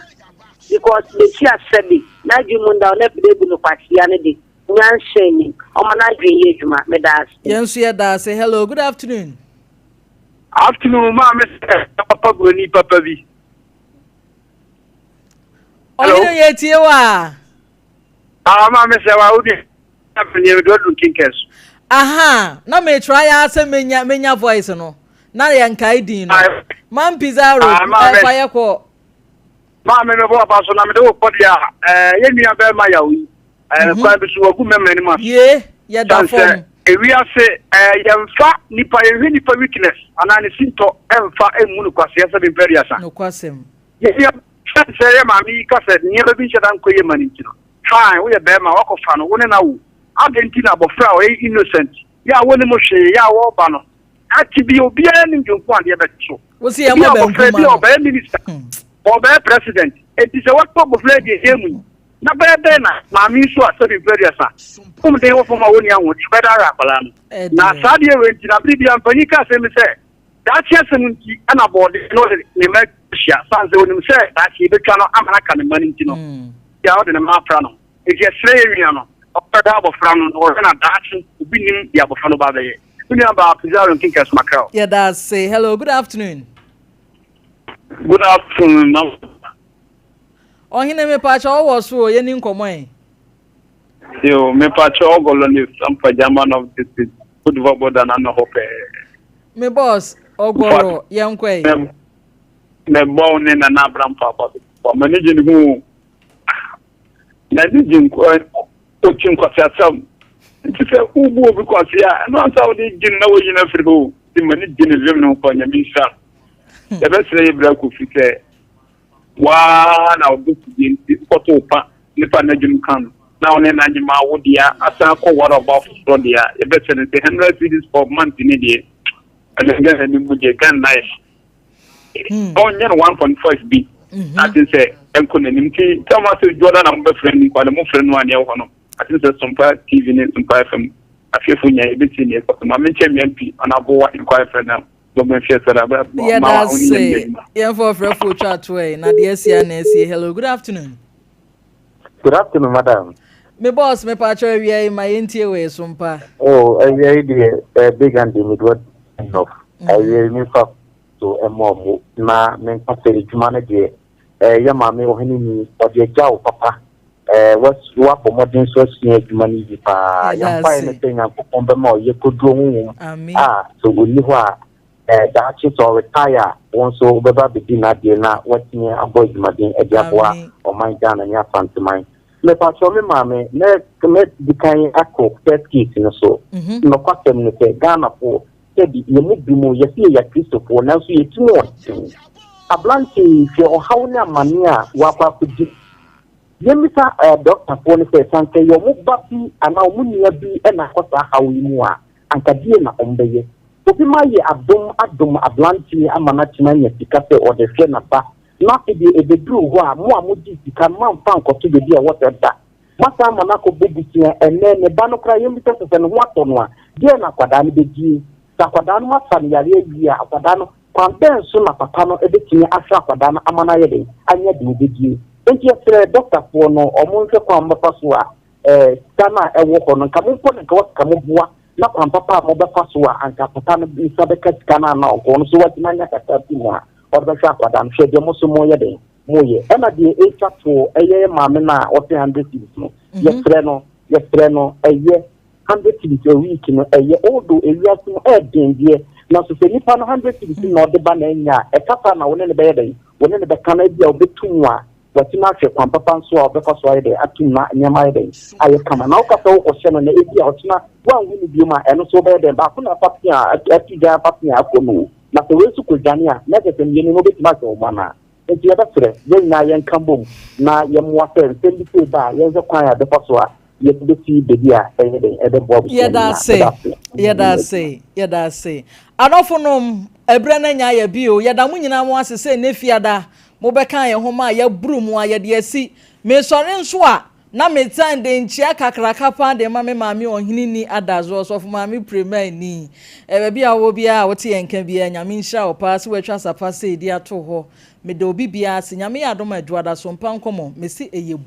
because besi asɛbi n'adwene mu nda ɔna pere egu no kwasia no de nyansa nim ɔma n'adwene yɛ adwuma. Meda ase. Yɛn nso yɛda ase. Hello, good afternoon. Afternoon, maame sɛ papa buroni papa bi. Ɔhene yɛtie wo a. Ah, maame sɛ wa wodi nneɛma de ɔdun kinkɛs. Aha, na metra ya sɛ menya voice no na yɛ nkae din no Man Pizarro ɛfa yɛ kɔ. Maame mebɔ aba so na mede wo kɔ deɛ a yɛ nua bɛrima yaw yi kwan bi so wagu mɛma anim ase. Ye yɛda fam. Ewiase yɛmfa nipa yɛhwɛ nipa weakness anaa ne sintɔ ɛmfa ɛmmu no kwaseɛ sɛ bempɛ aduasa. Nokwasɛm. Yɛnua sɛn sɛ yɛ maame yi ka sɛ nneɛma bi nhyɛ da nkɔ yie ma no nti no fine woyɛ bɛrima wakɔfa no wo ne no awo adɛn nti na abɔfra a ɔyɛ innocent yɛ a wɔnim hwee yɛ a wɔreba no ati bi obiara nim dwonko adeɛ bɛto Wosi yɛ mɔ abɔfra bi a ɔbɛyɛ minister, ɔbɛyɛ president eti sɛ wɔtɔ abɔfra yi deɛ ɛyɛ mu yi na bɛyɛ bɛyɛ na maame nso a sɛbi mpɛ aduasa fom den wɔ fam a wɔnni ahoɔden bɛda ara akwadaa no na saa deɛ wei nti na bere bi a mpanyin ka asɛm bi sɛ daakye asɛm nti ɛna bɔɔde no de ne mma ahyia san sɛ onim sɛ daakye ebetwa no ama no aka ne mma no nti no deɛ ɔde ne mma afra no nti ɛsrɛ yɛ nua no ɔbɛda abɔfra no na ɔhwɛ na daakye obi nim deɛ abɔfra no ba bɛyɛ. Me nua baa Pizarro nkenka so makra o. Yɛda ase. Hello, good afternoon. Good afternoon, ma. Ɔhene mepakyɛ ɔwɔ so o yɛni nkɔmmɔ yi. Yo, mepakyɛ ɔgɔlɔ ne Sampa German of the state. Cote d'Ivoire border na no hɔ pɛɛ. Me boss, ɔgɔrɔ yɛnkɔ yi. Mɛbɔ wo ne Nana Abraham Papa. M'ani gye ne ho. N'ani gye ɔkyi nkwaseasɛm. Nti sɛ wobu obi kwase a ɛno ansa wode gye no na woyi no afiri hɔ. Nti m'ani gye ne vim no ho pa Nyame nhyira no. Yɛbɛsrɛ yɛ bra Kofi sɛ waa na ɔdɔ fidie nti wokɔto wo pa nipa n'adwene ka no na wo ne n'anyema wo deɛ asan akɔ ware ɔbaa foforɔ deɛ a yɛbɛsrɛ no sɛ 100 cedis per month ne deɛ ɛno Ghana ni mu deɛ Ghana ayɛ ɔnyɛ no 1.5 bi ate sɛ ɛnkɔ n'anim nti sɛ mo ase dwoɔda na mobɛfrɛ no nkwa ne mofrɛ no a neɛ wɔ hɔ no ate sɛ Sompa TV ne Sompa FM afiefo nya yɛbɛtie neɛ ɛkɔ so ma menkyɛ mmea mpi ɔnaboa nkwa ɛfrɛ no. Yɛda ase. Yɛmfa ɔfrɛfoɔ twa atoɔ yi na deɛ asia na asie. Hello, good afternoon. Good afternoon, madam. Me boss, mepaakyɛw awia yi ma yɛntie wei so mpa. Oh, awia yi deɛ, eh, big and mede wa enough. Awia yi memfa so ɛmmɔ ɔmo na menka sɛ adwuma no deɛ, eh, yɛ maame ɔhene ni, ɔde agya wo papa. Eh, wabɔ mmɔden so asua adwuma no yie paa. Yɛn mpaeɛ ne sɛ Nyankopɔn bɛma ɔyɛ koduo honhom a sɛ ɔnni hɔ a, eh, daakye sɛ ɔretire a, wo nso wobɛba abɛdi n'adeɛ na woatumi abɔ adwumaden de aboa ɔman Ghana ne Asanteman. Mepakyɛw me maame, mɛ mɛdi kan akɔ first case no so. Nokwasɛm ne sɛ, Ghanafoɔ, sɛbi, yɛn mu binom, yɛse yɛyɛ Akristofoɔ, nanso yɛn ti mu ɔden. Aberante yi, hwɛ ɔhaw ne amane a wakɔ akɔdi. Yɛmmisa eh, dɔktafoɔ no sɛ, sɛ anka ɛyɛ wɔn ba bi anaa wɔn nua bi na akɔ saa haw yi mu a, anka deɛn na wɔbɛyɛ? Obi ma ayɛ adom adom aberanteɛ ama no atumi anya sika sɛ ɔde hwɛ n'aba, na afei deɛ ɛbɛduru hɔ a, mo a mogyee sika no moamfa ankɔto baabi a ɛwɔ sɛ ɛda. Moasan ama no akɔbɔ bosea. Ɛnnɛ, ne ba no koraa yɛmmisa sɛ, sɛ ne ho atɔ no a, deɛn na akwadaa no bɛdie? Sɛ akwadaa no moafa no yareɛ awie a, akwadaa no, kwan bɛn so na papa no bɛtumi ahwɛ akwadaa no ama no ayɛ dɛn, anya deɛ ɔbɛdie? Enti yɛsrɛ dɔktafoɔ no, wɔnhwɛ kwan a wɔbɛfa so a, eh, sika no a ɛwɔ hɔ no, nka mompɔ no nka wɔ sika moboa na kwan papa a mobɛfa so a anka papa no nsa bɛka sika no a na ɔnkɔ no so watumi anya kakra fi mu a ɔde bɛhwɛ akwadaa no. Hwɛ deɛ mo so moyɛ dɛn moyɛ. Ɛna deɛ ɛtwa toɔ ɛyɛ maame no a ɔte 100 cedis no, yɛsrɛ no, yɛsrɛ no, ɛyɛ 100 cedis a week no ɛyɛ, although ewiase mu ɛɛden deɛ, nanso sɛ nipa no 100 cedis na ɔde ba na anya a, ɛka saa na wo ne no bɛyɛ dɛn, wo ne no bɛka na ebi a wobɛtu mu a Watumi ahwɛ kwan papa nso a ɔbɛfa so ayɛ dɛn atum na nneɛma ayɛ dɛn ayɛ kama. Na woka sɛ wokɔhyɛ no na ebi a ɔkyena woanhu no biom a, ɛno nso wobɛyɛ dɛn? Baako na afa pea a atu dwan afa pea akɔ no o. Na sɛ wei nso kɔdwane a, na kyerɛ sɛ mmienu no wobɛtumi ahwɛ wɔn anaa? Enti yɛbɛsrɛ, yɛn nyinaa yɛnka mbom na yɛmmoa sɛ nsɛm bi sei ba a, yɛnhwɛ kwan a yɛbɛfa so a yɛde bɛsi baabi a ɛyɛ dɛn ɛbɛboa abusua no Yɛda nyinaa. ase, Meda ase. yɛda ase, yɛda ase. Adɔfonom, ɛberɛ no anya ayɛ bio. Yɛda mo nyinaa mo ase sɛ nnɛ Fiada Mobɛkaa yɛn ho maa yɛaboro mu a yɛde asi. Mesɔre nso a, na mesan de nkyea kakraka paa de ma me maame Ɔheneni Adazo, Ɔsɔfo Maame Premaini. Eh, baabi a wowɔ biara a wote yɛn nka biara, Nyame nhyira wo paa sɛ woatwa sapa sei de ato hɔ. Meda obi biara ase. Nyame yɛ adom a, Dwoada so mpa nkɔmmɔ. Mese ɛyɛ bo.